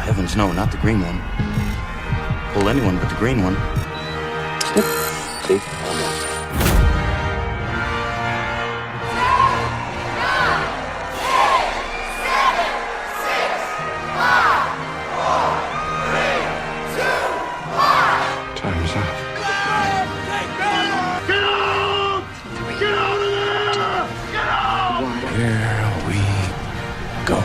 Heavens no, not the green one. Pull anyone but the green one. Snip. See? All gone. Time's up. Here we go.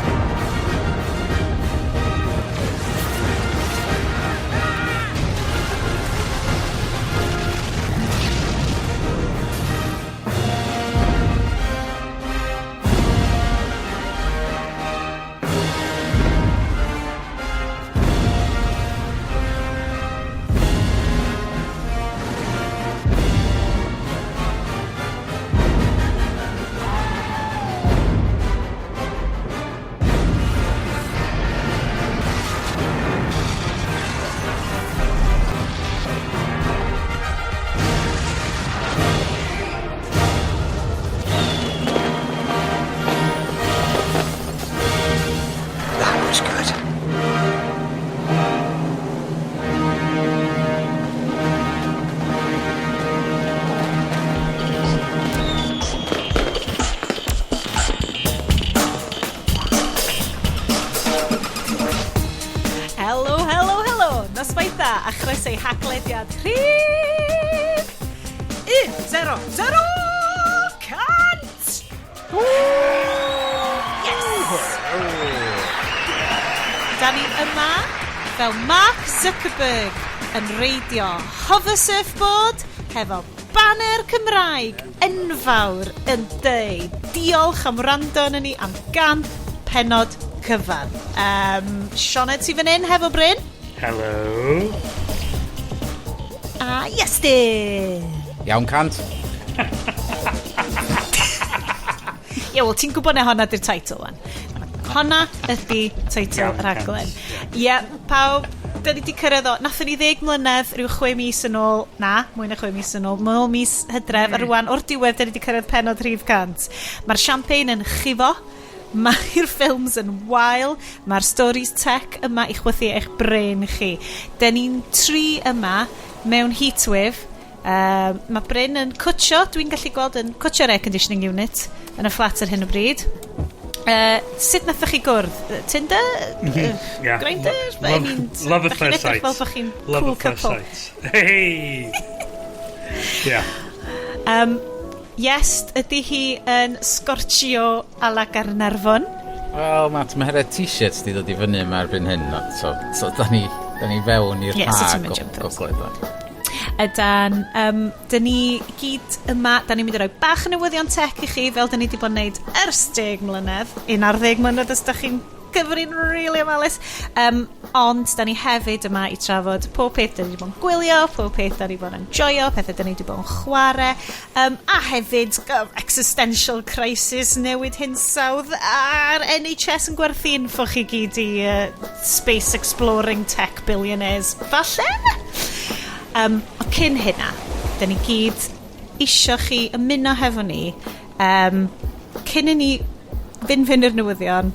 That was good. Helo, helo, helo! Noswaith dda a chroeso i Haclediad rhif 1, 0, 0, 100! Yes! Da ni yma fel Mark Zuckerberg yn reidio hover surfboard hefo banner Cymraeg enfawr yn deud diolch am wrando arnon ni am 100 pennod cyfan. Sioned sy fan hyn hefo Bryn. Hello. A Iestyn. Iawn, cant. Ie, wel, ti'n gwybod na honna di'r teitl, wan. Honna ydi teitl Iawn, rhaglen. cant. Ie, pawb, da ni di cyrraedd o. Nathon ni 10 mlynedd, rhyw 6 mis yn ôl, na, mwy na 6 mis yn ôl, mwy mis Hydref, a rwan, o'r diwedd, da ni di cyrraedd pennod rhif 100. Mae'r champagne yn chifo, mae'r ffilms yn wael, mae'r stories tech yma i chwythu eich brain chi. Da ni'n tri yma mewn heatwave. Mae Bryn yn cwtio, dwi'n gallu gweld yn cwtio'r air conditioning unit yn y fflat ar hyn o bryd. Sut nathoch chi gwrdd? Tinder? Yeah. Grindr? Love, I mean, love at dach chi'n first edrych sight. fel bod chi'n Love cool at first couple. sight. Hey! Yeah. Yes, ydy hi yn scorchio a la Gaernarfon? Wel, Matt, mae her t-shirts di dod i fyny yma erbyn hyn, no, so da ni fewn i'r Ie, so ha ti'n mynd jumpers. gogledd. O. Ydan, dyn ni gyd yma, da ni'n mynd i roi bach o newyddion tech i chi, fel dyn ni wedi bod yn neud ers 10 mlynedd, 11 mlynedd os da chi'n cyfri'n really ofalus. Ond da ni hefyd yma i trafod pob peth da ni wedi bod yn gwylio, pob peth da ni wedi bod yn joio, pethau da ni wedi bod yn chwarae, a hefyd existential crisis, newid hinsawdd, a'r NHS yn gwerthu info chi gyd i space exploring tech billionaires. Falle? Ond cyn hynna, da ni gyd isio chi ymuno hefo ni cyn i ni fynd fynd i'r newyddion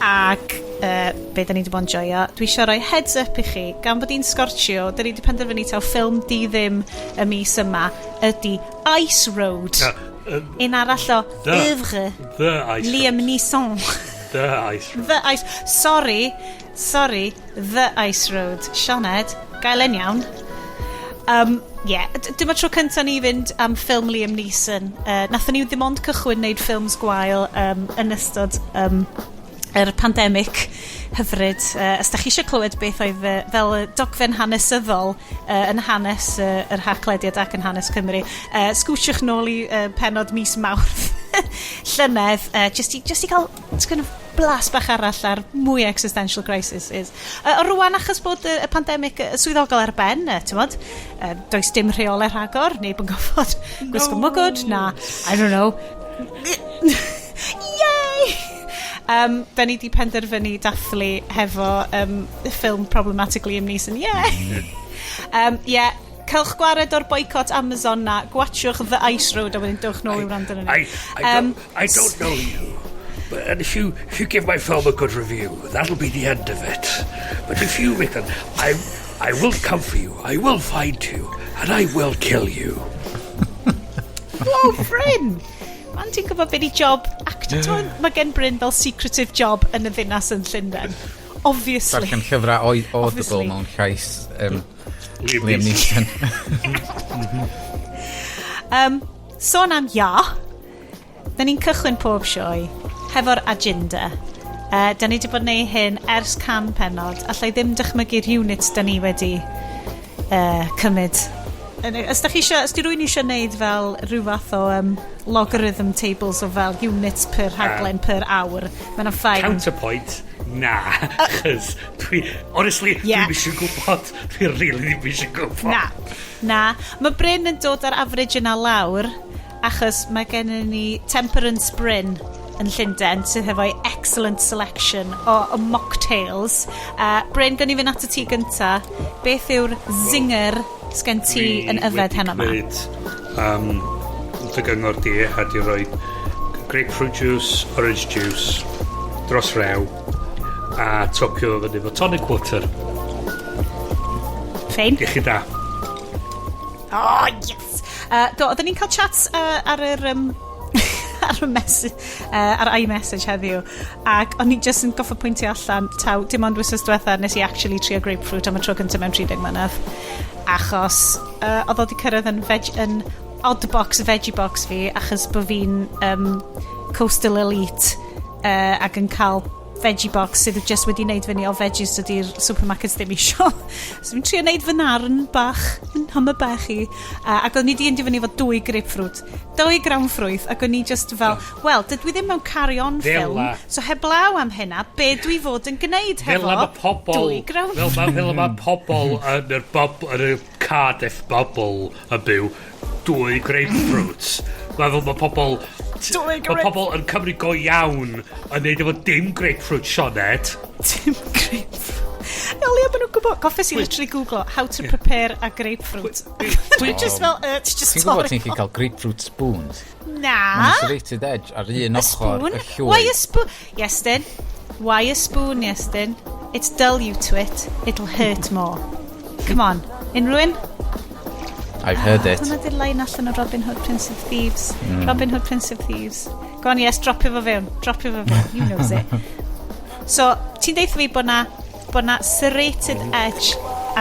ac be da ni wedi bod yn joio. Dwi eisiau rhoi heads up i chi, gan bod hi'n scorchio, da ni wedi penderfynu taw ffilm di ddim y mis yma ydy Ice Road. Un arall o oeuvre The Ice Liam Road. Neeson. The Ice Road. The Ice... Sorry, sorry, The Ice Road. Sioned, gael e'n iawn. Yeah, dyma tro cyntaf ni fynd am ffilm Liam Neeson. Nathon ni ddim ond cychwyn wneud ffilms gwael yn ystod yr pandemic hyfryd. Os da chi eisiau clywed beth oedd fel y dogfen hanesyddol yn hanes yr Haclediad ac yn hanes Cymru, sgwsiwch nôl i pennod mis Mawrth llynedd, just i gael just kind of blas bach arall ar mwy existential crisis is. O rwan, achos bod y pandemic swyddogol ar ben, ti'n mod, does dim rheolau rhagor, neb yn goffod gwisgo mwgwd, na, I don't know. Yay! Da ni di penderfynu dathlu hefo ffilm problematic Liam Neeson. Yeah! Yeah, cylch gwared o'r boycott Amazon na, gwatchwch The Ice Road a wedyn dewch nôl i wrando arno ni. I don't know you, And if you give my film a good review, that'll be the end of it. But if you make it, I will come for you. I will find you, and I will kill you." Whoa, Bryn! Man, ti'n gwybod beth i job actor? Yeah. Mae gen Bryn fel secretive job yn y ddinas yn Llundain. Obviously. Darllen llyfrau Audible Obviously. mewn llais Liam Liam Neeson. Neeson. Sôn am ia, da ni'n cychwyn pob sioe hefo'r agenda. Da ni wedi bod yn neud hyn ers 100 pennod. Allai ddim dychmygu'r units da ni wedi cymryd. Os da chi isio, os di rywun eisiau neud fel rhyw fath o logarithm tables o fel units per rhaglen per awr, mae'n fine. Counterpoint, na. Chos dwi, honestly, dwi'n eisiau gwybod. Dwi really ddim eisiau gwybod. Na, na. Mae Bryn yn dod ar average yna lawr, achos mae gennym ni Temperance Bryn yn Llundain sydd hefo'i excellent selection o mocktails. Bryn, gan i fynd at y ti gynta. Beth yw'r zinger sgen ti yn yfed heno yma? Dwi wedi cymryd dy gyngor di a di roi grapefruit juice, orange juice, dros rew a topio fo fyny efo tonic water. Fine. Iechyd da. Oh, yes! Do, oedden ni'n cael chats ar y message, ar iMessage heddiw, ac o'n i just yn goffa pwyntio allan taw dim ond wythnos diwetha nes i actually trio grapefruit am y tro cyntaf mewn 30 mlynedd, achos oedd o wedi cyrraedd yn, veg, yn odd box, veggie box fi, achos bod fi'n coastal elite ac yn cael veggie box sydd just wedi wneud fyny o veggies dydy'r supermarkets ddim isio. So fi'n trio wneud fy narn bach, yn hama bach i. Ac o'n i di endio fyny efo dwy grapefruit, dwy grawnffrwyth, ac o'n i just fel, wel, dydw i ddim mewn carry-on Fel film, so heblaw am hynna, be dwi fod yn gwneud Fel hefo ma pobol, dwy grawn fel ma pobol yn yr, bob, yn y Cardiff bubble yn byw dwy grapefruits. Mae fel ma pobol Dwy Mae grape- pobol yn Cymru go iawn yn neud efo dim grapefruit, Sioned. Dim grapefruit. Elia, maen nhw'n gwybod. Goffes i literally googlo "how to prepare a grapefruit". Dwi'n just fel, it's just Ti'n gwybod torri ti'n gallu cael grapefruit spoons? Na. Mae'n serrated edge ar un A ochr spoon? y llwy. Why a spoon? Iestyn. Why a spoon, Iestyn? It's dull, you twit. It'll hurt more. Come on. Unrhywun? I've heard it. Hwna di'r line allan o Robin Hood, Prince of Thieves. Robin Hood, Prince of Thieves. Go on, yes, dropio fo fewn. Dropio fo fewn. You knows it. So, ti'n deud fi bod na serrated edge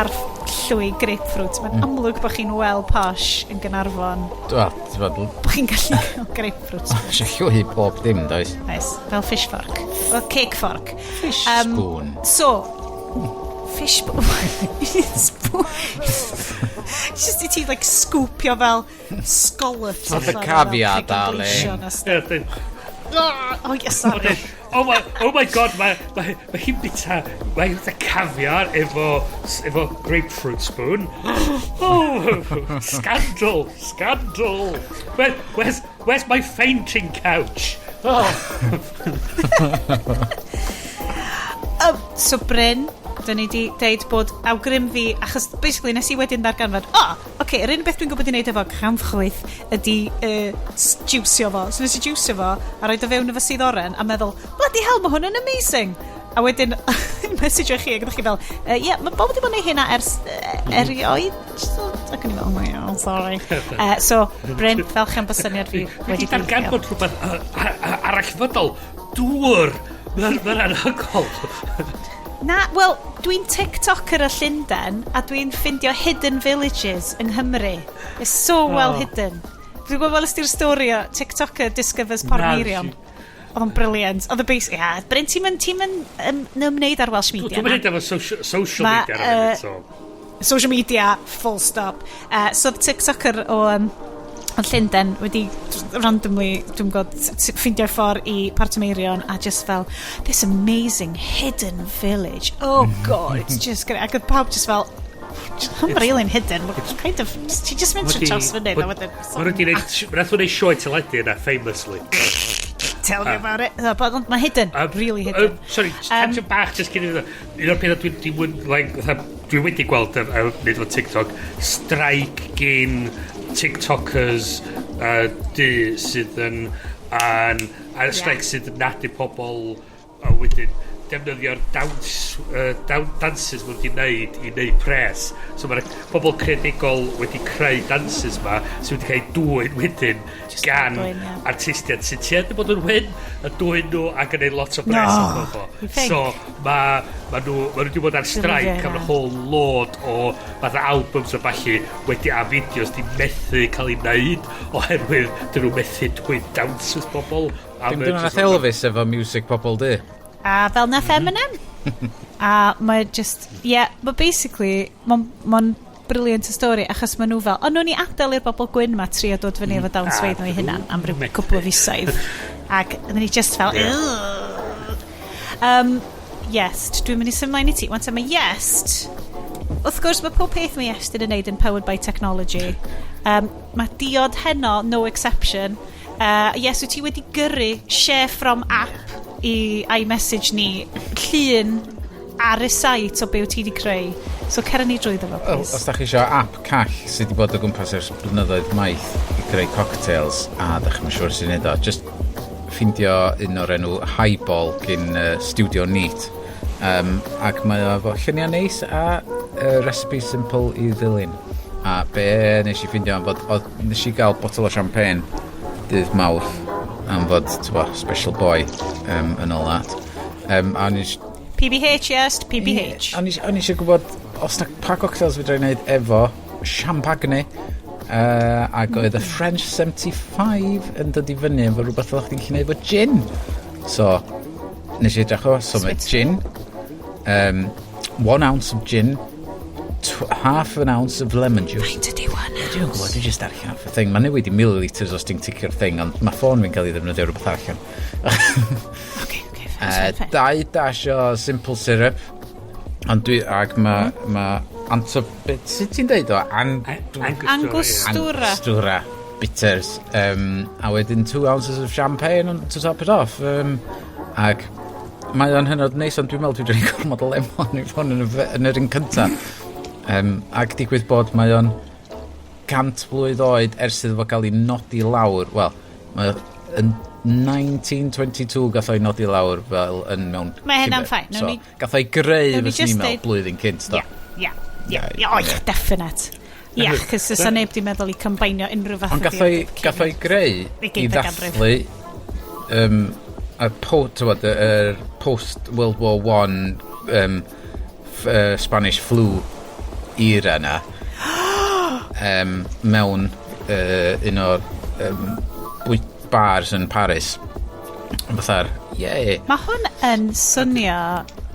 ar llwy grapefruit. Mae'n amlwg bod chi'n well posh yn Gaernarfon. Wel, ti'n bod, Bod chi'n gallu cael grapefruit. eisiau llwy bob dim, does? Nice. Fel fish fork. Fel cake fork. Fish spoon. So, fish spoon. Spoon. Just i ti, like, scoopio fel scallops Not the allan o fel caviar, cregyn darling. gleision a stuff. Yeah, Oh, yes, sorry. Oh my God, mae hi'n bita, mae hi'n bita caviar efo grapefruit spoon. Oh, scandal, scandal. Where's my fainting couch? Oh. So Bryn, dyn ni di deud bod awgrym fi, achos basically nes i wedyn ddarganfod, o, oh, oce, okay, yr unig beth dwi'n gwybod i wneud efo cramffrwyth ydy juicio fo. So nes i juicio fo, a roid o fewn efo sudd oren, a meddwl, "Bloody hell, mae hwn yn amazing." A wedyn, message chi, ac ydych chi fel, "Yeah, mae bob wedi bod yn neud hynna ers erioed." So, ac o'n i fel, "Oh my God, sorry." So, Bryn, falch am bod syniad fi Wedi wedi gweithio. darganfod rhywbeth arallfydol. Dŵr! Mae'n ma anhygoel. Na, wel, dwi'n TikToker o Llundain a dwi'n ffindio hidden villages yng Nghymru. It's so well hidden. Dwi'n gwybod fel ysdi'r stori o TikToker discovers Portmeirion. Oedd o'n brilliant. Oedd y base... Yeah, Bryn, ti'n mynd ymwneud ar Welsh media Dwi'n na? mynd efo social media ar y funud, so. Social media, full stop. So oedd TikToker o Llundain wedi randomly, dwi'n gwybod, ffeindio'r ffordd i Portmeirion a just fel, "This amazing hidden village. Oh God, it's just great." Ac oedd pawb just fel, "I'm really hidden. It's kind of, ti just mynd trwy traws fyny." A wedyn, Mae wedi gwneud, nath nhw'n neud sioe teledu yna, famously. Tell me about it. But mae hidden, really hidden. Sorry, just tangent bach, just cyn iddo. Un o'r pethau dwi'n like, fatha, dwi wedi gweld ar wneud efo TikTok, strike gyn TikTokers du sydd yn A yeah. Sydd yn nadu pobl a wedyn defnyddio'r dawns, dances maen nhw wedi wneud i wneud pres. So mae'r pobl creadigol wedi creu dances ma sydd wedi cael eu dwyn wedyn just gan dwyn, yeah. Artistiaid sy'n tueddu bod yn wyn a dwyn nhw ac yn neud lot o pres no, off o. So ma nhw wedi bod ar strike am y whole load o fatha albums a ballu wedi a fideos di methu cael ei wneud oherwydd dyn nhw methu dwyn dances pobl. A Dim dyna nath Elvis efo music pobl di. A fel nath Eminem. A mae just, yeah, but basically, mae'n ma brilliant y stori, achos maen nhw fel, o, nhw'n ni adael i'r bobl gwyn ma trio dod fyny efo dawnsfeydd nhw eu hunan am ryw cwpl o fisoedd. Ac oedden ni just fel, Yes, dwi'n mynd i symud mlaen i ti. Wan te, mae Yes, wrth gwrs mae pob peth mae Yes yn wneud yn powered by technology. Mae diod heno, no exception. Yes, wyt ti wedi gyrru share from app i iMessage ni llun ar y site o be wyt ti wedi creu. So cer ni drwyddo fo, Wel, please. Os da chi eisiau app call sydd wedi bod o gwmpas ers blynyddoedd maith i greu cocktails a da chi'n siŵr sy'n neud o, just ffindio un o'r enw Highball gyn Studio Neat. Ac mae o efo lluniau neis a recipe simple i ddilyn. A be nes i ffindio am fod, oedd, nes i gael botol o champagne dydd Mawrth am fod, t'bo, special boy and all that. A nes, PBH, yes, PBH. O'n i eisiau gwybod os na pa cocktails fedra i wneud efo champagne ac oedd y French 75 yn dod i fyny efo rhywbeth oeddech chdi'n gallu gwneud efo gin. So, nes i edrych o, so mae Sweet. gin, 1 ounce of gin, half an ounce of lemon juice. Faint ydi 1? Dwi'n gwybod, dwi'n just darllen off y thing. Mae'n newid i millilitres os ti'n ticio'r thing, ond mae ffôn fi'n cael ei ddefnyddio rhywbeth allan. Okay, fine, fine, fine. Dau dash o simple syrup. Ond dwi, ac mae, ma anto, beth, sut ti'n deud o? An, Angostura. Angostura bitters. A wedyn 2 ounces of champagne on, to top it off. Ac mae o'n hynod neis, ond dwi'n meddwl dwi'n dweud gormod o lemon i fod yn yr un cynta. Ac digwydd bod mae o'n 100 mlwydd oed ers iddo fo gael ei nodi lawr. Wel, mae o yn 1922 gath o'i nodi lawr fel yn mewn Mae hynna'n llyfr. fine. So, Nawn ni- gath o'i greu nawn ni fyswn i'n just meddwl deud- blwyddyn cynt, do. Ie, oh, yeah, definite. Ie, yeah, cos oes neb di meddwl i combinio unrhyw fath Ond o diodydd gath o'i greu i ugeinfed ganrif. ddathlu y po, t'wod, y post World War One Spanish flu era na mewn un o'r bwyd bars yn Paris. Fatha'r, yeah. Mae hwn yn swnio,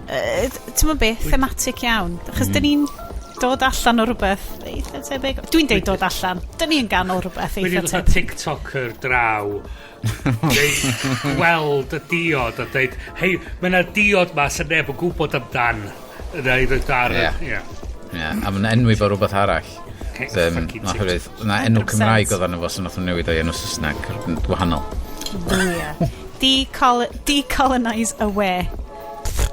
ti'n gwbod beth, thematic iawn. Achos mm. dyn ni'n dod allan o rhywbeth eitha tebyg. Dwi'n deud dod allan. Dyn ni'n ganol rhywbeth Wedi eitha dod â tebyg. TikToker draw neu gweld y diod a dweud, "Hei, mae yna diod ma sy'n neb yn gwybod amdan." Yna i ddod ar y Ie. Yeah, a mae'n enwi fo rhywbeth arall. Fucking Oherwydd, na enw 100%. Cymraeg oedd arno fo, so nath nhw newid o'i enw Saesneg yn wahanol. Yeah. Decolonise aware.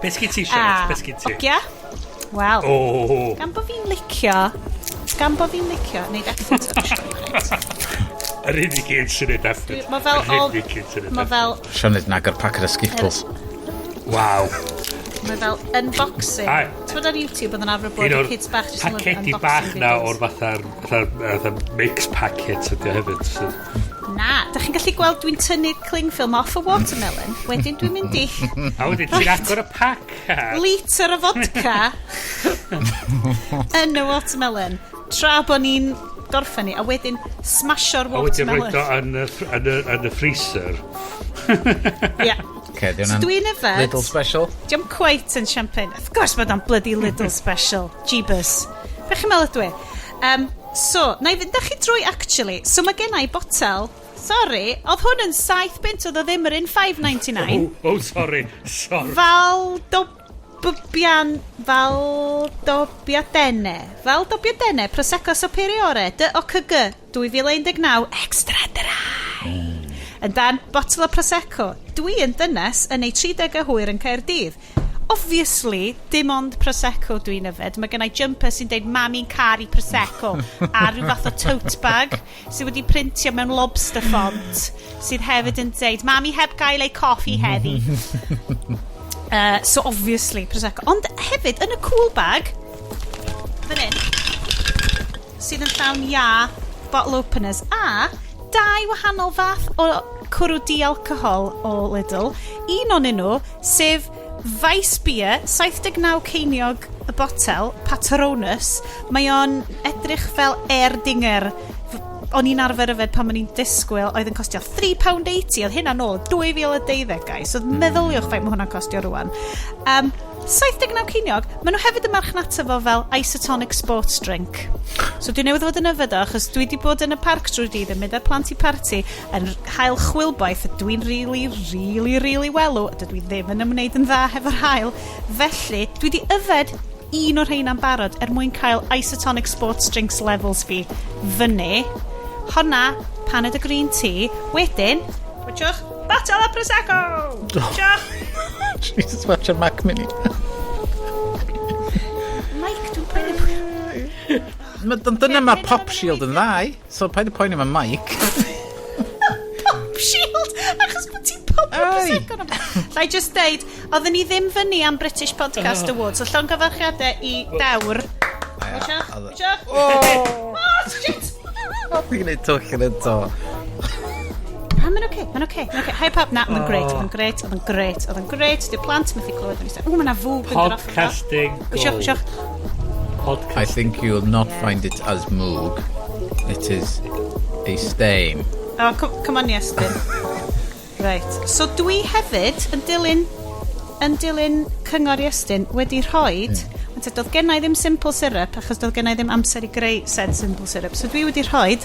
Beth sgyn ti, Siarad? Beth sgyn ti? Ogia? Wel, O, gan bo fi'n licio neud effort actually, right? Yr unig un sy'n neud effort. Mae fel Yr unig un sy'n neud Mae fel Sioned yn agor packet o Skittles. Waw. Mae fel unboxing. Ai. Ti'n bod ar YouTube oedd yn arfer bod Un y o'r kids bach jyst yn lyfio pacedi unboxing bach na videos. o'r fatha'r fatha mix packet ydy o hefyd. Na, da chi'n gallu gweld dwi'n tynnu cling film off y watermelon. Wedyn dwi'n mynd i A wedyn ti'n agor y pac. litr o vodka yn y watermelon. Tra bod ni'n gorffen ni, a wedyn smasio'r A wedyn watermelon. rhoid o yn y freezer. Yeah. Okay, di So hwnna'n dwi'n yfed. Lidl special. Diolch quite yn champagne. Of course bod o'n bloody Lidl special. Jeebus. Be chi'n meddwl ydw i? So, na i fynd â chi drwy actually. So mae gen i botel. Sorry, oedd hwn yn 7 bunt, oedd o ddim yr un 5.99. Oh, sorry. Sorry. Valdobbian, Valdobbiadene. Valdobbiadene, Prosecco Superiore, DOCG, 2019, extra dry. Yn dan, botel o Prosecco. Dwi yn dynes yn ei 30 a hwyr yn Caerdydd. Obviously, dim ond Prosecco dwi'n yfed. Mae gennau jumper sy'n deud "Mami'n caru Prosecco" a rhyw fath o tote bag sydd wedi printio mewn lobster font sydd hefyd yn deud "Mami heb gael ei coffi heddi". So obviously, Prosecco. Ond hefyd, yn y cool bag, fan hyn, sydd yn llawn ia bottle openers a dau wahanol fath o cwrw di-alcohol o Lidl. Un onyn nhw, sef Weissbier, 79 ceiniog y botel, Patronus. Mae o'n edrych fel Erdinger. O'n i'n arfer yfed pan o'n i'n disgwyl, oedd yn costio £3.80, oedd hynna nôl 2012, guys. So meddyliwch faint mae hwnna'n costio rwan. 79 ceiniog, maen nhw hefyd yn marchnata fo fel isotonic sports drink. So dwi newydd fod yn yfed o, achos dwi wedi bod yn y parc drwy'r dydd yn mynd â'r plant i parti yn haul chwilboeth, a dwi'n really, really, really welw, a dydw i ddim yn ymwneud yn dda hefo'r haul. Felly, dwi wedi yfed un o'r rheina'n barod er mwyn cael isotonic sports drinks levels fi fyny. Honna, paned o green tea. Wedyn, watchwch, bottle o Prosecco! Watchwch! Jesus, watch your Mac Mini. Mike, dwi'n poeni. Ond dyna mae Pop Shield yn dda i. So paid y poeni am Mike. Pop Shield! Achos bod ti'n pop o Ai. Prosecco na. Llai just deud, oedden ni ddim fyny am British Podcast Awards, so llongyfarchiadau i Dewr. Watchwch, watchwch. Oh! Oh, shit! Dwi'n gwneud twll yn y to. Ah, mae'n oce, mae'n oce, mae'n oce. Hi pap, na, mae'n grêt, oedd yn grêt, oedd yn grêt, oedd yn grêt. Di'r plant methu clywed o'n eistedd. Ww, mae 'na fwg yn dod off. Podcasting Wisiwch, gold. wisiwch. I Podcasting. think you'll not find it as moog. It is a stain. Oh, come on, Iestyn. Right. So dwi hefyd yn dilyn cyngor Iestyn wedi rhoi. Mm. Doedd gennau ddim simple syrup achos doedd gennau ddim amser i greu said simple syrup. So dwi wedi rhoi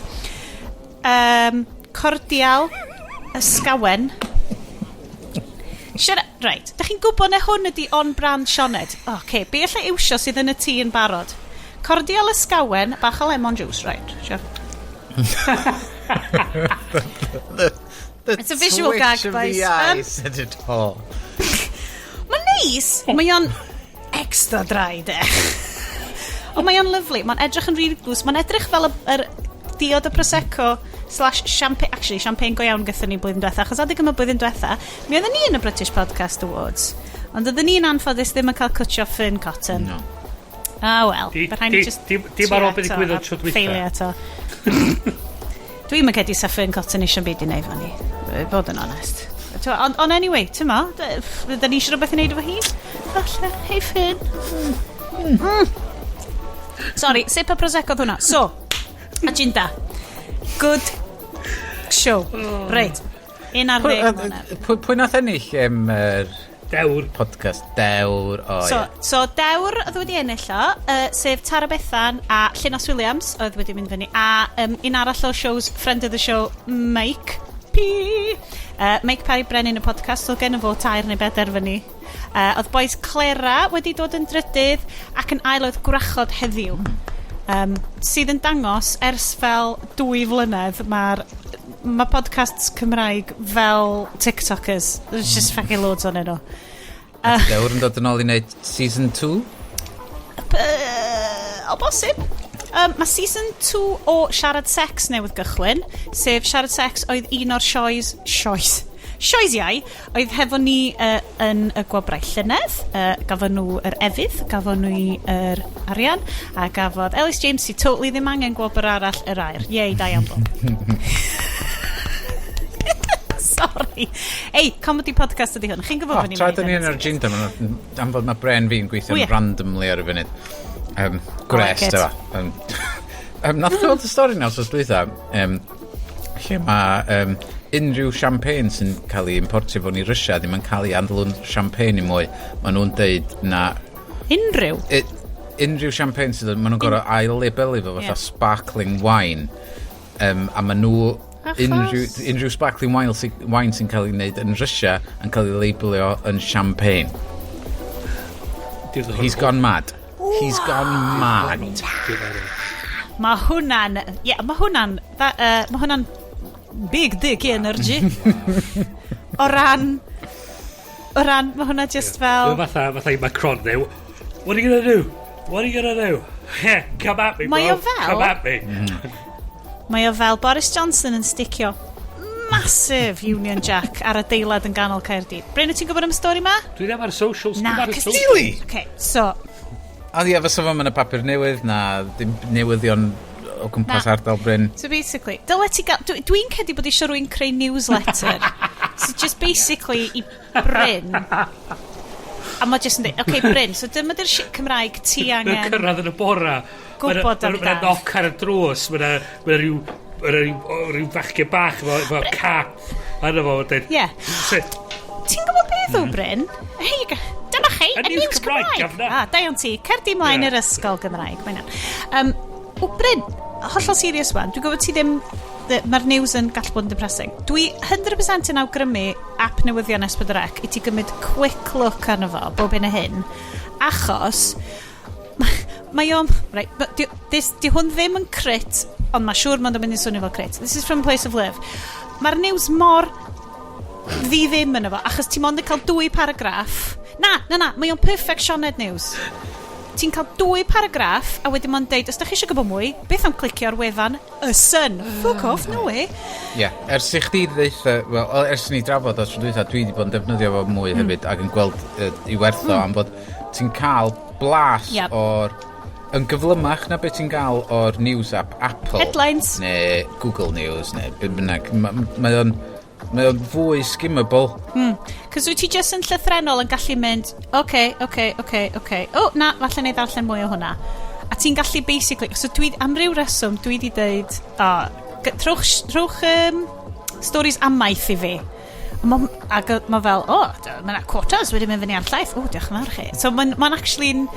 cordial ysgawen. Shut up. Right. Da chi'n gwybod na hwn ydi on-brand Sioned? O, okay. Be allai iwsio sydd yn y tŷ yn barod? Cordial ysgawen, bach o lemon juice, right. Sure. The It's a visual gag, twitch of boys. the eye said it all. Mae'n neis. Mae o'n extra dry, de. Ond mae o'n lyfli. Mae'n edrych yn really glws. Mae'n edrych fel yr diod y Prosecco/champagne. Actually, champagne go iawn gyda ni blwyddyn diwetha. Achos adeg yma blwyddyn diwetha, mi oedden ni yn y British Podcast Awards. Ond oedden ni'n anffodus ddim yn cael cwtio Fearne Cotton. No. Ah, wel. But rhaid ni just Dim ar ôl beth trio ddigwyddodd eto tro a dwytha. Ffeilio eto. Dwi'n mynd credu sa Fearne Cotton eisiau byd i wneud fo ni. Bod yn onest. Ond anyway, ti'n mo, da ni eisiau rhywbeth i wneud efo hi? Falle, hei Fearne. Sorry, sip o Prosecco oedd hwnna. So, agenda. Good show. Reit. 11 mlynedd. Pwy nath ennill yr Dewr. podcast Dewr? O, So, ie. so Dewr oedd wedi ennill o, sef Tara Bethan a Llinos Williams oedd wedi mynd fyny, a un arall o shows, friend of the show, Mike P. Mike Parry Brenin y podcast, oedd gen fo tair neu bedair fyny. Oedd boys Clera wedi dod yn drydydd ac yn ail oedd Gwrachod Heddiw. Sydd yn dangos ers fel 2 flynedd mae podcasts Cymraeg fel TikTokers. There's just fucking loads o'n nhw. Dewr yn dod yn ôl i wneud season 2? O bosib. Mae season 2 o Siarad Sex newydd gychwyn, sef Siarad Sex oedd un o'r sioes iau, oedd hefo ni yn y gwobrau llynedd. Gafon nhw yr efydd, gafon nhw yr arian, a gafodd Elis James, sydd totally ddim angen gwobr arall, yr aur. Yay, da iawn bob. Sorry. Ei, comedy podcast ydy hwn. Chi'n gwybod O, bod ni'n tra mynd dyn ni yn yr agenda, am fod mae bren fi'n gweithio'n O, ie. randomly ar y funud. Gwres, like it. dyfa. Nath chi weld y stori nawr sos dwytha, lle mae unrhyw champagne sy'n cael ei importio fewn i Russia ddim yn cael ei andlwn champagne i mwy. Maen nhw'n deud na Unrhyw. Unrhyw champagne sydd yn, maen nhw'n gorfod ail-labelu fo fatha sparkling wine. A maen nhw Achos? unrhyw sparkling wine sy'n cael ei wneud yn Russia yn cael ei labelio yn champagne. He's gone mad. He's gone mad. Mae hwnna'n... Ie, yeah, mae hwnna'n big dick energy. O ran. O ran, mae hwnna just fel... Fatha i Macron, dweud, "What are you gonna do? What are you gonna do? Yeah, come at me, bro. Mae o fel- Come at me." Mae o fel Boris Johnson yn sticio massive Union Jack ar adeilad yn ganol Caerdydd. Bryn, wyt ti'n gwybod am y stori ma? Dwi ddim ar socials. Na, Dwi'm ar 'cause socials. Really? Okay, so, Ond ie, fysa fo'm yn y papur newydd na ddim newyddion o gwmpas Na. ardal Bryn. So basically, dyle ti gael... Dwi'n credu bod eisiau rhywun creu newsletter. So just basically i Bryn. A mae just yn dweud, "Okay, Bryn, so dyma di'r shit Cymraeg ti Mae'n angen cyrraedd yn y bora. gwybod Mae'n amdan." knock ar y drws. Mae rhyw fachgen bach efo cap arno fo. Mae'n dweud, Ie. "So, Ti'n gwybod beth o, Bryn? Hei, dyma chi, Y y news news Cymraeg, Cymraeg. gafna. Ah, da iawn ti. Cer di mlaen i'r ysgol Gymraeg. Mae'n iawn. O, Bryn, hollol serious one. Dwi'n gwybod ti ddim... Mae'r news yn gallu bod yn depressing. Dwi 100% yn awgrymu app newyddion S4C i ti gymryd quick look arno fo, bob hyn a hyn, achos mae o'n... Right, but di hwn ddim yn crit, ond mae siŵr mae'n mynd i swnio fel crit. This is from a place of love. Mae'r news mor ddi ddim yn efo, achos ti mond yn cael dwy paragraff. Na, na, na, mae o'n perfect Sioned news. Ti'n cael dwy paragraff, a wedyn mae'n deud, "Os da chi eisiau gwybod mwy, beth am clicio ar wefan y Sun?" Fuck off, no way. Ie, yeah, ers i chdi ddeutha, wel, ers i ni drafod o tro dwytha, dwi wedi bod yn defnyddio fo mwy hefyd ac yn gweld i werth o am fod ti'n cael blas o'r yn gyflymach na beth ti'n gael o'r news app Apple. Headlines. Neu Google News, neu be bynnag. Mae o'n fwy skimmable. Cos wyt ti just yn llythrenol yn gallu mynd, Okay. Oh, na, falle neu ddarllen mwy o hwnna." A ti'n gallu basically, so dwi, am ryw reswm, dwi di deud, oh, trowch stories amaeth i fi. A ma, ac ma fel, "Oh, mae yna quotas wedi mynd fyny ar llaeth. Oh, diolch yn fawr chi." So mae'n ma actually'n,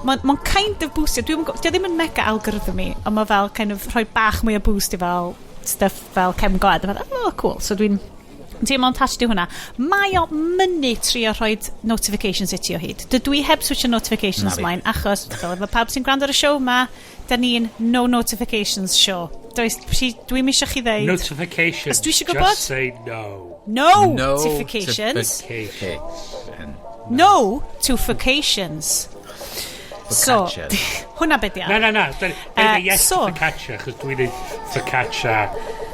mae'n ma kind of boostio. Dwi'n Dio ddim yn mega algorithm i, ond mae fel kind of rhoi bach mwy o boost i fel stuff fel cefn gwlad. A fel, "Oh, cool." So dwi'n teimlo'n attached i hwnna. Mae o mynnu trio rhoi notifications i ti o hyd. Dydw i heb switch notifications Na fi. mlaen, achos, fel efo pawb sy'n gwrando ar y show ma, da ni'n no notifications show. Does, dwi'm eisiau chi ddeud. Notifications. Os dwi eisiau gwybod? Just say no. No, No notifications. Notification. No notifications. So, Focaccia. hwnna be di Na, na, na. Da yes to focaccia, achos dwi'n neud focaccia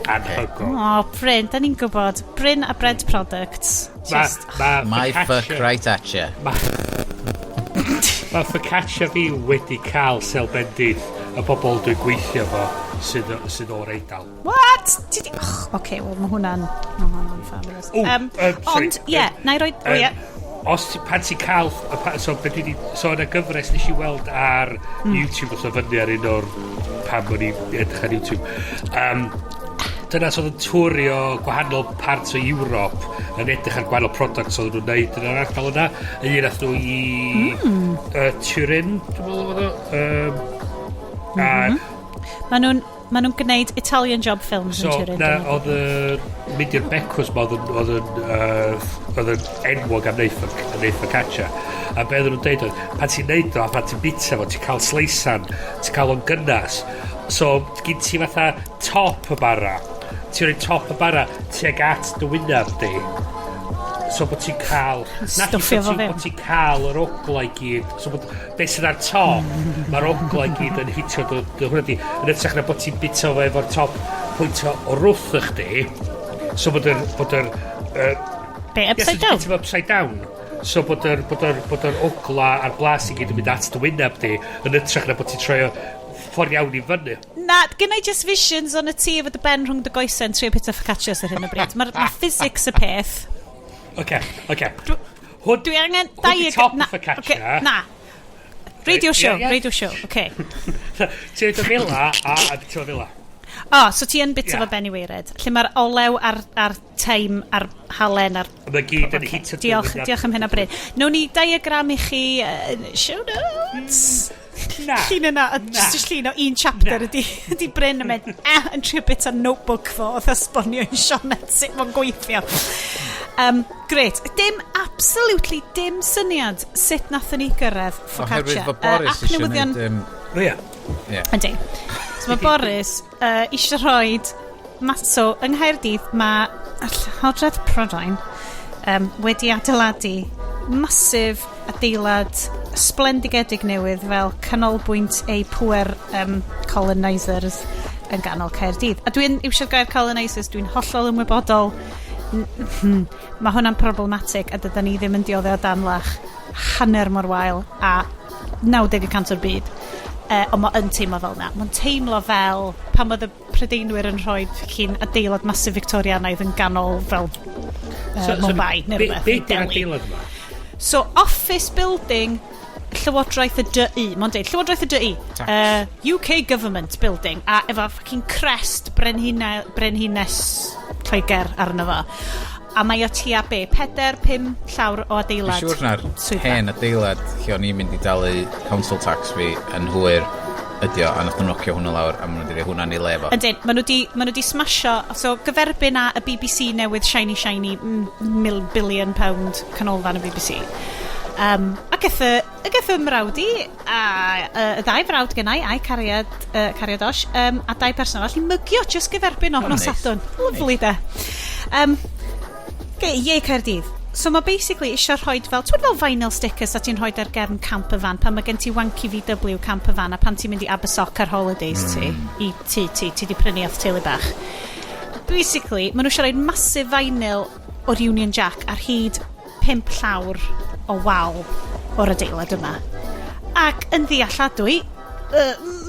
anhygoel. O, Bryn, da ni'n gwybod. Bryn a bread products. Just, Ma My fuck right at you. Ma focaccia fi wedi cael sêl bendith y bobl dwi'n gweithio fo sydd o'r Eidal. What? Ti di... Oh, okay, well, mae hwnna'n fabulous. O, sorry, Ond, ie, na i roi... O, ie. Os ti, pan ti'n cael, so, be dwi 'di, so yna gyfres nes i weld ar YouTube, os o fyny ar un o'r pan o'n i'n edrych ar YouTube. Dyna so oedd yn twrio gwahanol parts o Europe yn edrych ar gwahanol products oedd nhw'n neud yn yr ardal yna. Un nath nhw i Turin, dwi'n meddwl oedd o. A Maen nhw'n gwneud Italian Job films So, yn Turin. na, Dwi'n meddwl. oedd y mynd i'r becws ma oedd yn enwog am neud focaccia. A be oedden nhw'n deud oedd, pan ti'n neud o a pan ti'n bita fo, ti'n cael sleisan, ti'n cael o'n gynnas. So, gyn ti fatha top y bara. Ti'n rhoi top y bara tuag at dy wyneb di. So bod ti'n cael... Stwffio fo fewn. Bod ti'n cael yr ogla i gyd. So bod beth sydd ar top, mae'r ogla i gyd yn hitio dy hwnna di. Yn hytrach na bod ti'n bita fo efo'r top pwyntio o wrth chdi. So bod yr Be, Yes, upside down? Bit of upside down. So bod yr ogla a'r blas i gyd yn mynd at dy wyneb di yn hytrach na bod ti'n troi o ffordd iawn i fyny. Na, gen i just visions on y ti efo dy ben rhwng dy goesau yn trio bita focaccias ar hyn o bryd. Mae'r ma physics y peth. Oce. Hwn, Dwi angen Hwn 'di top na, focaccia. ocê, na. Radio show, Ie, ie. radio show, oce. Ti'n rhaid o fila a bita o fila. O, so ti yn bita Ie. fo ben i waered. Lle mae'r olew a'r thyme a'r halen a'r... Mae gyd yn Ocê, hitio dy Diolch, wyneb. diolch am hynna, Bryn. Nawn ni diagram i chi show notes. Na. Llun yna, a Na. just llun o un chapter Na. ydi Bryn yn mynd, yn trio bita notebook fo, oedd esbonio i Sioned sut mae'n gweithio. Great. Dim, absolutely dim syniad sut nathon ni gyrraedd focaccia. Oherwydd fod Boris App eisiau newyddion- gwneud... O ie. Ie. Yndi. So mae Boris eisiau rhoi... So, yng Nghaerdydd, mae Llywodraeth Prydain wedi adeiladu massive adeilad sblendigedig newydd fel canolbwynt eu pwer colonisers yn ganol Caerdydd. A dwi'n iwsio'r gair colonisers, dwi'n hollol ymwybodol. Mae hwnna'n problematic a dydan ni ddim yn dioddef o dan lach hanner mor wael a 90% o'r byd. Ond mae yn teimlo fel na. Mae'n teimlo fel pan oedd y Prydeinwyr yn rhoi fucking adeilad massive Victorianaidd yn ganol fel Mumbai neu rhywbeth. Be neu di'r Delhi. adeilad yma? So, office building Llywodraeth y DU. Mae'n deud, Llywodraeth y DU. Tax. UK Government Building. A efo fucking crest brenhines Lloegr arno fo. A mae o tua be? Peder, pum llawr o Dwi'n adeilad. siŵr na'r swyddfa. hen adeilad lle o'n i'n mynd i dalu council tax fi yn hwyr ydi o, a nath nhw nocio hwnnw lawr a maen nhw wedi rhoi hwnna'n ei le fo. Ydyn, maen nhw di smasho, so gyferbyn â y BBC newydd shiny shiny mil billion pound canolfan y BBC. A gath y mrawd i, a y ddau frawd gennau, a'i cariad, cariad Osh, a dau person arall i mygio just gyferbyn o Oh, nos nice. Sadwrn. Lovely de. Okay, ie Caerdydd. So mae basically eisiau rhoi fel, ti'n fel vinyl stickers a ti'n rhoi ar gefn camper van pan mae gen ti wanky VW camper van a pan ti'n mynd i Abersoch ar holidays ti, i ti di prynu off teulu bach. Basically, maen nhw eisiau rhoi massive vinyl o'r Union Jack ar hyd pump llawr o wal o'r adeilad yma. Ac yn ddealladwy,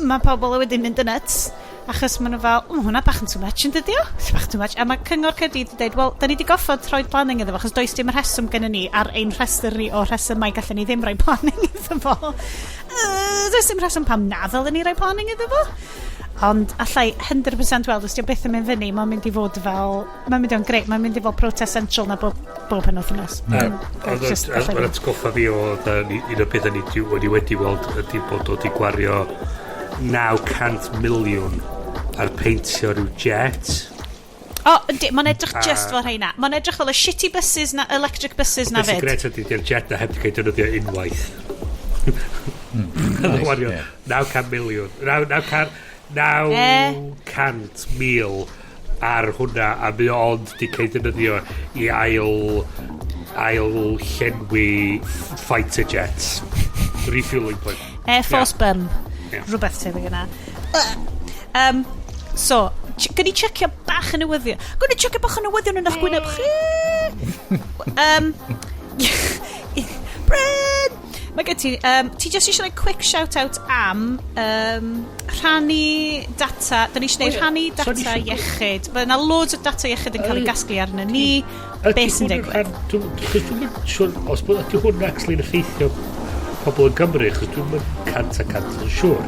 mae pobl wedi mynd yn nuts achos maen nhw fel, "O, hwnna bach yn too much yn dydi o? Bach too much." A mae Cyngor Caerdydd wedi dweud, "Wel, da ni wedi goffod rhoi planning iddo fo, achos does dim rheswm gennym ni ar ein rhestr ni o rhesymau gallen ni ddim rhoi planning iddo fo. Does dim rheswm pam na ddylen ni rhoi planning iddo fo." Ond allai 100% weld, os di o byth yn mynd fyny, mae'n mynd i fod fel, mae'n mynd i fod yn grêt, mae'n mynd i fod protest central na bob penwythnos. Oedd Just allai o'n ddim. atgoffa fi o un o'r pethau ni wedi weld ydy bod o wedi gwario 900 miliwn ar peintio rhyw jet. O, yndi, mae'n edrych just fel rheina. Mae'n edrych fel y shitty buses na, electric buses na Beth sy'n fyd. grêt ydy, di'r jet na heb di cael ei defnyddio unwaith. Nice, Wario ie. 900 miliwn. 900 900 mil ar hwnna a mae o ond di cael ei defnyddio i ail llenwi fighter jets. Refueling point. Air Force Bum. Ie. Rhywbeth tebyg yna. So, gwn i checio bach y newyddion. Gwn i checio bach y newyddion yn eich gwyneb chi. Bryn! Mae gen ti, ti jyst eisiau gwneud quick shout-out am rhannu data, da ni eisiau gwneud rhannu So data ni iechyd. Mae yna loads o data iechyd yn cael ei gasglu arno ni. Ydy Be sy'n hwn yn digwydd? Chos dwi'n mynd siŵr, os bod ydy hwn actually yn effeithio pobl yn Gymru, chos dwi'n mynd 100% yn siŵr.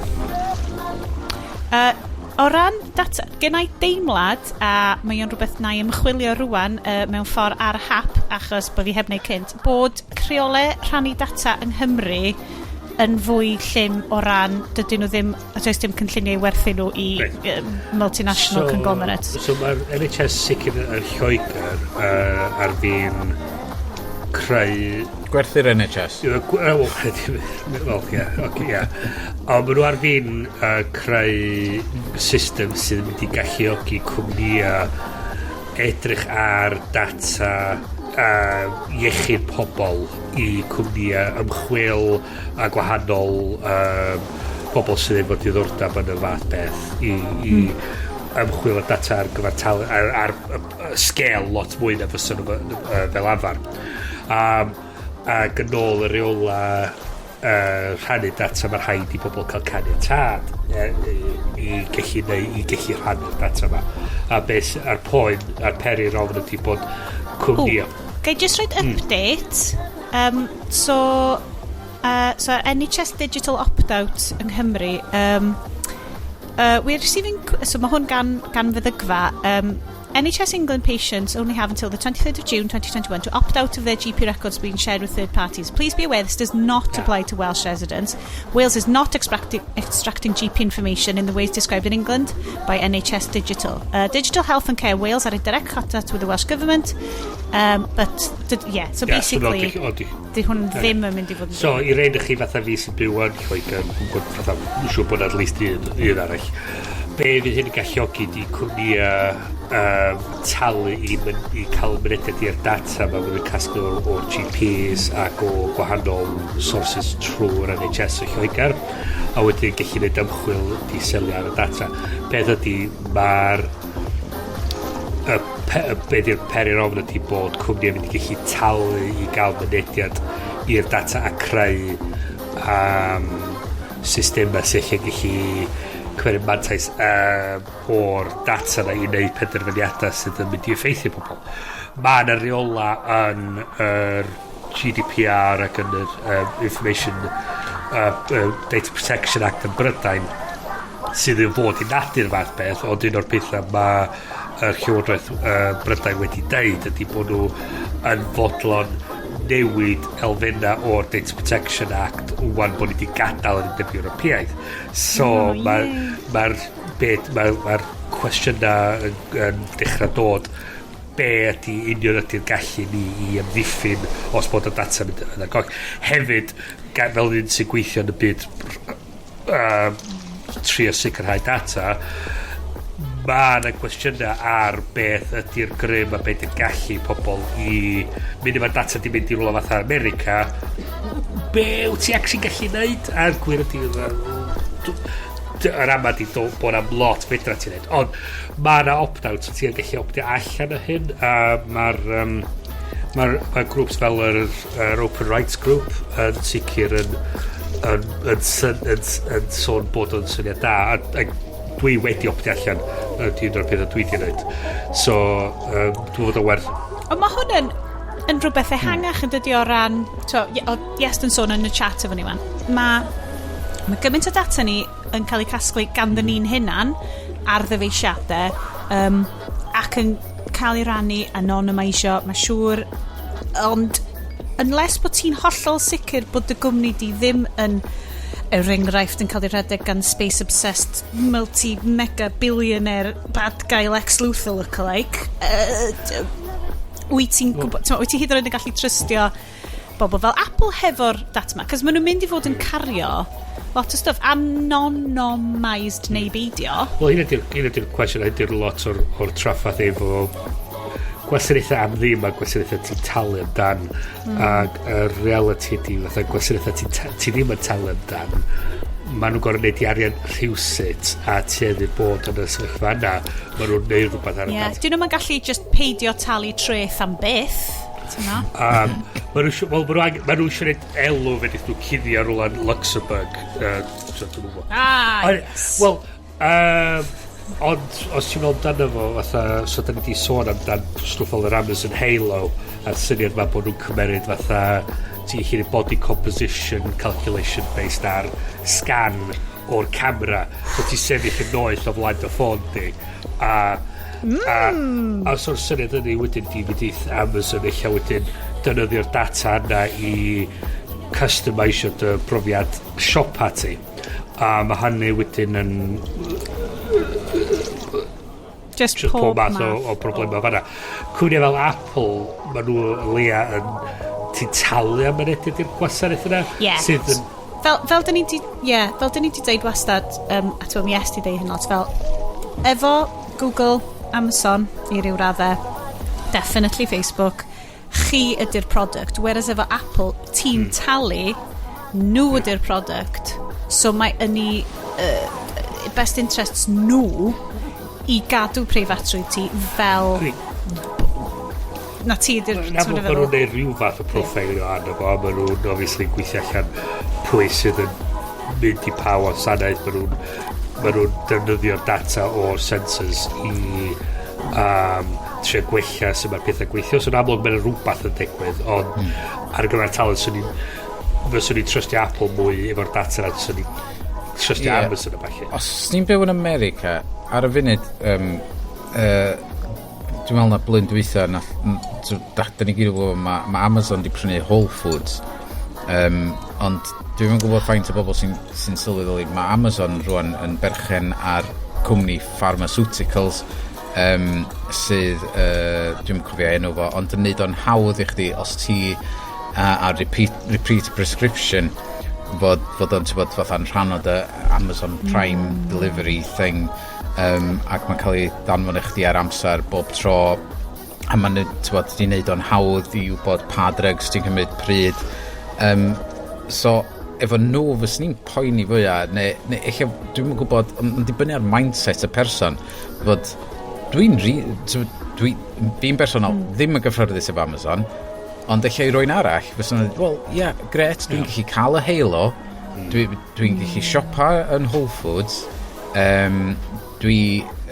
O ran data, gen i deimlad, a mae o'n rhywbeth na i ymchwilio rwan mewn ffordd ar hap, achos bod fi heb wneud cynt, bod rheolau rhannu data yng Nghymru yn fwy llym o ran dydyn nhw ddim, a does dim cynlluniau i werthu nhw i multinational conglomerates. So mae'r NHS sicr yn Lloegr ar fin creu Gwerthu'r NHS. Wel, ie, oce, ie. Ond maen nhw ar fin creu system sydd yn mynd i galluogi cwmnïau edrych ar data iechyd pobl i cwmnïau ymchwil a gwahanol pobl sydd efo diddordeb yn y fath beth i ymchwil a data ar gyfer ar scale lot mwy na fysa nhw fel arfer. Ac yn ôl y reola rhannu data, mae rhaid i bobl cael caniatâd i gallu neu i gallu rhannu'r data yma. A beth a'r poen a'r peri'r ofn ydy bod cwmnïau Gai just rhoid update? So NHS Digital Opt-out yng Nghymru, we're receiving, so mae hwn gan feddygfa, NHS England patients only have until the 23rd of June 2021 to opt out of their GP records being shared with third parties. Please be aware this does not apply to Welsh residents. Wales is not extracting GP information in the ways described in England by NHS Digital. Digital Health and Care Wales are in direct contact with the Welsh Government. But, yeah, so Ie, so basically, di di hwn ddim yn mynd i fod yn So, i rein chi fatha fi sy'n byw yn Lloegr, dwi'n gwybod fatha, dwi'n siŵr bod at least un arall. Be fydd hyn yn galluogi di cwmnïau talu i cael mynediad i'r data ma fydd yn casglu o'r GPs ac o gwahanol sources trwy'r NHS yn Lloegr, a wedyn gallu gwneud ymchwil di selio ar y data. Peth ydy, mae'r y, pe, y be di'r peri'r ofn ydy bod cwmni yn mynd i gallu talu i gael mynediad i'r data a creu systemau sy'n lle gallu cymryd mantais o'r data na i wneud penderfyniadau sydd yn mynd i effeithio pobl. Mae yna reola yn yr GDPR ac yn yr Information Data Protection Act yn Brydain sydd yn fod i nadu'r fath beth, ond un o'r pethau mae yr Llywodraeth Brydain wedi deud ydy bod nhw yn fodlon newid elfennau o'r Data Protection Act wan bod ni wedi gadael yr Undeb Ewropeaidd. So Oh, mae'r ie. ma cwestiynau yn dechrau dod be ydy union ydy'r gallu ni i amddiffyn os bod y data mynd yn y goll. Hefyd, fel un sy'n gweithio yn y byd trio sicrhau data, mae yna gwestiynau ar beth ydy'r grym a beth ydy'r gallu pobl i mynd efo'r data di mynd i rwla fatha America, be wyt ti actually gallu neud? A'r gwir ydy, yr ama di bod am lot fedra ti'n neud, ond mae yna opt-out, so ti'n gallu optio allan o hyn, a mae'r ma grŵps fel yr Open Rights Group yn sicr yn sôn bod o'n syniad da, a dwi wedi optio allan, ydy un o'r pethau dwi wedi wneud. So, dwi'n fod o werth. Ond mae hwn yn rhywbeth ehangach yn dydi o ran, to, o, Iest yn sôn yn y chat efo ni wan. Mae gymaint o data ni yn cael ei casglu ganddyn ni'n hunan ar ddyfeisiadau ac yn cael ei rannu, anonymisio, mae siŵr, ond unless bod ti'n hollol sicr bod dy gwmni di ddim yn, er enghraifft, yn cael ei rhedeg gan space obsessed multi-mega billionaire bad guy Lex Luthor lookalike, wyt ti'n gwybod, t'mo', wyt ti hyd yn oed yn gallu trystio bobl fel Apple hefo'r data 'ma, cos maen nhw'n mynd i fod yn cario lot o stuff anonymised neu beidio. Wel, hyn ydy'r cwestiwn, hyn ydy'r lot o'r traffath efo gwasanaethau am ddim a gwasanaethau ti'n talu amdan. Ac y reality ydy fatha gwasanaethau ti ddim yn talu amdan, maen nhw'n gorfod neud i arian rhywsut a tueddu bod yn y sefyllfa yna maen nhw'n neud rhywbeth ar y data. Dyn nhw'n gallu just peidio talu treth am byth. Ti'n Wel, ma nhw eisiau neud elw fe nhw cuddio rhywle yn Luxembourg. So, dwi'm yn gwbod. Ah, yes. Wel, ond os ti'n meddwl amdano fo, fatha, so da ni wedi sôn amdan stwff fel yr Amazon Halo, a'r syniad ma bod nhw'n cymeryd fatha, ti'n gallu neud body composition calculation based ar scan o'r camera, so ti'n sefyll yn noeth o flaen dy ffôn di, a so'r syniad ydy wedyn di fynd Amazon eich wedyn defnyddio'r data yna i customisio dy brofiad siopa ti. A mae hynny wedyn yn Just just pob pob math o problemau fanna. Cwmni fel Apple, maen nhw o leia yn ti'n talu am mynediad i'r gwasanaeth yna. Sydd yn Fel dyn ni di, yeah, fel dyn ni di deud wastad, a ti'n yes di deud hyn lot, fel, efo Google, Amazon, i ryw raddau, definitely Facebook, chi ydy'r product, whereas efo Apple, ti'n talu, nhw ydy'r product, so mae yn ei best interests nhw i gadw preifatrwydd ti fel na ti ydy'r Na, ti'n maen feddwl? nhw'n neud rhyw fath o proffeilio arno fo, a maen nhw'n obviously gweithio allan pwy sydd yn mynd i pa wasanaeth, maen nhw'n defnyddio'r data o'r sensors i trio gwella sut mae'r pethau gweithio. So yn amlwg mae'n rhywbeth yn digwydd, ond ar y gyfer talent, fyswn i'n trystio Apple mwy efo'r data na fyswn i'n trystio Amazon a falle. Os ni'n byw yn America, ar y funud, dwi'n meddwl na blwyddyn dwytha, nath, so, da ni gyd yn gwybod, ma Amazon di prynu Whole Foods, ond dwi'n yn gwybod faint o bobl sy sylweddoli, mae Amazon rwan yn berchen ar cwmni pharmaceuticals, sydd, dwi'n cofio enw fo, ond yn neud o'n hawdd i chdi os ti ar repeat prescription fod o'n, ti'n bod, fatha'n rhan o dy Amazon Prime delivery thing. Ac mae'n cael ei danfon i chdi ar amser bob tro a ma'n t'wod, di wneud o'n hawdd i wybod pa drugs ti'n cymryd pryd. So, efo nhw, fyswn i'n poeni fwyaf, neu eich dwi'n gwybod, ond mae'n dibynnu ar mindset y person, fod dwi'n dwi, fi'n bersonol ddim yn gyffyrddus efo Amazon, ond eich i rywun arall, fyswn nhw'n dweud, "Wel, ie, yeah, gret, dwi'n gallu cael y Halo, dwi gallu siopa yn Whole Foods, dwi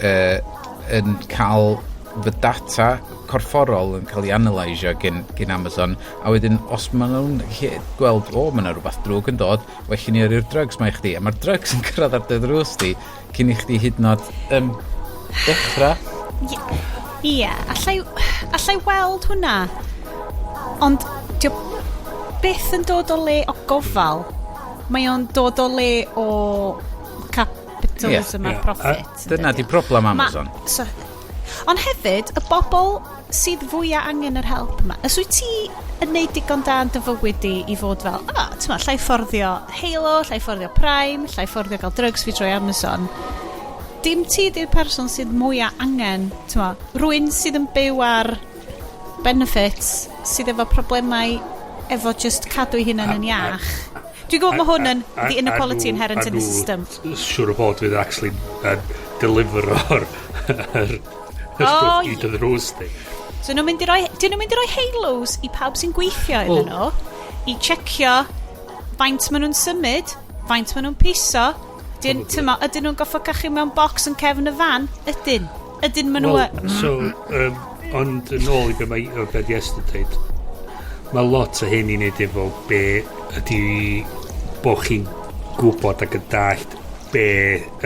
yn cael fy data corfforol yn cael ei analysio gen Amazon, a wedyn os maen nhw'n gallu gweld, o, mae yna rhywbeth drwg yn dod, well i ni yrru'r drugs mae i chdi," a mae'r drugs yn cyrraedd ar dy ddrws di cyn i chdi hyd yn oed dechrau. Ie, yeah, allai weld hwnna. Ond dio byth yn dod o le o gofal. Mae o'n dod o le o capitalism a profit. Dyna di broblem Amazon. So, ond hefyd, y bobl sydd fwyaf angen yr help yma. Os wyt ti yn neud digon da yn dy fywyd di i fod fel, ah, ti'n ma, llai fforddio Halo, llai fforddio Prime, llai fforddio gael drugs fi drwy Amazon. Dim ti di'r person sydd mwyaf angen, ti'n ma, rywun sydd yn byw ar benefits, sydd efo problemau efo just cadw ei hunan yn iach. Dwi'n gwybod mae hwn yn the inequality inherent in the system. Siŵr o fod fydd actually yn delivero'r yr stwff i dy ddrws di. So nhw'n mynd i roi, dyn nhw'n mynd i roi halos i pawb sy'n gweithio iddyn nhw i checio faint maen nhw'n symud, faint maen nhw'n piso. Dyn, tyma, ydyn nhw'n goffo cachu mewn bocs yn cefn y fan? Ydyn. Ydyn maen nhw. Well, so, ond yn ôl i be mae o be Iest yn dweud, mae lot o hyn i wneud efo be ydy bo chi'n gwybod ac yn dallt be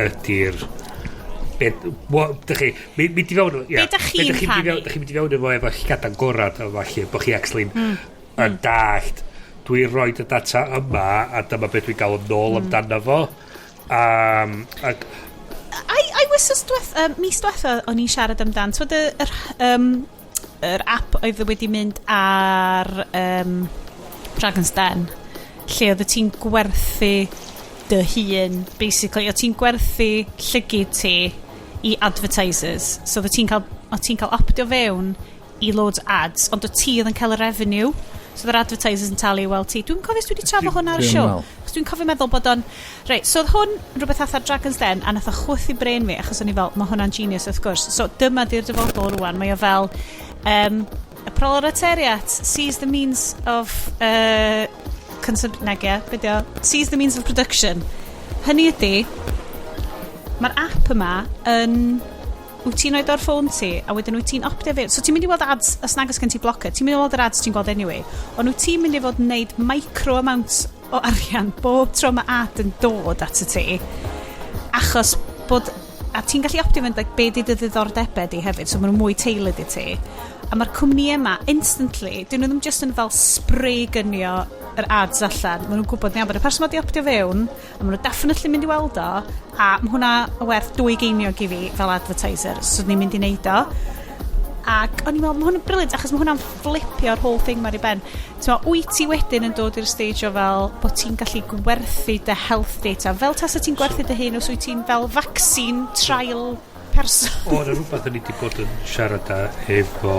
ydy'r be, dych chi, mynd i fewn, ia, Be dach chi'n dych chi'n mynd i rhannu? Dych chi'n mynd i fewn efo llygad agorad a falle, bo chi actually yn dallt, dwi'n rhoi y data yma a dyma beth dwi'n gael yn ôl amdano fo. Ac Ai wythnos mis diwetha o'n i'n siarad amdan, twyd yr app oedd wedi mynd ar Dragon's Den, lle oedd ti'n gwerthu dy hun, basically, oedd ti'n gwerthu llygyd ti i advertisers. So oedd ti'n cael optio fewn i loads o ads, ond oedd ti oedd yn cael y revenue. So oedd yr advertisers yn talu i weld ti. Dwi'n cofio os dwi wedi trafod hwn ar y Dwi'n siow. meddwl. Achos dwi'n cofio meddwl bod o'n... Reit, so oedd hwn rhywbeth fatha Dragon's Den, a nath o chwythu brain fi, achos o'n i fel, mae hwnna'n genius wrth gwrs. So dyma di'r dyfodol rwan. Mae o fel, y proletariat sees the means of nag ie, be 'di o? Seize the means of production. Hynny ydy, mae'r app yma yn wyt ti'n rhoid o'r ffôn ti a wedyn wyt ti'n optio fe, so ti'n mynd i weld ads os nag oes gen ti blocker, ti'n mynd i weld yr ads ti'n gweld anyway, ond wyt ti'n mynd i fod yn neud micro amounts o arian bob tro mae ad yn dod at y ti, achos bod a ti'n gallu optio fynd, like, be di dy ddiddordebau di hefyd, so maen nhw mwy tailored i ti, a mae'r cwmni yma instantly, dyn nhw ddim just yn fel spray gunio yr ads allan, maen nhw'n gwybod iawn bod y person ma di optio fewn a maen nhw definitely mynd i weld o, a mae hwnna y werth 2 geiniog i fi fel advertiser, so ni'n mynd i neud o. Ac o'n i'n meddwl, mae hwn yn brilliant, achos mae hwnna'n flipio'r whole thing ma'r i ben. Ti'n meddwl, wyt ti wedyn yn dod i'r stage o fel bod ti'n gallu gwerthu dy health data, fel tasa ti'n gwerthu dy hun os wyt ti'n fel vaccine trial person? O, na rhywbeth o'n i wedi bod yn siarad â efo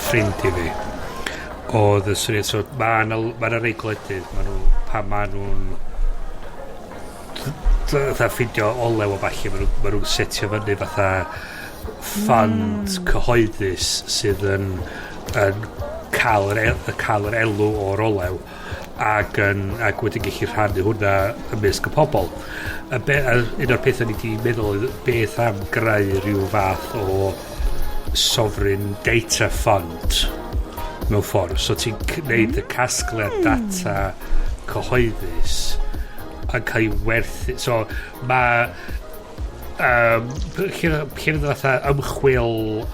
ffrind i fi. Oedd y syniad, so mae yna ma 'na rei gwledydd, ma nhw, pan ma nhw'n fatha ffindio olew o falle, ma nhw'n setio fyny fatha fund cyhoeddus sydd yn cael yr elw o'r olew ac wedyn gallu rhannu hwnna ymysg y pobl. A un o'r pethau ni wedi meddwl oedd beth am greu rhyw fath o sovereign data fund mewn ffordd. So ti'n gwneud y casgliad data cyhoeddus yn cael ei werthu. So mae lle fydd fatha ymchwil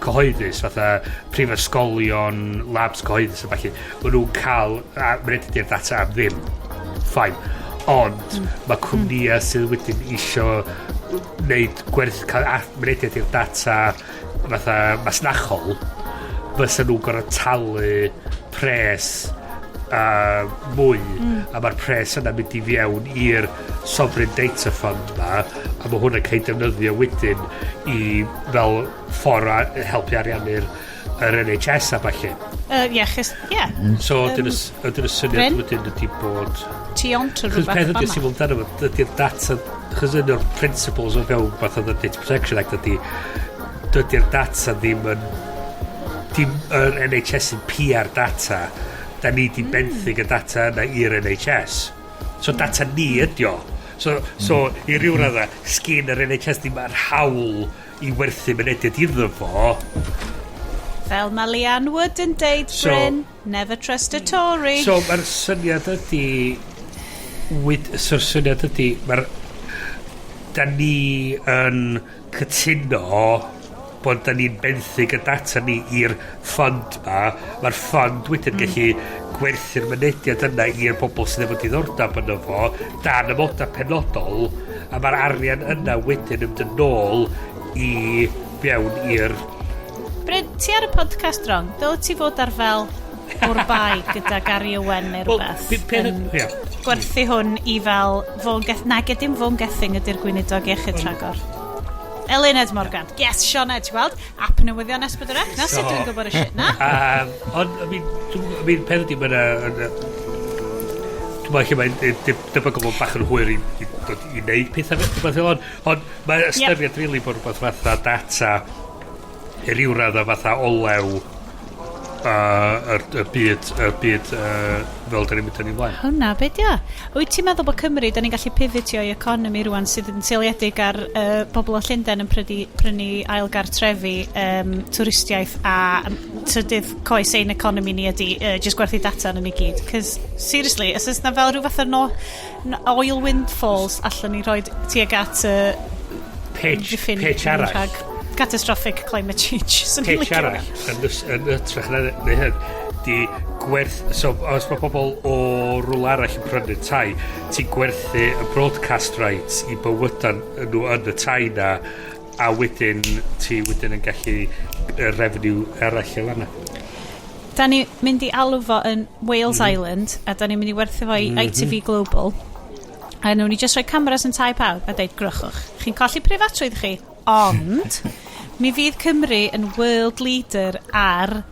cyhoeddus, fatha prifysgolion, labs cyhoeddus a falle, maen nhw'n cael mynediad i'r data am ddim. Fine. Ond mae cwmnïau sydd wedyn isio wneud gwerth cael mynediad i'r data fatha masnachol, fysa nhw'n gorfod talu pres. a mwy a mae'r pres yna mynd i fewn i'r Sovereign Data Fund ma, a mae hwnna'n cael ei defnyddio wedyn i fel ffordd a helpu ariannu'r yr NHS a falle. Ie, chys, ie. So, dyna'r syniad Bryn? wedyn ydy bod Ti on to Chos rhywbeth peth ydy fama. sy'n amdano fo, dydy'r data, chos un o'r principles o fewn fath o Data Protection Act ydy, dydy'r data ddim yn, dim yr NHS yn pia'r data, da ni di benthyg y data yna i'r NHS. So data ni ydi o. So i ryw radda, sgyn yr NHS ddim ar hawl i werthu mynediad iddo fo. Fel mae Leanne Wood yn deud, Bryn, never trust a Tory. So mae'r syniad ydy so'r syniad ydy da ni yn cytuno bod da ni'n benthyg y data ni i'r fund ma. Mae'r fund wedyn gallu gwerthu'r mynediad yna i'r bobl sydd efo diddordeb yno fo dan amodau penodol, a mae'r arian yna wedyn yn mynd yn ôl i fewn i'r Bryn, ti ar y podcast wrong. Dyle ti fod ar fel o'r bai gyda Gary Owen neu Wel, rhywbeth peth yn ie. gwerthu hwn i fel Vaughan Geth. Na, dim Vaughan Gething ydy'r gweinidog iechyd rhagor. Eluned Morgan. Yes, Sioned, ti'n gweld? App newyddion S4C. Na sut dwi'n gwybod y shit na. Ond, I mean, I mean, peth ydy, mae'n dwi'n meddwl lle mae'n debygol bod bach yn hwyr i dod i wneud pethau rhywbeth fel hwn. Ond mae'n ystyried really bod rhywbeth fatha data i ryw radda fatha olew y byd fel da ni'n mynd yn ei mlaen. Hwna, be di o? Wyt ti'n meddwl bod Cymru, da ni'n gallu pivotio i economi rwan sydd yn seiliedig ar bobl o Llundain yn prynu ail gartrefi, twristiaeth a trydydd coes ein economi ni ydy just gwerthu data yn ni gyd? Cos, seriously, os oes na fel rhyw fath o no, oil windfalls allan ni rhoi tuag at Pitch, amddiffyn pitch arall. rhag catastrophic climate change. Swn i'n Pitch licio arall yn hytrach na hyn di gwerth, so os mae pobl o rwle arall yn prynu tai, ti'n gwerthu y broadcast rights i bywydan nhw yn y tai na, a wedyn ti wedyn yn gallu y revenue arall i fanna. Da ni mynd i alw fo yn Wales Island a da ni'n mynd i werthu fo i ITV Global a nhw'n ni just rhoi cameras yn tai pawb a deud, "Grychwch, chi'n colli preifatrwydd chi, ond mi fydd Cymru yn world leader ar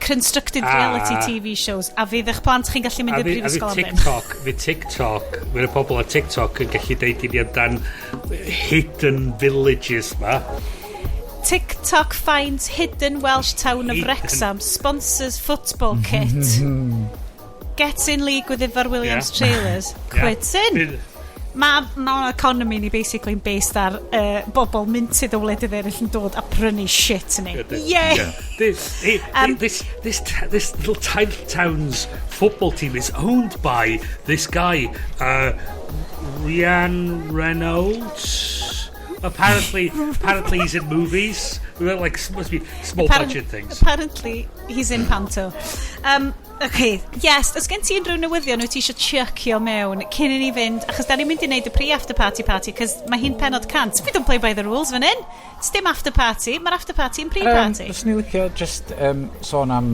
constructed reality TV shows a fydd eich plant chi'n gallu mynd A i'r fi, a fi brifysgol am ddim." TikTok, fi TikTok, fydd y pobl ar TikTok yn gallu deud i ni amdan hidden villages ma. TikTok finds hidden Welsh town of Hidden. Wrexham, sponsors football kit, gets in league with Ifor Williams trailers, quits in. Mae ma economy ni basically yn based ar bobl minted o wledydd eraill yn dod a prynu shit ni. Ydyn. Yeah! This little tiny town's football team is owned by this guy, Ryan Reynolds. Apparently he's in movies. Like, must be small budget things. Apparently, he's in Panto. Okay, yes, os gen ti unrhyw newyddion wyt ti eisiau chuckio mewn cyn i ni fynd, achos da ni'n mynd i wneud y pre-after party party, cos mae hi'n pennod 100. We don't play by the rules fan hyn. It's dim after party, mae'r after party yn pre-party. Fyswn i licio just sôn am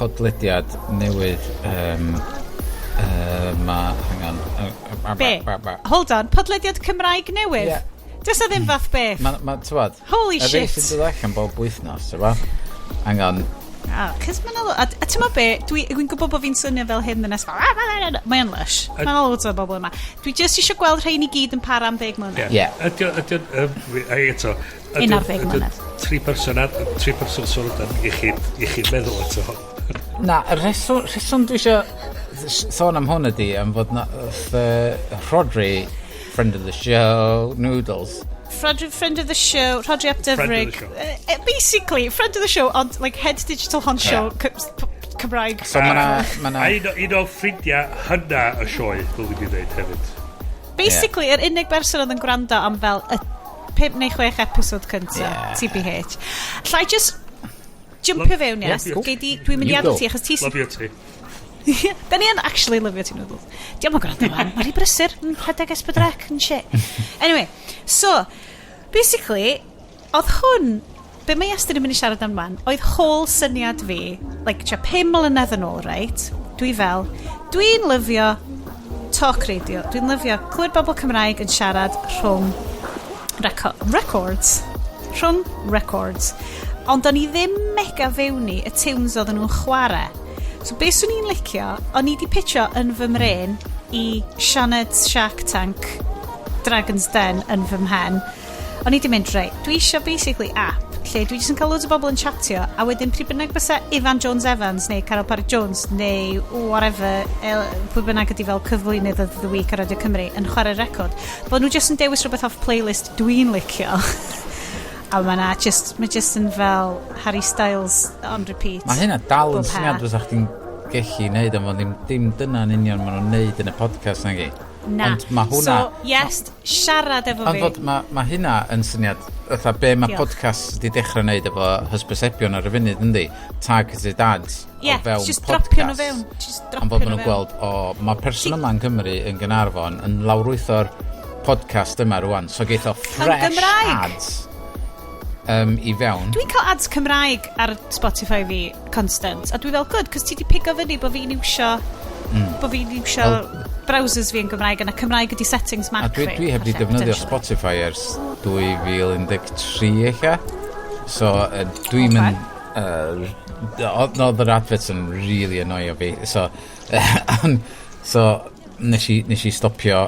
podlediad newydd ma, hang on. Be? Hold on, podlediad Cymraeg newydd? Ie. Does na ddim fath beth. Ma, t'wod, Holy y rei shit. sy'n dod allan bob wythnos, t'wod? Hang on. Ah, cos mae'n a ti'n meddwl be, dwi gwybod bod fi'n swnio fel hyn yn esfal. Mae'n lush. Mae'n loads o bobl yma. Dwi just eisiau gweld rhain i gyd yn para am 10 mlynedd. Ie. Ydy, ai eto. 11 mlynedd. Tri person sôn amdan iechyd meddwl eto. Na, y rheswm dwi eisiau sôn am hwn ydy am fod na, oedd, Rhodri, friend of the show, Noodles. Rhodri, friend of the show, Rhodri ap Friend of the Dyfrig. show. Basically, friend of the show, ond like head digital honcho Cymraeg. So ma na, A un o ffrindiau hynna y sioe, fel wedi dweud hefyd. Basically, yr unig berson oedd yn gwrando am fel y 5 neu 6 episod cynta, TBH. Llai just jumpio fewn, yes. Love you. Gei di, dwi'n mynd i You adael go. ti, achos ti. Love you ti. Da ni yn actually lyfio ti, Noodles. Diolch yn gwrando fan. Mae'n rhy brysur yn rhedeg S4C and shit. Anyway, so, basically, oedd hwn Be mae Iestyn yn mynd i siarad am wan, oedd whole syniad fi, like, tua 5 mlynedd yn ôl, reit? Dwi fel, dwi'n lyfio talk radio. Dwi'n lyfio clywed bobl Cymraeg yn siarad rhwng records. Rhwng records. Ond o'n i ddim mega fewn i y tunes oedden nhw'n chwarae. So be swn i'n licio, o'n i di pitcho yn fy mren i Sioned's Shark Tank Dragon's Den yn fy mhen. O'n i di mynd, reit, dwi eisiau basically app lle dwi jyst yn cael loads o bobl yn chatio a wedyn pryd bynnag bysa Ifan Jones Evans neu Caryl Parry Jones neu whatever, pwy bynnag ydi fel cyflwynydd of the week ar Radio Cymru yn chwarae record, bod nhw jyst yn dewis rhywbeth off playlist dwi'n licio. A mae na just, mae just yn fel Harry Styles on repeat. Mae hynna dal yn Bob syniad ha. fysa chdi'n gellu neud, ond ddim dyna'n union maen nhw'n neud yn y podcast na gi. Na. Ond mae hwnna. So, yes, siarad efo Ond fi. fod mae ma hynna yn syniad, fatha be mae Diolch. podcast wedi dechrau neud efo hysbysebion ar y funud, yndi? Targeted ads Ie, o fewn just podcast. dropio nhw fewn. Just Ond bod dropio maen nhw nhw'n fewn. gweld, o, mae person yma yn Gymru yn Gaernarfon yn lawrlwytho'r podcast yma rwan, so geith o fresh Gymraeg. ads i fewn. Dwi'n cael ads Cymraeg ar Spotify fi constant. A dwi fel, good, cos ti di pigo fyny bod fi'n iwsio bod fi'n iwsio browsers fi yn Gymraeg, a na Cymraeg ydi settings Mac A fi. dwi heb di falle, defnyddio potentially. Spotify ers 2013 eich. So, dwi'n mynd. Oedd yr adverts yn really annoio fi. So nes i stopio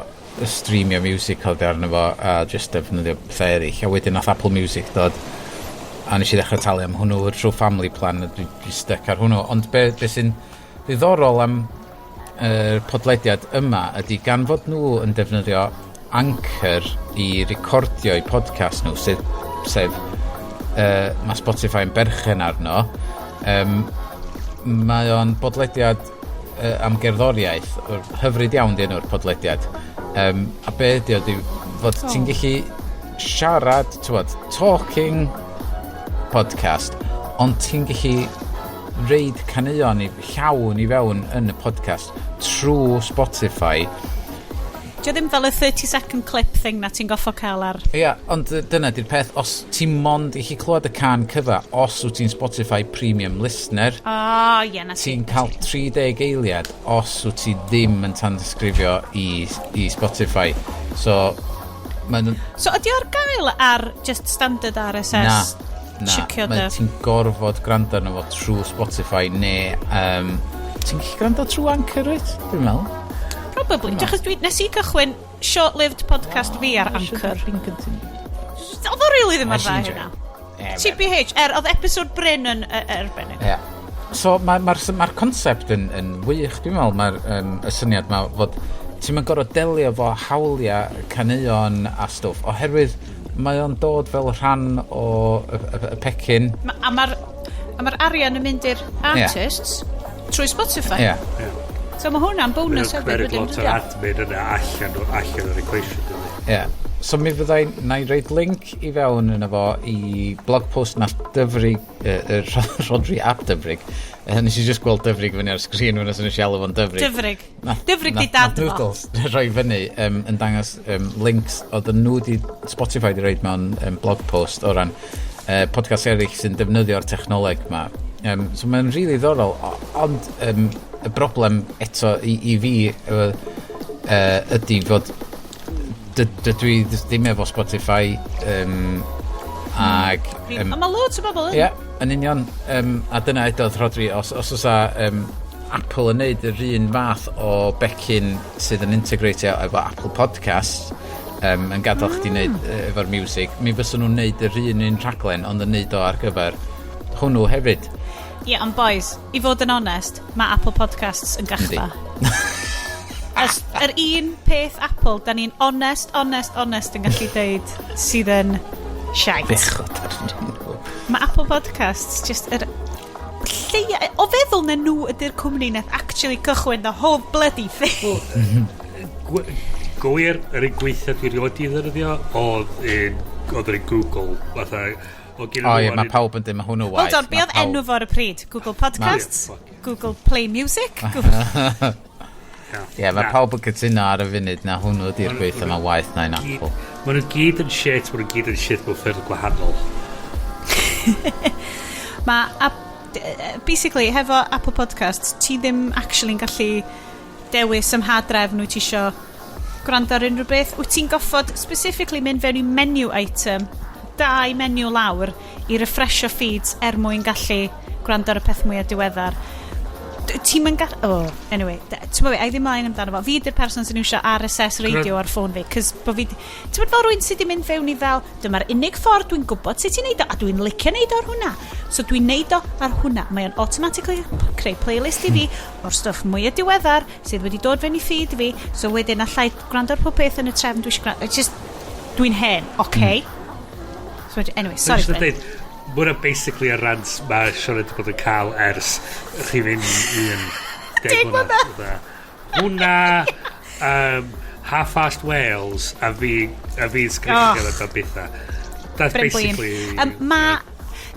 streamio music oddi arno fo a just defnyddio pethau eraill. A wedyn nath Apple Music dod a nes i ddechrau talu am hwnnw trwy family plan a dwi stuck ar hwnnw. Ond be sy'n ddiddorol am yr podlediad yma ydy gan fod nhw yn defnyddio Anchor i recordio eu podcast nhw, sef mae Spotify yn berchen arno, mae o'n bodlediad am gerddoriaeth, hyfryd iawn di enw'r podlediad. A be ydy o, ydy fod ti'n gallu siarad, t'wod, talking podcast, ond ti'n gallu roid caneuon i llawn i fewn yn y podcast trwy Spotify. Dio ddim fel y 30 second clip thing na ti'n goffo cael ar. Ia, ond dyna di'r peth, os ti'n mond i chi clywed y can cyfa, os wyt ti'n Spotify Premium listener, O, oh, ie, na ti. ti'n cael 30 eiliad os wyt ti ddim yn tanysgrifio i Spotify. So, maen nhw. So, ydy o ar gael ar just standard RSS? Na, na. Checio Mae ti'n gorfod gwrando arno fo trwy Spotify neu ti'n gallu gwrando trwy Anchor, wyt? Dwi'n meddwl. Probably. Achos nes i cychwyn short-lived podcast fi ar Anchor. Oedd o really ddim ar Nes dda i enjoy. hynna. TBH, oedd episode Bryn yn arbennig. Ie. So mae'r ma concept yn wych, dwi'n meddwl, mae'r y syniad ma fod ti'n mynd gorfod delio efo hawliau caneuon a stwff, oherwydd mae o'n dod fel rhan o y pecyn. A mae'r arian yn mynd i'r artists trwy Spotify. Ie. So mae hwnna'n bonus Mae'n hefyd cymeryd wedyn, lot o'r dydi o? admin yna allan o'r equation, dydy. Ie. So mi fyddai, na i roid link i fewn yna fo i blog post nath Dyfrig, Rodri ap Dyfrig. Nes i just gweld Dyfrig fyny ar sgrin fyna, so nes i alw fo'n Dyfrig. Dyfrig. Dyfrig di dad nath fo. Noodles rhoi fyny yn dangos links oedd nhw di Spotify di roid mewn blog post o ran podcast eraill sy'n defnyddio'r technoleg ma. So mae'n rili really ddiddorol, ond y broblem eto i fi ydy fod dydw i ddim efo Spotify ag A mae loads o bobl yn. Ie, yn union. A dyna edodd Rodri, os oes Apple yn neud yr un fath o becyn sydd yn integratio efo Apple Podcast, yn gadael chdi neud efo'r music, mi fyswn nhw'n neud yr un rhaglen, ond yn neud o ar gyfer hwnnw hefyd. Ie, ond boys, i fod yn onest, mae Apple Podcasts yn gachfa. Os yr un peth Apple, da ni'n honest, honest, honest yn gallu deud sydd yn shite. Bechod arnyn nhw. Mae Apple Podcasts just yr lleia. O feddwl na nhw ydy'r cwmni nath actually cychwyn the whole bloody thing. Gwir, yr un gweithio dwi rioed i ddefnyddio oedd yr un Google, fatha, o gen O ie, mae pawb yn dweud mae hwnnw waeth. Hold on, be Ma' oedd pawb- enw fo ar y pryd? Google Podcasts? Ma- Fuck. Google Play Music? Google. Ie, mae pawb yn cytuno ar y funud na hwnnw ydy'r gweithio mae waeth na un Apple. Maen nhw gyd yn shit, maen nhw gyd yn shit mewn ffyrdd gwahanol. Mae, basically, hefo Apple Podcasts, ti ddim actually'n gallu dewis ym mha drefn wyt ti isio gwrando ar unrhyw beth. Wyt ti'n goffod specifically mynd fewn i menu item, dau menu lawr, i refresho feeds er mwyn gallu gwrando ar y peth mwyaf diweddar. Ti'n mynd gall... Oh, anyway, ti'n mynd, a i ddim mlaen amdano fo. Fi di'r person sy'n iwsio RSS radio ar ffôn fi, cos bo fi... Ti'n mynd fel rhywun sydd wedi mynd fewn i fel, dyma'r unig ffordd dwi'n gwybod sut ti'n neud o, a dwi'n licio neud o ar hwnna. So dwi'n neud o ar hwnna. Mae o'n automatically creu playlist i fi o'r stwff mwyaf diweddar sydd wedi dod fewn i feed fi, so wedyn allai gwrando ar pob peth yn y trefn dwi eisiau gwrando. It's just, dwi'n hen, okay? So, anyway, sorry, Bryn. Mae hwnna basically y rant mae Sioned wedi bod yn cael ers rhifyn un. 10 mlynedd. Hwna, Half-Fast Wales, a fi sgrichio oh. am bethau. That's Bryn Blin. basically. Ma,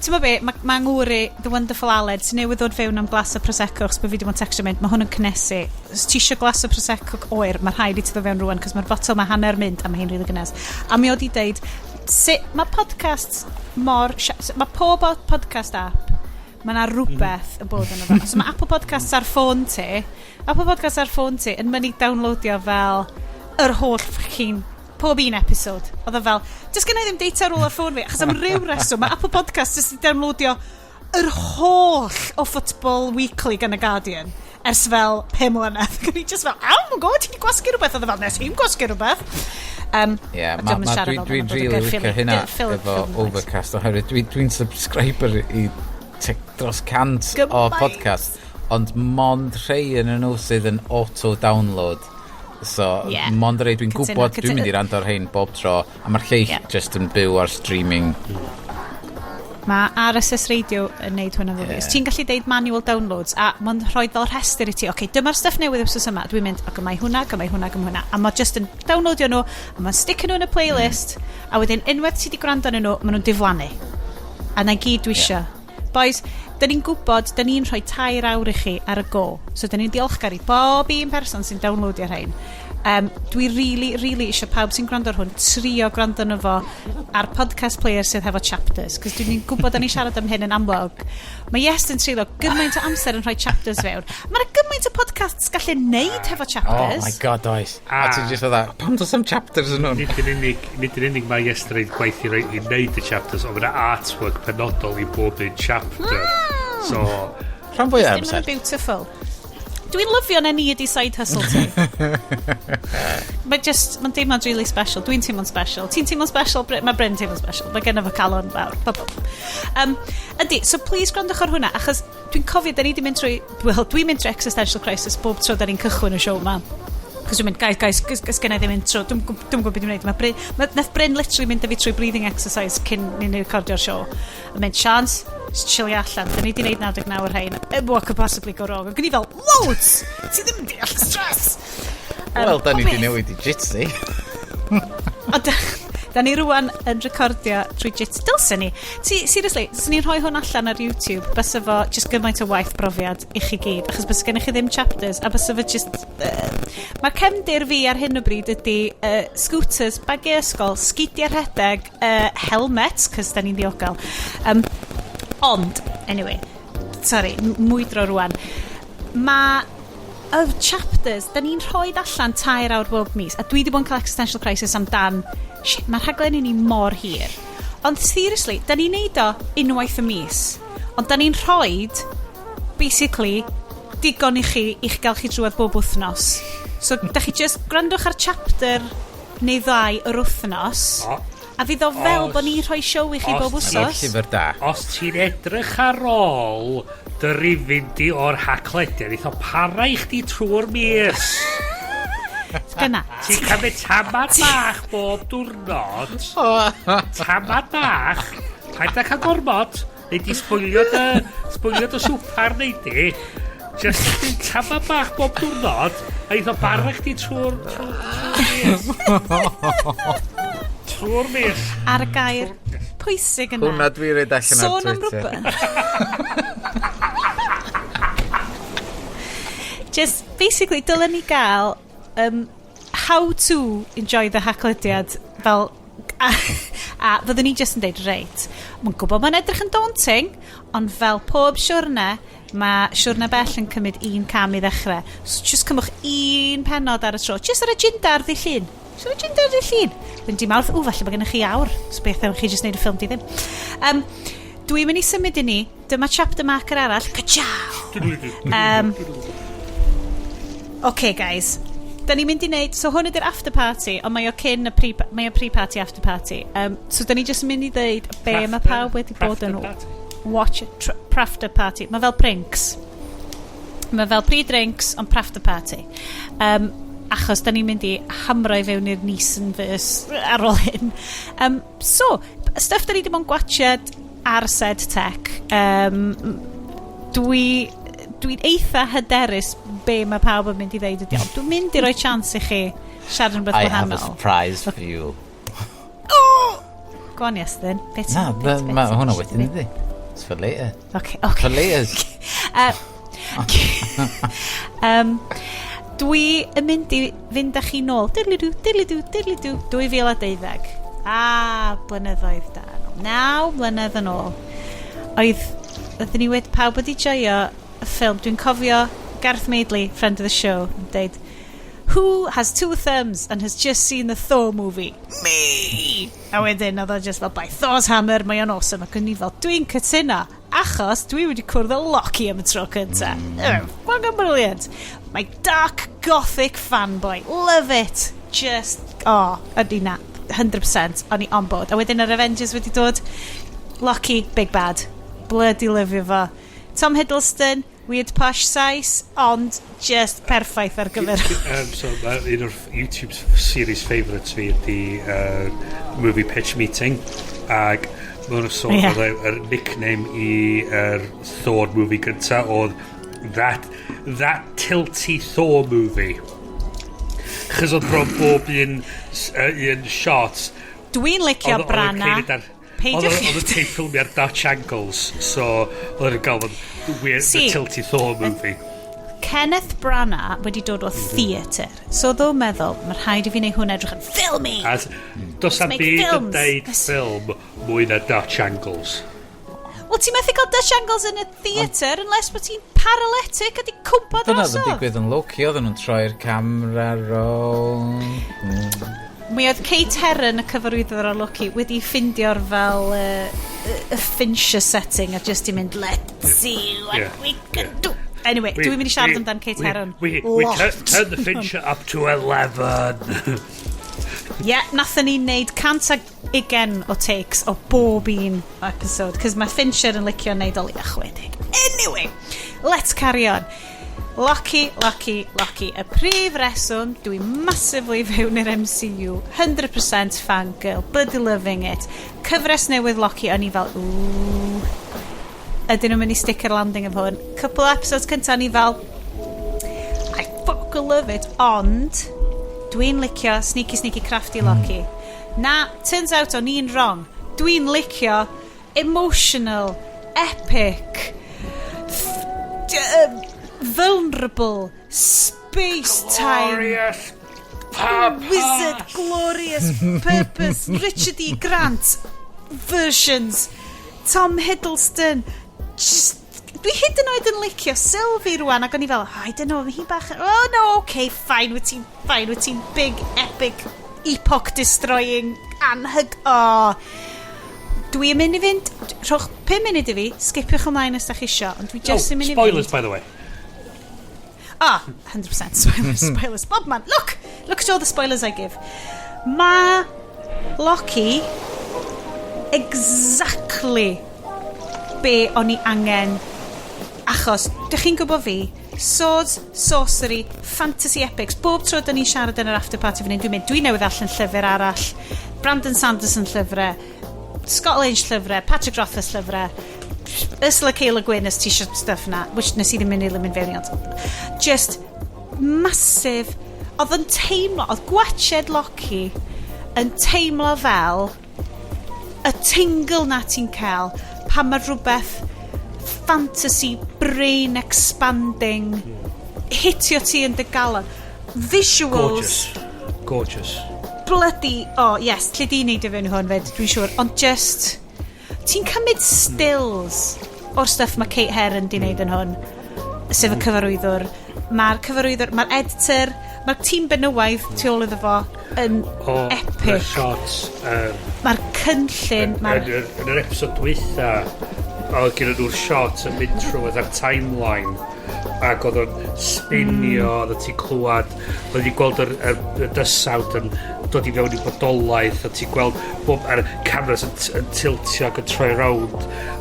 ti'n be, mae ngŵr i, The Wonderful Aled, sy'n newydd ddod fewn am glas o Prosecco, achos bod fi wedi bod yn textio mynd, mae hwn yn cynnesu. Os ti eisiau glas o Prosecco oer, mae rhaid i ti ddod fewn rwan, cos mae'r botol mae hanner mynd, a mae hi'n rili gynnes. A mi oedd i deud, sut, mae podcasts mor... Mae pob podcast app, mae yna rhywbeth yn bod yn efo. So mae Apple Podcasts ar ffôn ti, Apple Podcasts ar ffôn ti yn mynd i downloadio fel yr holl fucking pob un episode. Oedd o fel, does gen i ddim data ar ôl ar ffôn fi, achos am ryw reswm, mae Apple Podcasts jyst i downloadio yr holl o Football Weekly gan y Guardian ers fel 5 mlynedd. Ac o'n i just fel, "Oh my God, ti wedi gwasgu rhywbeth?" Oedd o fel, "Nes i'n gwasgu rhywbeth." Ie, a ma, dio'm yn ma, siarad dwi'n fel dwi ma'n bod yn really Gaerffili. licio hynna Phil efo Phil Noise. Overcast oherwydd dwi'n dwi subscriber i dros 100 o Gymaint. podcast, ond mond rhai yn nhw sydd yn auto-download. So, mond rhai dwi'n Cytuno, gwybod dwi'n cytuno. mynd i rando ar rhain bob tro, a mae'r lleill just yn byw ar streaming. Mae RSS Radio yn neud hwnna fo fi. Os ti'n gallu deud manual downloads, a mae'n rhoi fel rhestr i ti, "Okay, dyma'r stuff newydd wsos yma." Dwi'n mynd, "Ok, mae hwnna, mae hwnna, mae hwnna." A mae just yn downloadio nhw, a mae'n sticio nhw yn y playlist, a wedyn unwaith ti wedi gwrando arnyn nhw, maen nhw'n diflannu. A na gyd dwi isio. Boys, da ni'n gwybod, da ni'n rhoi 3 awr i chi ar y go. So da ni'n diolchgar i bob un person sy'n downloadio rhain. Dwi really, really eisiau pawb sy'n gwrando ar hwn trio gwrando arno fo ar podcast player sydd hefo chapters. Cos dwi'n gwybod da ni'n siarad am hyn yn amlwg. Mae Iest yn treulio gymaint o amser yn rhoi chapters fewn. Mae'n gymaint o podcasts gallu neud hefo Oh chapters. my God, oes. A ti'n just fatha, pam does am chapters yn hwn? Nid yn unig mae Iestyn reid gwaith i, roi, i wneud y chapters, ond mae yna artwork penodol i bob un chapter. So, Rhan fwy o Dim amser. yn beautiful. Dwi'n lyfio na ni ydi side hustle ti. Mae just, mae'n deimlad really special. Dwi'n teimlo'n special. Ti'n teimlo'n special? Mae Bryn teimlo'n special. Mae genno fo calon fawr. Pop, pop. Ydy, so please gwrandwch ar hwnna, achos dwi'n cofio, da ni di mynd trwy, well, dwi'n mynd trwy existential crisis bob tro da ni'n cychwyn y show ma. Cos dwi'n mynd, "Guys, guys, gys, gys gen i ddim intro, dwi gwybod beth dwi'n gwneud." Mae Bryn, nath Bryn literally mynd â fi trwy breathing exercise cyn ni'n recordio'r show. A mynd, "Chance, just chillio allan. Da ni di wneud 99 o'r rhain. What could possibly go wrong?" Ac o'n i fel, "Loads! Ti ddim yn deall y stress!" Wel, da ni o di beth? newid i Jitsi. Ond da ni rwan yn recordio trwy Jitsi. Dylsen ni. Ti, seriously, swn ni'n rhoi hwn allan ar YouTube, bysa fo just gymaint o waith brofiad i chi gyd, achos bysa gennych chi ddim chapters, a bysa fo just... Mae'r cefndir fi ar hyn o bryd ydy scooters, bagiau ysgol, sgidiau rhedeg, helmets, cos da ni'n ddiogel. Ond, anyway, sorry, mwydro rwan. Mae y chapters, da ni'n rhoi allan 3 awr bob mis, a dwi wedi bod yn cael existential crisis amdan, shit, mae'r rhaglen i ni mor hir. Ond seriously, da ni'n neud o unwaith y mis, ond da ni'n rhoi, basically, digon i chi, i'ch gael chi drwad bob wythnos. So, da chi just gwrandwch ar chapter neu ddau yr wythnos, a fydd o fel bod ni'n rhoi show i chi bob wythnos. Llyfr da. Os ti'n edrych ar ôl dy rifyn di o'r Haclediad, eitha para i chdi trwy'r mis. Gyna. Ti'n cymryd tamad bach bob diwrnod. Tamad bach. Paid â cael gormod. Neu di sbwylio dy swpar neu di. Just tamad bach bob diwrnod. A eitha bara chdi trwy'r mis. Trwy'r mis. Ar y gair pwysig yna. Hwna dwi'n rhaid allan ar Sôn am Twitter. rhywbeth. Just, basically, dylen ni gael how to enjoy the Haclediad fel A fyddwn ni jyst yn deud, reit, mae'n gwybod mae'n edrych yn daunting, ond fel pob siwrne, mae siwrne bell yn cymryd un cam i ddechrau. So just cymwch un penod ar y tro. Just ar agenda ar ddydd Llun. Just ar agenda ar ddydd Llun. Wedyn di Mawrth, ww, falle bod gennych chi awr. So beth ewch chi just neud y ffilm di ddim. Dwi'n mynd i symud i ni. Dyma chapter marker arall. Ka-chow! Okay, guys. Da ni'n mynd i wneud. So hwn ydy'r after party, ond mae o cyn y pre, mae o pre-party after party. So da ni jyst yn mynd i ddeud be mae pawb wedi bod yn watch prafter party. Mae fel prinks. Mae fel pre-drinks, ond prafter party. Achos da ni'n mynd i hamro i fewn i'r Neeson verse ar ôl hyn. So, stuff da ni wedi bod yn gwatchiad ar said tech. Dwi'n eitha hyderus be mae pawb yn mynd i ddeud ydi, ond dwi'n mynd i roi chance i chi siarad yn beth I have a gwahanol. surprise for you. Oh! Go on, Iestyn. Beth Na, beth- ma beth hwnna ti wedyn eisiau ydi. It's for later. Okay. For later. Dwi yn mynd i fynd â chi nôl. Diddly-doo, diddly-doo, diddly-doo. 2012. Ah, blynyddoedd da. 9 mlynedd yn ôl. Oedden ni wedi, pawb wedi joio y ffilm. Dwi'n cofio Gareth Maidley, friend of the show, yn deud, "Who has two thumbs and has just seen the Thor movie? Me!" A wedyn oedd o just fel, "By Thor's hammer, mae o'n awesome." Ac o'n i fel, "Dwi'n cytuno, achos dwi wedi cwrdd â Loki am y tro cynta. Mm. Fucking brilliant. My dark gothic fanboy. Love it. Just, oh, ydy na, 100%, o'n i on board." A wedyn yr Avengers wedi dod, Loki, big bad. Bloody lyfio fo. Tom Hiddleston, weird posh size, ond just perffaith ar gyfer. So, ma' un o'r YouTube series favourites fi ydy Movie Pitch Meeting, ac mae nhw'n sôn yeah, yr nickname i yr Thor movie gynta oedd that tilty Thor movie. Chos oedd bron bob un shot Dwi'n licio oedd Branagh. cleared Peidiwch Oedd y tape ffilmio ar Dutch angles, so oedd yn gael fod weird, the See, tilty Thor movie. Kenneth Branagh wedi dod o theatr. So oedd o'n meddwl, "Mae rhaid i fi wneud hwn edrych yn filmy." A does am Make byd yn films. deud ffilm mwy na Dutch angles. Wel, ti'n methu cael Dutch angles yn y theatr unless bod ti'n paralytic a di cwmpa Dyna oedd yn drosodd. digwydd yn Loki, oedden nhw'n troi'r camera roll. Mi oedd Kate Herron, y cyfarwyddwr o Loki, wedi ffindio'r fel y Fincher setting a just i mynd, "Let's see what we can do." Anyway, dwi'n mynd i siarad amdan Kate Herron. We Lot. turn the Fincher up to 11. Ie, yeah, nathon ni wneud 120 o takes o bob un episode, cos mae Fincher yn licio wneud o leia 60. Anyway, let's carry on. Loki, Loki, Loki. Y prif reswm, dwi massively fewn i'r MCU. 100% fangirl, bloody loving it. Cyfres newydd Loki, o'n i fel, "Ooh, ydyn nhw'n mynd i stick ar landing efo hwn?" Couple of episodes cynta, o'n i fel, "I fucking love it," ond dwi'n licio sneaky, sneaky, crafty Loki. Na, turns out o'n i'n wrong. Dwi'n licio emotional, epic, vulnerable, space-time, Glorious purpose. Wizard, glorious purpose, Richard E. Grant versions, Tom Hiddleston, just dwi hyd yn oed yn licio Sylvie rwan ac o'n i fel, "Oh, I don't know, mae hi bach, oh no, okay, fine, wyt ti'n fine, wyt ti'n big, epic, epoch destroying, anhyg, oh." Dwi'n mynd i fynd, rhowch 5 munud i fi, skipiwch ymlaen os da chi isio, ond dwi just Oh, yn mynd i spoilers, fynd. by the way. Ah, 100% spoilers, spoilers. Bob man, look! Look at all the spoilers I give. Ma Loki exactly be o'n i angen achos, dych chi'n gwybod fi, swords, sorcery, fantasy epics, bob tro dyn ni'n siarad yn yr after party fan hyn, dwi'n mynd, dwi newydd allan llyfr arall, Brandon Sanderson llyfrau, Scott Lynch llyfrau, Patrick Rothfuss llyfrau, Ursula K. Le Guin os ti eisiau stuff na, which nes i ddim mynd i mynd fewn i, ond just massive, oedd yn teimlo, oedd gwatched Loki yn teimlo fel y tingle na ti'n cael pan mae rhywbeth fantasy brain expanding hitio ti yn dy galon, visuals. Gorgeous. Gorgeous. Bloody, oh yes, lle di neud i fewn i hwn fyd, dwi'n siŵr. Ond just, ti'n cymryd stills o'r stuff mae Kate Herron di wneud yn hwn, sef y cyfarwyddwr. Mae'r cyfarwyddwr, mae'r editor, mae'r tîm benywaidd tu ôl iddo fo yn O, epic. Y shots. Mae'r cynllun, mae'r Yn yr episod dwytha, oedd gen nhw'r shots yn mynd trwy fatha'r timeline ac oedd o'n spinio, oedd ti'n clywed, oedd ti'n gweld yr bydysawd yn dod i fewn i bodolaeth, a ti'n gweld bob ar cameras yn tiltio ac yn troi rownd,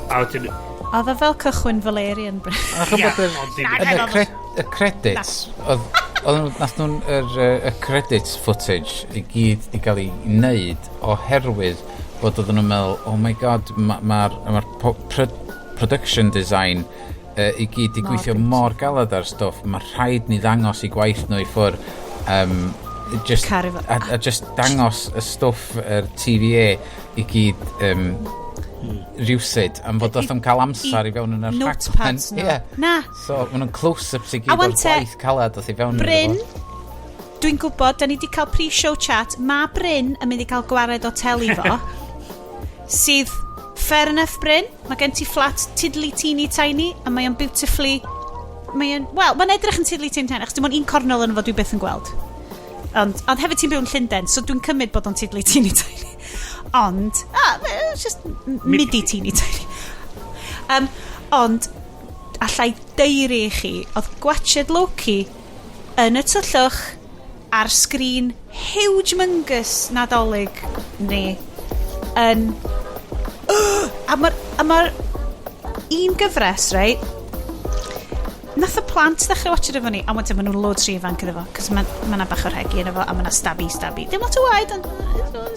a wedyn Oedd o fel cychwyn Valerian. A chybod Ie, ond ddim- yn y credits, oedd nath nhw'n y credits footage i gyd di gael ei wneud oherwydd bod oedden nhw'n meddwl, "Oh my God, mae'r ma production design i gyd di Mor gweithio mor galad ar stwff, mae rhaid ni ddangos i gwaith nhw i ffwr." Just, Caru fo. a just dangos y stwff yr TVA i gyd rhywsut am fod oedd o'n cael amser i fewn yn y rhaglen. Notepads nhw. Ie. Na. So, maen nhw'n close-ups i A gyd wan o'r te, gwaith calad oedd i fewn iddo Bryn, fo. dwi'n gwybod, da ni wedi cael pre-show chat, mae Bryn yn mynd i gael gwared o teli fo, sydd, fair enough, Bryn, mae gen ti flat tiddly teeny tiny, a mae o'n beautifully, mae o'n, wel, mae'n edrych yn tiddly teeny tiny, achos dim ond un cornel yn fo dwi byth yn gweld. Ond hefyd ti'n byw yn Llundain, so dwi'n cymryd bod o'n tiddly teeny tiny. Ond, ah, it's just midi teeny tiny. Ond, allai deiri i chi, oedd gwatchad Loki yn y tyllwch ar sgrin huge mungus Nadolig ni yn a ma un gyfres, right, nath y plant ddechrau watchad efo ni, a wedyn maen nhw'n loads rhy ifanc iddo fo, cos mae ma 'na bach o rhegi yn efo, a mae 'na stabby stabby. Dim lot o waed, ond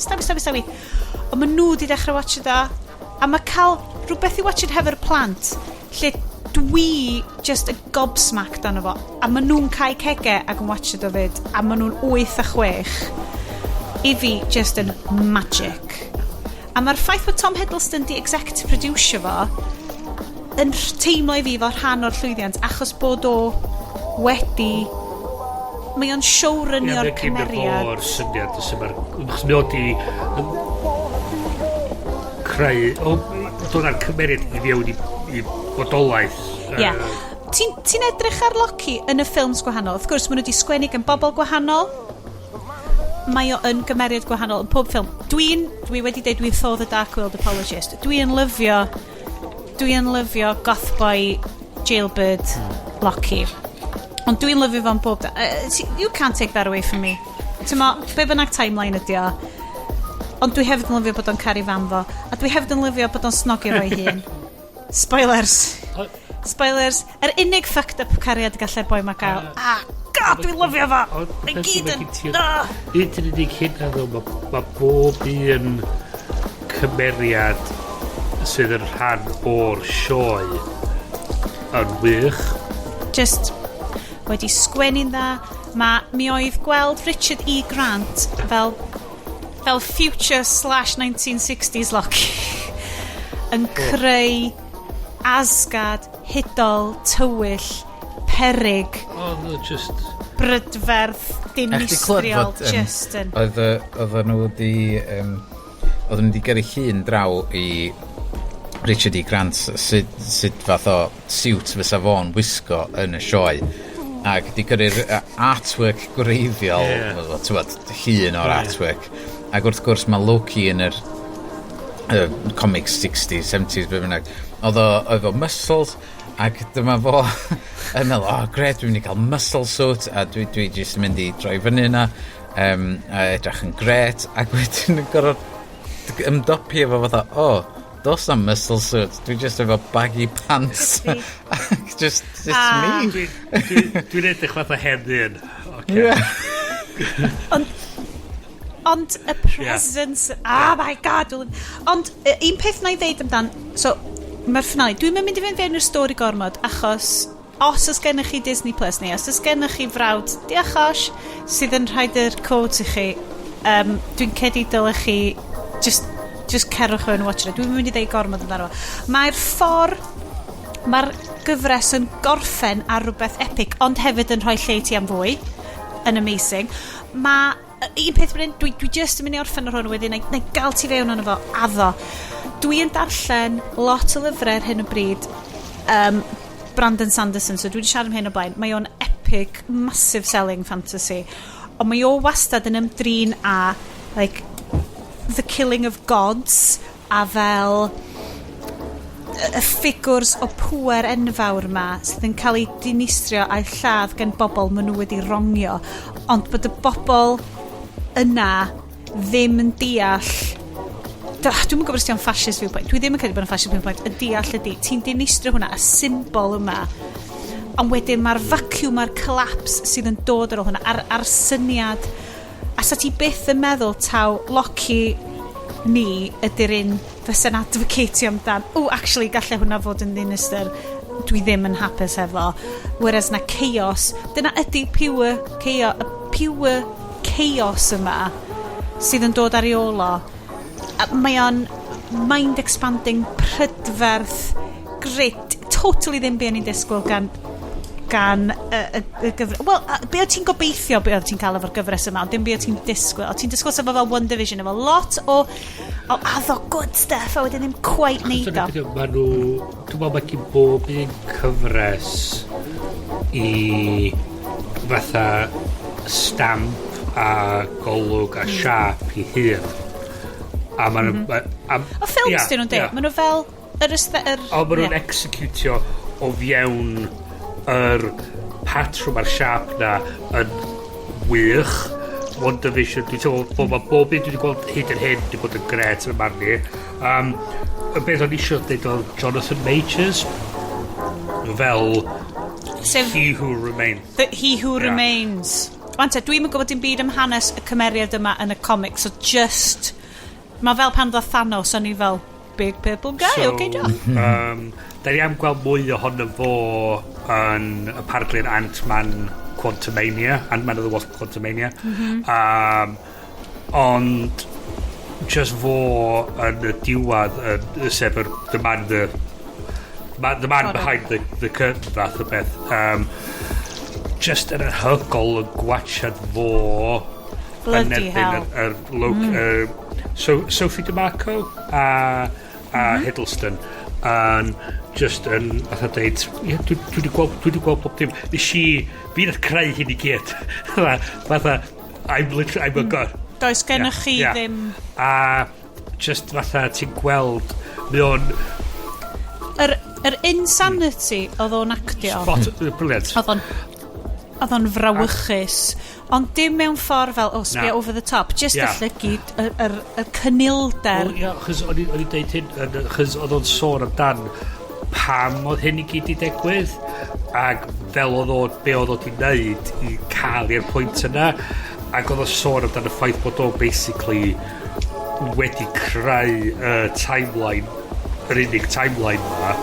stabby stabby stabby. Ond maen nhw wedi dechrau watchad o, a mae cael rhywbeth i watchad hefo'r plant, lle dwi just y gobsmacked arno fo, a maen nhw'n cael cege ac yn watchad o fyd, a maen nhw'n 8 a 6, i fi just yn magic. A mae'r ffaith bod Tom Hiddleston di executive producer fo yn teimlo i fi fel rhan o'r llwyddiant achos bod o wedi mae o'n showrunnio'r Ie, cymeriad. O'r syniad sy'n mae'r... Achos mae o di creu... O, dod â'r cymeriad i fewn i bodolaeth. Ie. Ti'n edrych ar Loki yn y ffilms gwahanol. Wrth gwrs, maen nhw wedi sgwennu gan bobl gwahanol. Mae o yn gymeriad gwahanol yn pob ffilm. Dwi wedi dweud dwi'n Thor the Dark World apologist. Dwi'n lyfio Goth Boy Jailbird Loki. Ond dwi'n lyfio fo'n bob... You can't take that away from me. Ti'n mo, be bynnag timeline ydi o. Ond dwi hefyd yn lyfio bod o'n caru fam fo. A dwi hefyd yn lyfio bod o'n snogio fo'i hun. Spoilers. Spoilers. Yr unig fucked up cariad gallai'r boi ma gael. Ah, God, dwi'n lyfio fo! Mae'n gyd yn... Ah! Un dyn unig hynna ddo, ma bob un cymeriad sydd yn rhan o'r sioe yn wych. Just wedi sgwennu'n dda. Mi oedd gweld Richard E. Grant fel future/1960s Loki yn creu Asgard hudol, tywyll, perig, Oedd o just brydferth, A chdi clywed dinistriol, fod, just yn... Oedd nhw wedi... Oedden nhw wedi gyrru llun draw i Richard E. Grant sut fath o suit fysa fo'n wisgo yn y sioe ac di gyrru'r artwork gwreiddiol, yeah. T'wod, llun o'r artwork, ac wrth gwrs mae Loki yn yr comics 60s, 70s, be bynnag, oedd o muscles, ac dyma fo yn meddwl, "Oh gret, dwi'n mynd i cael muscle suit a dwi jyst yn mynd i droi fyny yna a edrych yn gret," ac wedyn yn gorfod ymdopi efo fatha, "Oh, does na muscle suit, dwi just efo baggy pants." Ac just, it's me. Dwi'n edrych fatha hen ddyn. Okay. Ond y presence, oh my God. Ond un peth na i ddeud amdan, so, mae'r finale, dwi'n mynd i fynd fewn i'r stori gormod, achos os oes gennych chi Disney Plus neu os oes gennych chi frawd, diolch osh, sydd yn rhaid yr codes i chi, dwi'n cedi dylech chi just cerwch fewn watch it. Dwi'n mynd i ddeud gormod amdano fo. Mae'r ffordd mae'r gyfres yn gorffen ar rhywbeth epic, ond hefyd yn rhoi lle i ti am fwy, yn amazing. Mae Un peth fan hyn, dwi just yn mynd i orffen ar hwn wedyn, na i gael ti fewn ono fo, addo. Dwi yn darllen lot o lyfrau ar hyn o bryd, Brandon Sanderson, so dwi wedi siarad am hyn o blaen. Mae o'n epic, massive selling fantasy. Ond mae o wastad yn ymdrin â, like, the killing of gods, a fel y ffigwrs o pŵer enfawr ma sydd yn cael ei dinistrio a'i lladd gan bobl maen nhw wedi wrongio, ond bod y bobl yna ddim yn deall. Dwi'm yn gwybod os 'di o'n fascist viewpoint, dwi ddim yn credu bod o'n fascist viewpoint. Y deall ydy ti'n dinistrio hwnna, y symbol yma, ond wedyn mae'r vacuum a'r collapse sydd yn dod ar ôl hwnna a'r syniad, a sa ti byth yn meddwl taw Loki ni ydy'r un fysa'n advocatio amdan, "O, actually, gallai hwnna fod yn ddinistr dwi ddim yn hapus efo," whereas na chaos, dyna ydy pure chaos, y pure chaos yma sydd yn dod ar ei ôl o. A mae o'n mind expanding, prydferth, great, totally ddim be o'n i'n disgwyl gan y gyfres. Wel, be o ti'n gobeithio be o ti'n cael efo'r gyfres yma, ond dim be o ti'n disgwyl. O ti'n disgwyl sef fel WandaVision, efo lot o addo good stuff, a wedyn ddim quite neud o. Mae nhw... Dwi'n meddwl mae gen bob un cyfres i fatha stamp a golwg a siap i hun. A maen nhw... O ffilms dyn nhw'n dweud, maen nhw fel yr O, maen nhw'n executio o fewn yr patrwm a'r siap na yn wych. WandaVision, dwi'n teimlo bod mae bob un dwi wedi gweld hyd yn hyn wedi bod yn gret yn y marn i. Y beth o'n eisiau dweud oedd Jonathan Majors fel Sef He Who Remains. The He Who Remains. Wan te, dwi'm yn gwybod dim byd am hanes y cymeriad yma yn y comics, so just... Mae fel pan ddoth Thanos, o'n i fel, "Big purple guy, so, okay, diolch." Da ni am gweld mwy ohono fo yn apparently yn Ant-Man Quantumania, Ant-Man of the Wasp Quantumania. Ond just fo yn y diwedd, yn, sef yr, the man Got it. behind the curtain fath o beth. Just yn anhygoel yn gwachad fo yn Bloody erbyn hell. yr so, Sophie DeMarco a Hiddleston yn just yn fatha deud, "Ie, dwi wedi gweld pob dim, nes i fi nath creu hyn i gyd," fatha I'm literally, I'm a god. Does gennych chi ddim. A just fatha ti'n gweld mae o'n Yr insanity oedd o'n actio. Spot brilliant. Oedd o'n frawychus. Ond dim mewn ffordd fel, "Oh, sbio Na. over the top." Just y llygid, y cynilder. Wel, ia, chos o'n i'n deud hyn, chos oedd o'n sôn amdan pam oedd hyn i gyd i digwydd, ac fel oedd o, be oedd o di wneud i cael i'r pwynt yna, ac oedd o sôn amdan y ffaith bod o basically wedi creu y timeline, yr unig timeline ma,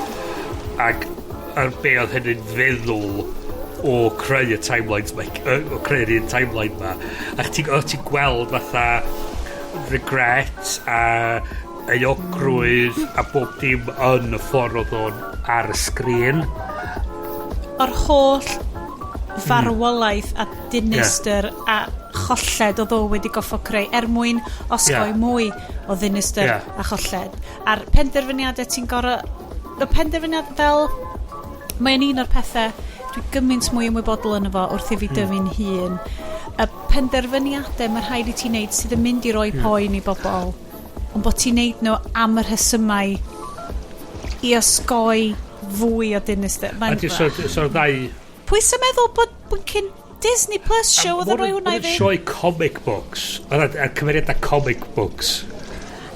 ac yr be oedd hynny'n feddwl o creu y timelines ma, o creu'r un timeline ma, ac ti'n gweld fatha regret a euogrwydd a bob dim yn y ffordd oedd o'n ar y sgrin. O'r holl farwolaeth a dinistr a cholled oedd o wedi goffo creu er mwyn osgoi mwy o ddinistr a cholled. A'r penderfyniadau ti'n gorau... Y penderfyniad fel... Mae'n un o'r pethau dwi gymaint mwy ymwybodol yn efo wrth i fi dyfu'n hun. Y penderfyniadau mae rhaid i ti wneud sydd yn mynd i roi poen i bobl, ond bod ti'n neud nhw am y rhesymau i osgoi fwy o dinistr. A Mae'n di, so ddau Pwy sy'n meddwl bod cyn Disney Plus show oedd yn rhoi hwnna i fi? Sioe comic books. Oedd a cymeriadau comic books.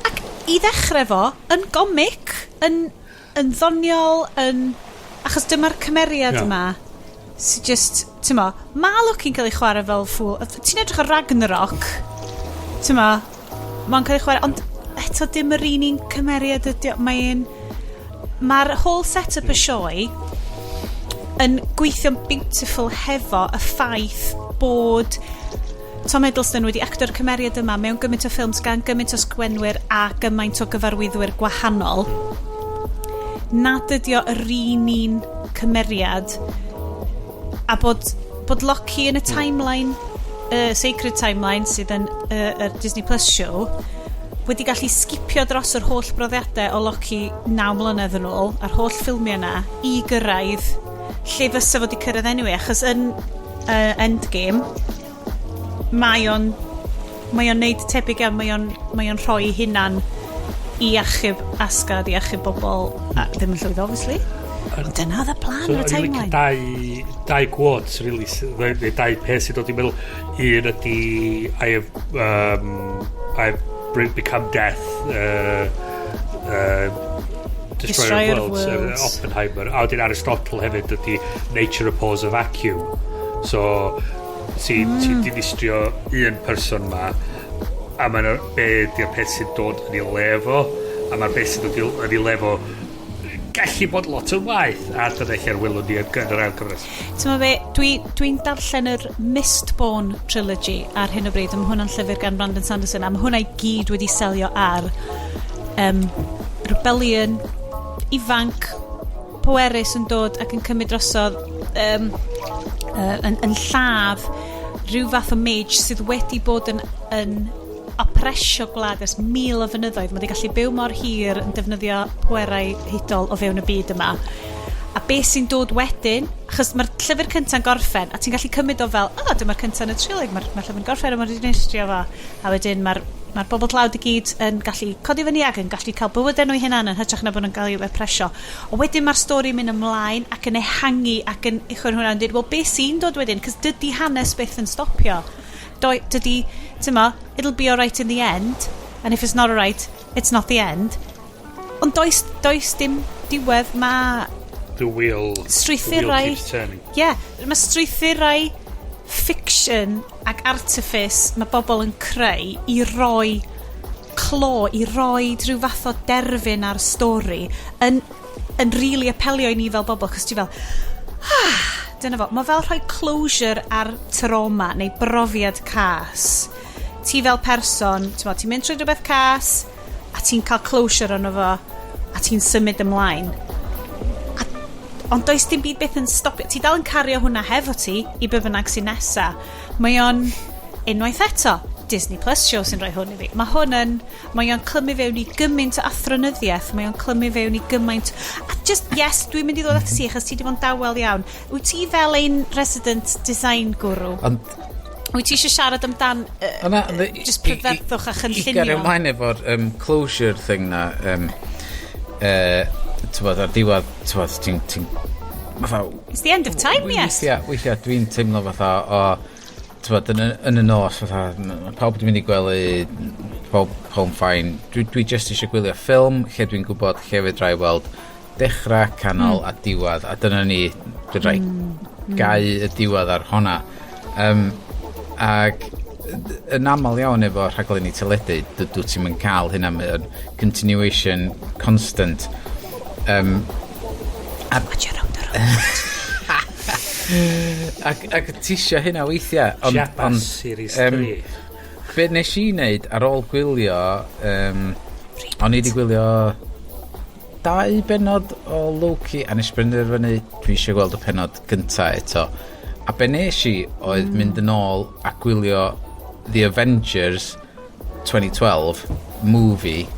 Ac i ddechrau fo, yn gomic, yn ddoniol, yn... Achos dyma'r cymeriad yma, sy'n just, ti'n mo, mae Loki'n cael ei chwarae fel ffŵl. Ti'n edrych ar Ragnarok, ti'n mo, mae'n cael ei chwarae, ond eto dim yr un cymeriad ydi o. Mae'r whole set-up y sioe yn gweithio'n beautiful hefo y ffaith bod Tom Hiddleston wedi actor'r cymeriad yma mewn gymaint o ffilms gan gymaint o sgwenwyr a gymaint o gyfarwyddwyr gwahanol, nad ydi o yr un cymeriad, a bod Loki yn y timeline Sacred Timeline sydd yn y Disney Plus show wedi gallu skipio dros yr holl brofiadau o Loki 9 mlynedd yn ôl a'r holl ffilmiau yna i gyrraedd lle fysa fod i cyrraedd anyway, achos yn Endgame mae o'n neud tebyg iawn, mae o'n rhoi hunan i achub Asgard, i achub bobl a ddim yn llwyddo, obviously. Ond dyna oedd y plan So, o'r o'n i'n licio timeline. dau quotes, really, neu dau peth sy'n dod i meddwl. Un ydy, "I have become death, destroyer Destroyer of of worlds," worlds. Oppenheimer. A wedyn Aristotle hefyd ydy "Nature abhors a vacuum." So, ti'n ti dinistrio un person ma, a mae'n be di'r peth sy'n dod yn ei le fo, a mae'r beth sy'n dod yn ei le fo gallu bod lot yn waeth, a dyna lle'r welwn ni yn yr ail gyfres. Ti'n be, dwi darllen yr Mistborn trilogy ar hyn o bryd, a mae hwnna'n llyfr gan Brandon Sanderson, a mae hwnna i gyd wedi selio ar rebellion ifanc pwerus yn dod ac yn cymryd drosodd yn lladd rhyw fath o mage sydd wedi bod yn opresio gwlad ers 1,000 o fynyddoedd. Mae wedi gallu byw mor hir yn defnyddio pwerau hudol o fewn y byd yma. A beth sy'n dod wedyn, achos mae'r llyfr cynta'n gorffen, a ti'n gallu cymryd o fel, "O, oh, dyma'r cynta yn y trilogy, mae'r llyfr yn gorffen, a mae'n dinistrio fo." A wedyn mae'r bobl tlawd i gyd yn gallu codi fyny ac yn gallu cael bywydau nhw eu hunain yn hytrach na bod nhw'n cael eu opresio. O wedyn mae'r stori mynd ymlaen ac yn ehangu ac yn uchel hwnna yn dweud, "Wel, beth sy'n dod wedyn?" Cos dydy hanes byth yn stopio. Doi, dydy, ti'n ma, it'll be alright in the end, and if it's not alright, it's not the end. Ond does dim diwedd, mae The wheel keeps turning. Ie, yeah, mae strwythurau fiction ac artifice mae bobl yn creu i roi clo, i roi rhyw fath o derfyn ar stori yn really apelio i ni fel bobl, cos ti fel, "Ah, dyna fo." Mae fel rhoi closure ar trauma neu brofiad cas. Ti fel person, ti'n ti'n mynd trwy rhywbeth cas, a ti'n cael closure arno fo, a ti'n symud ymlaen. Ond does dim byd byth yn stopio. Ti dal yn cario hwnna hefo ti i be bynnag sy'n nesa. Mae o'n, unwaith eto, Disney Plus show sy'n rhoi hwn i fi. Mae hwn yn, mae o'n clymu fewn i gymaint o athronyddiaeth, mae o'n clymu fewn i gymaint. A just, yes, dwi'n mynd i ddod at ti, achos ti di bod yn dawel iawn. Wyt ti fel ein resident design guru? Ond Wyt ti eisiau siarad amdan O na, just prydferthwch a I chynllunio? gario ymlaen efo'r closure thing na, t'bod, ar diwedd, t'bod, ti'n fatha, It's the end of time, yes. Weithiau dwi'n teimlo fatha, o, t'bod, yn y nos, fatha, pawb wedi mynd i gwely, pawb fine. Dwi just eisiau gwylio ffilm lle dwi'n gwybod lle fedra i weld dechrau, canol a diwedd, a dyna ni, fedra i gau y diwedd ar honna. Ac yn aml iawn efo rhaglenni teledu, dydw ti'm yn cael hynna, mae o'n continuation constant. Watch your round the road. Ac ti isio hynna weithiau. Ond, Jabba ond, Series yym, 3. Be nes i wneud ar ôl gwylio, o'n i wedi gwylio dau benod o Loki a nes i benderfynu dwi eisiau gweld y penod gynta eto. A be nes i oedd mynd yn ôl a gwylio The Avengers 2012 movie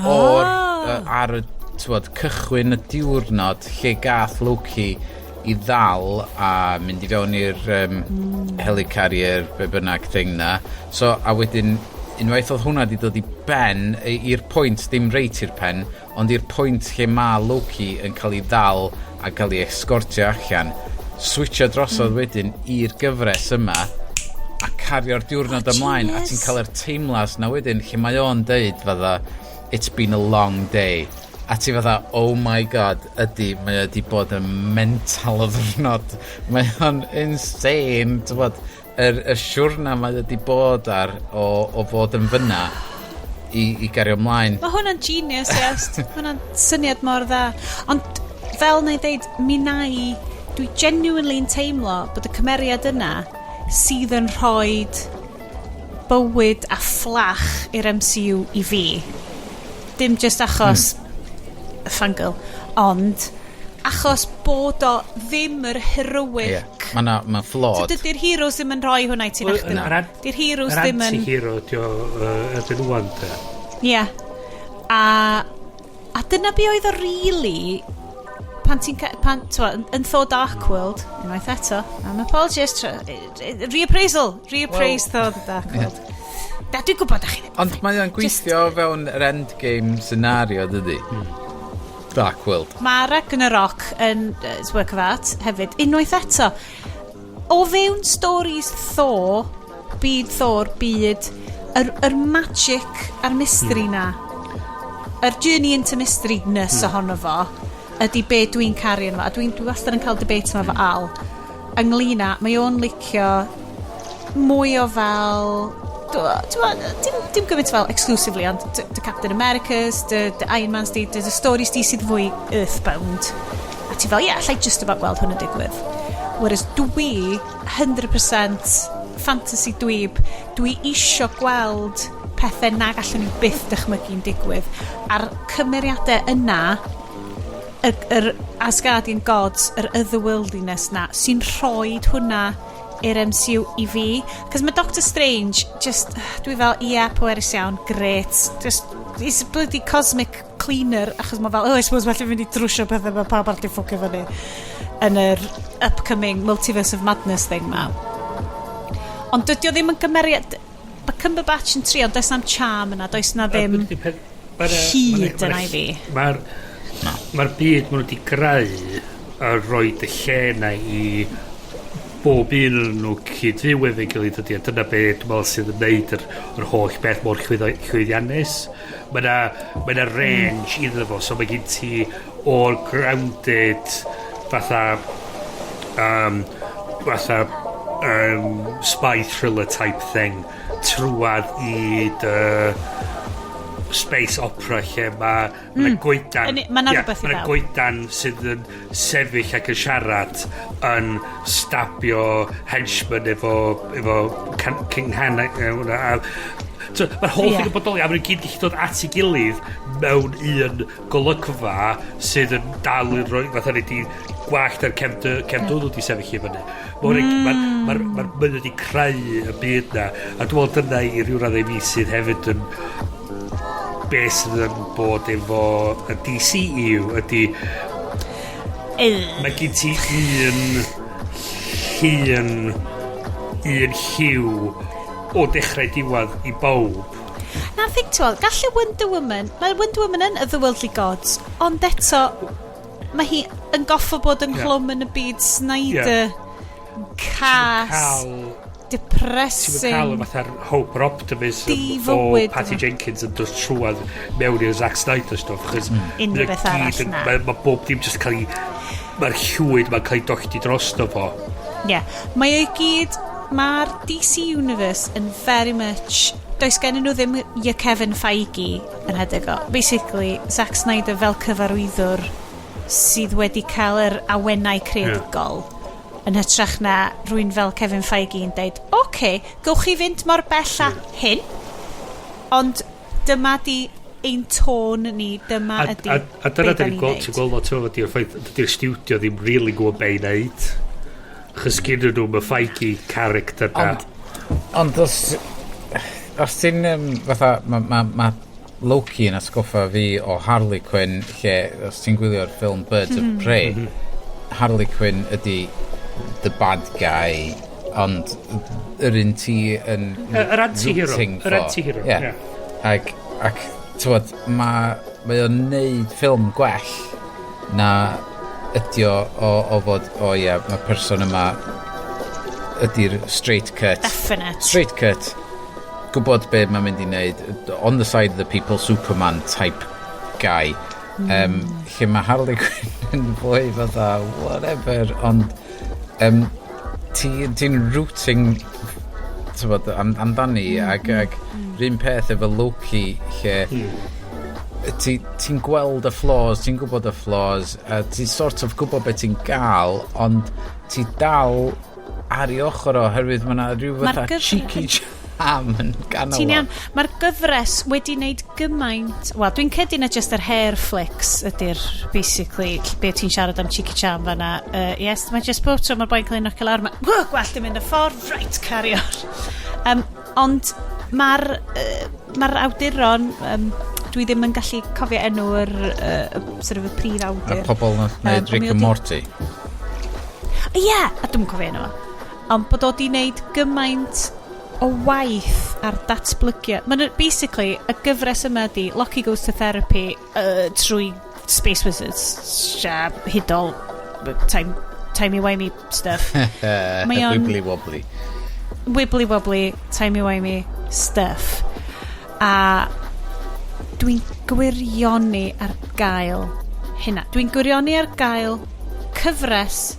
o'r ar y t'wod, cychwyn y diwrnod lle gath Loki i ddal a mynd i fewn i'r helicarrier be bynnag thing na. So, a wedyn, unwaith oedd hwnna di dod i ben, i'r pwynt, dim reit i'r pen, ond i'r pwynt lle mae Loki yn cael ei ddal a cael ei escortio allan, switcho drosodd wedyn i'r gyfres yma a cario'r diwrnod Oh, ymlaen a ti'n genius. cael yr teimlas na wedyn lle mae o'n deud fatha, "It's been a long day," a ti fatha, "Oh my God, ydy, mae o wedi bod yn mental o ddwrnod, mae o'n insane," t'bod, y siwrna mae o wedi bod ar o fod yn fyna i gario ymlaen. Mae hwnna'n genius, yes. Hwnna'n syniad mor dda. Ond fel na i ddeud, mi na i, dwi genuinely yn teimlo bod y cymeriad yna sydd yn rhoi bywyd a fflach i'r MCU i fi. Dim just achos y fangirl, ond Achos bod o ddim yr heroic. Yeah. Mae na, ma So flawed. dydy'r heroes ddim yn rhoi hwnna i ti Wel, nachdi. yr an- Dy'r heroes Yr ddim yn. anti-hero ydi o ydyn nhw wan, de. Ie. Yeah. A dyna be oedd o really pan ti'n pan, t'mo, yn Thor Dark World, unwaith eto, I'm apologies, reappraisal, reappraise, well, Thor the Dark World. Da, dwi'n gwybod â chi ddim. Ond mae o'n gweithio fewn yr endgame scenario, dydy? Dark World. Mae Ragnarok yn work of art hefyd, unwaith eto. O fewn stories Thor, byd Thor, byd, yr magic a'r mystery na, yr journey into mystery-ness ohono fo, ydy be dwi'n caru yn fo. A dwi wastad yn cael debate yma efo Al ynglyn â, mae o'n licio mwy o fel dim gymaint fel exclusively, ond dy Captain Americas, dy Iron Mans di, dy stories di sydd fwy earthbound. A ti fel, ie, yeah, allai just about gweld hwn yn digwydd. Whereas dwi, 100% fantasy dweeb, dwi isio gweld pethau na gallwn ni byth dychmygu'n digwydd. A'r cymeriadau yna, yr Asgardian gods, yr otherworldliness na, sy'n rhoi hwnna i'r MCU i fi. Cos mae Doctor Strange, just, dwi fel, ie, yeah, pwerus iawn, great. Just, he's a bloody cosmic cleaner, achos mae fel, oh, I suppose felly fynd i drwsio pethau mae pawb arall i ffwcio fyny yn yr upcoming Multiverse of Madness thing ma. Ond dydy o ddim yn gymeriad. Mae Cumberbatch yn trio, ond does na'm charm yna, does na ddim hyd yna i fi. Mae'r byd maen nhw wedi greu a rhoi y lle na i bob un o'n nhw cyd-fyw efo'i gilydd ydy, a dyna be dwi'n meddwl sydd yn neud yr holl beth mor llwyddiannus. Mae 'na range iddo fo, so mae gen ti o'r grounded fatha spy thriller type thing trwadd i dy space opera lle mae mm. goedan Ma' 'na rhywbeth i ma' 'na bawb. goedan sydd yn sefyll ac yn siarad yn stabio henchman efo King Han hwnna, so, mae'r whole thing yn bodoli a maen nhw gyd gallu dod at ei gilydd mewn un golygfa sydd yn dal i roi fatha ni di gwallt ar cefn dwnnw di sefyll i fyny. Mae'n ma wedi creu y byd na a dwi'n meddwl dyna i ryw raddau fi sydd hefyd yn be sydd yn bod efo y DCEU ydy mae gen ti un llun, un lliw o dechrau diwedd i bawb. Na, think to, gallu Wonder Woman, mae Wonder Woman yn Otherworldly Gods, ond eto, mae hi yn goffo bod ynghlwm yn y byd Snyder, cas, Cael depressing. Ti'n cael y fatha'r hope or optimism o Difywyd Patty yma. Jenkins yn dod trwad mewn i'r Zack Snyder stuff achos Unrhyw mae o beth arall, gyd na. Mae bob dim just cael ei, mae'r llwyd mae'n cael ei dollti drosto fo. Ie. Yeah. Mae o i gyd, mae'r DC Universe yn very much, does gen nhw ddim y Kevin Feige yn hedeg o. Basically, Zack Snyder fel cyfarwyddwr sydd wedi cael yr awenau creadigol yn hytrach na rhywun fel Kevin Feige yn deud, "Oce, okay, gowch chi fynd mor bell â hyn, ond dyma di ein tôn ni, dyma ydi A dyna be da da ni'n ni'n gweld, ti'n neud." gweld lot o ydy'r ffaith, dydy'r stiwdio ddim really gwybod be i wneud. Chos gyda nhw mae Feige character na. Ond os ti'n fatha, mae ma Loki yn atgoffa fi o Harley Quinn, lle, os ti'n gwylio'r ffilm Birds of Prey, Harley Quinn ydy the bad guy, ond yr un ti yn Yr anti-hero. rooting Yr for. anti-hero, Ie. ie. Ac t'wod, mae o'n neud ffilm gwell na ydi o fod, o ie, mae person yma ydy'r straight cut. Definite. Straight cut. Gwybod be mae'n mynd i wneud. On the side of the people, Superman type guy. Lle mae Harley Quinn yn fwy fatha, whatever, ond ti'n rooting t'wod, amdani ac run peth efo Loki lle ti'n gweld y flaws, ti'n gwybod y flaws, a ti'n sort of gwybod beth ti'n gael, ond ti dal ar ei ochr o, oherwydd mae yna rhyw Ma'r fatha cheeky Charm yn ganol. Ti'n iawn. Mae'r gyfres wedi wneud gymaint. Wel, dwi'n credu na just yr hair flicks ydy'r, basically, be ti'n siarad am cheeky charm fanna. Yes, mae just bob tro mae'r boi'n cael ei nocio lawr. Mae gwallt yn mynd y ffordd, right, carry on. Ond mae'r ma awduron, dwi ddim yn gallu cofio enw yr sort of y prif awdur. Y pobl nath wneud Rick and Morty. Ie, yeah, a dwi'n cofio enw fo. Ond bod o di wneud gymaint o waith ar datblygiad. Mae'n basically, y gyfres yma di Loki Goes to Therapy trwy Space Wizards, hudol, timey-wimey stuff. Mae o'n Wibbly wobbly. Wibbly wobbly, timey-wimey stuff. A dwi'n gwirioni ar gael hynna. Dwi'n gwirioni ar gael cyfres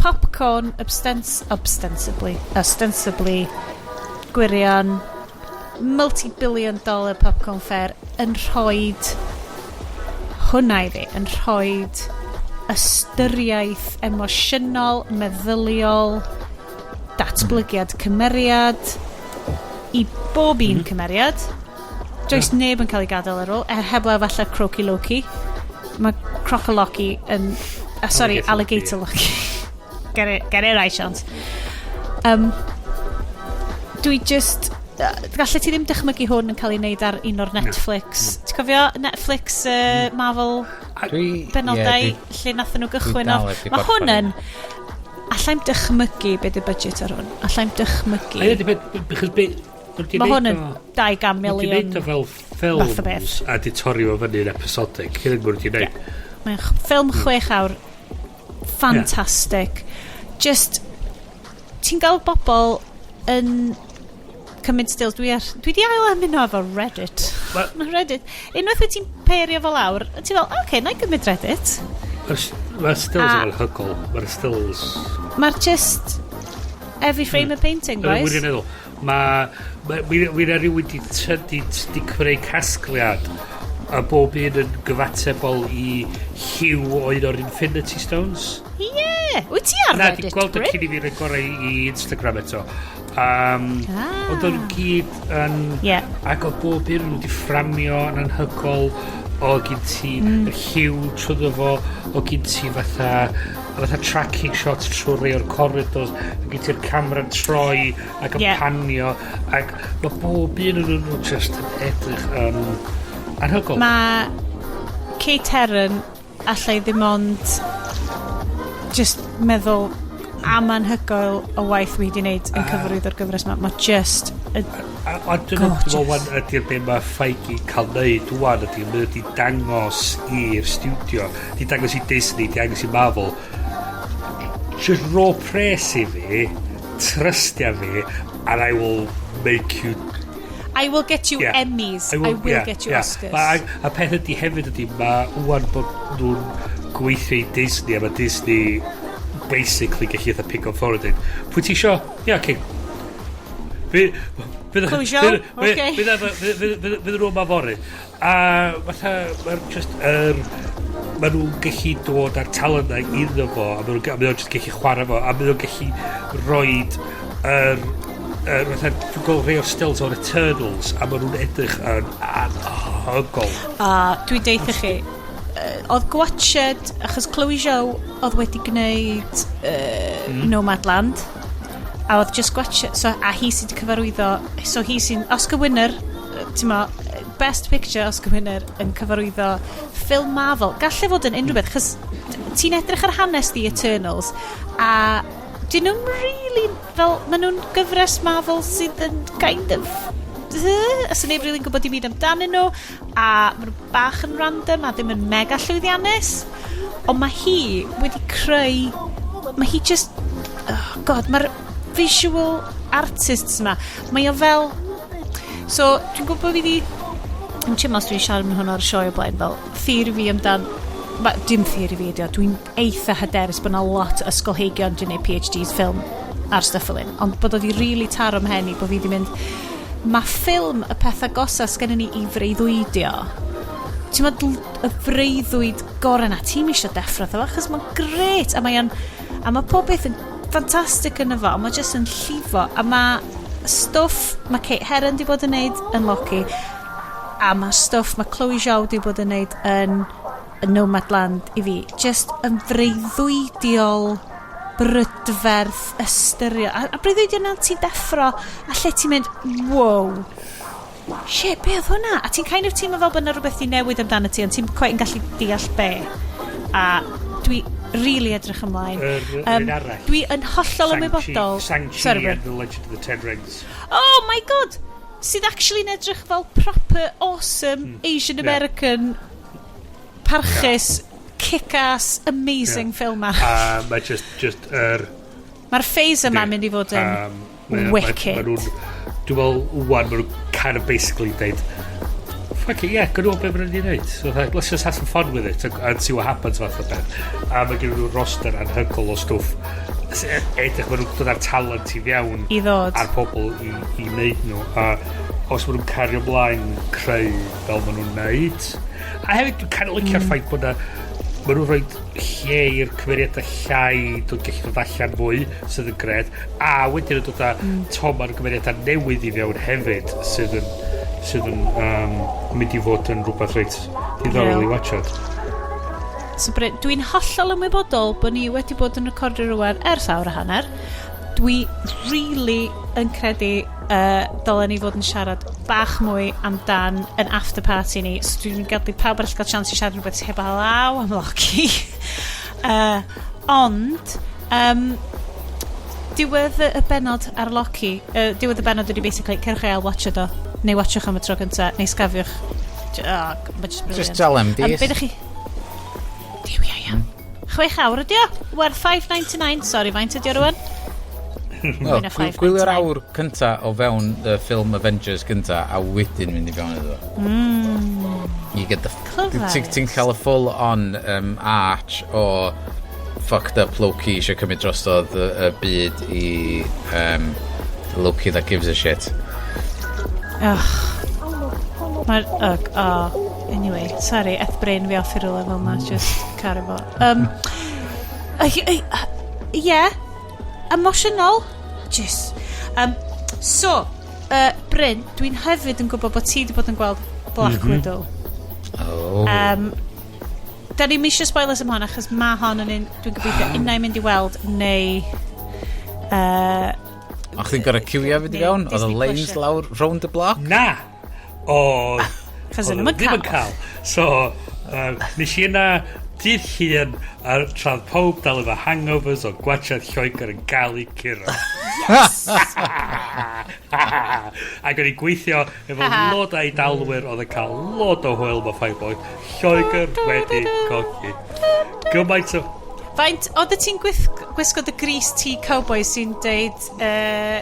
popcorn ostensibly gwirion multi-billion dollar popcorn fair yn rhoid hwnna i fi, yn rhoid ystyriaeth emosiynol, meddyliol, datblygiad cymeriad i bob un cymeriad. Does neb yn cael ei gadael ar ôl, er heblaw falle Croaky Loki. Mae Crocoloki yn... Sorry, Alligator Alligator Loki. Get it right, Sians. Dwi just... Gallet ti ddim dychmygu hwn yn cael ei wneud ar un o'r Netflix. Ti'n cofio Netflix Marvel benodau lle nathon nhw gychwyn dal off? heb 'di Mae hwn gorffen. yn... Allai'm dychmygu be di budget ar hwn. Allai'm dychmygu. A ydy beth, because be, Mae hwn yn 200 Wedi miliwn neud o fel fath o beth. ffilms a di torri fo fyny yn episodic. Hyn yn mwyn wedi neud. Mae'n ffilm 6 awr. Fantastic. Just, ti'n gael bobl yn cymryd stills. Dwi di ail ymuno efo Reddit. Mae Reddit. Unwaith wyt ti'n peirio fo lawr, ti'n fel, oce, okay, na i gymryd Reddit. Mae'r stills yn anhygoel. Mae'r stills. Mae'r just every frame a painting, Yn boys. wirioneddol. Mae... Mae yna rhywun di creu casgliad a bob un yn gyfatebol i lliw o un o'r Infinity Stones. Ie! Yeah. Wyt ti ar Na, di Reddit, gweld o Bryn? cyn i fi roi gorau i Instagram eto. Oedd o'n gyd yn... Ac oedd bob un wedi fframio yn anhygol. O gyn ti y lliw trwyddo fo, o gyn ti fatha tracking shots trwy rei o'r corridors, o gyn ti'r camera'n troi ac yn panio, ac mae bob un yn nhw just yn edrych yn anhygol. Mae Kate Herron allai ddim ond just meddwl am anhygoel o waith wedi wneud yn cyfarwyddo'r gyfres yma. Mae just A dyna gorgeous. dwi'n meddwl ydy'r be mae Feige cael neud wan ydy mae wedi dangos i'r studio, di dangos i Disney, di dangos i Marvel, just ro pres i fi, trystia fi, and I will make you I will get you Emmys. I will get you Oscars. A peth ydy hefyd ydy, mae wan bod nhw'n gweithio i Disney, a mae Disney basically gallu eitha pick up forward dweud, "Pwy ti isio? Ie, okay." Close your, okay. Fydd nhw yma fory. A fatha, mae'r just, ma nhw'n gallu dod â'r talent na iddo fo, a ma nhw'n just gallu chwarae fo, a ma nhw'n gallu roid yr fatha, dwi'n gweld rhai o'r stills o'r Eternals, a ma nhw'n edrych yn anhygol. A dwi'n deutha chi, oedd gwatched, achos Chloe Zhao oedd wedi gwneud Nomadland, a oedd just gwatched, so, a hi sydd wedi cyfarwyddo, so hi sy'n Oscar winner, ti'n mo, Best Picture Oscar winner yn cyfarwyddo ffilm Marvel. Gallai fod yn unrhyw beth, chos ti'n edrych ar hanes The Eternals, a dyn nhw'n really, fel, maen nhw'n gyfres Marvel sydd yn kind of os neb really'n gwybod dim byd amdanyn nhw, a maen nhw bach yn random a ddim yn mega llwyddiannus, ond mae hi wedi creu, mae hi just, oh God, mae'r visual artists yma, mae o fel, so dwi'n gwybod bod fi di, dwi'n teimlo os dwi'n siarad am hwn ar y sioe o blaen, fel theori fi amdan, ma, dim theori fi ydi o, dwi'n eitha hyderus bod yna lot o ysgolheigion dwi'n neud PhDs ffilm ar stuff fel un, ond bod o di really taro mhen i bod fi di mynd, mae ffilm y peth agosa sgennym ni i freuddwydio. Ti'n meddwl y freuddwyd gorau na, ti'n eisiau deffro ddo, achos mae'n gret, a mae o'n, a mae pob beth yn ffantastig yn efo, a mae jyst yn llifo, a mae stwff mae Kate Herron di bod yn neud yn Loki, a mae stwff mae Chloe Zhao di bod yn neud yn Nomadland i fi, just yn freuddwydiol brydferth ystyrio. A breuddwydiol na ti'n deffro, a lle ti'n mynd, "Wow, shit, be oedd hwnna?" A ti'n kind of teimlo fel bod yna rhywbeth i newid amdano ti, ond ti'n quite yn gallu deall be. A dwi really edrych ymlaen. Yr un arall. Dwi yn hollol ymwybodol. Shang-Chi Sorry, Bryn. and the Legend of the Ten Rings. Oh my God! Sydd actually yn edrych fel proper awesome Asian American parchus, kick-ass, amazing film arall. A mae just yr... Mae'r phase yma mynd i fod yn wicked. Ma Dwi'n meddwl, wan, ma nhw'n kind of basically deud, "Fuck it, yeah, gwneud beth maen nhw'n wneud. So, like, let's just have some fun with it and see what happens," fath o beth. A mae gen nhw roster anhygoel o stwff. Edrych, maen nhw'n dod â'r talent i fewn I ddod. a'r pobl i wneud nhw. A os maen nhw'n cario ymlaen creu fel maen nhw'n wneud. A hefyd, dwi'n kind of licio'r ffaith bod na maen nhw'n rhoi lle i'r cymeriadau llai dod gallu dod allan fwy, sydd yn gred. A wedyn yn dod â tom ar gymeriadau newydd i fewn hefyd, sydd yn mynd i fod yn rhywbeth reit diddorol i watchad. So, Bryn, dwi'n hollol ymwybodol bod ni wedi bod yn recordio rwan ers awr a hanner. Dwi really yn credu dylen ni fod yn siarad bach mwy amdan yn after party ni. So dwi'n gadw pawb arall gael chance i siarad rhywbeth heb alaw am Loki. Ond, diwedd y bennod ar Loki, diwedd y bennod ydy basically, cerwch i ail watch o, neu watchwch am y tro gynta, neu sgafiwch. Oh, mae just brilliant. Just tell them, Be ddech chi? Diw, ia, ia. 6 awr ydi o? Werth 5.99. Sorry, faint ydi o rwan? Wel, Mwy na gwylio'r 5.99. awr cynta o fewn y ffilm Avengers gynta a wedyn mynd i fewn iddo fo. You get the Clyfar. Ti'n cael y full on arch o fucked up Loki eisiau cymryd drosodd y byd i Loki that gives a shit. Ugh. Mae'r... Ugh, oh. Anyway, sorry, eth brain fi off i rhywle fel na, just cario fo. Yeah, emotional. Just. So, Bryn, dwi'n hefyd yn gwybod bod ti wedi bod yn gweld Black Widow. Oh. Da ni'n eisiau spoilers am hon, achos mae hon yn un dwi'n gobeithio unai mynd i weld, neu O'ch chi'n gorau ciwio fynd i neu fewn? Oedd y Disney lanes Plus. lawr round the block? Na! Oedd... Chos oedd yn nhw ddim yn cael. So, nes i yna dydd Llun a tradd pob dal efo hangovers o gwachad Lloegr yn gael ei curo. Ac o'n i'n gweithio efo lot o Eidalwyr oedd yn cael lot o hwyl mae ffaith bod Lloegr wedi colli. Gymaint o... Faint, oedd ti'n gwisgo dy grys T cowboy sy'n deud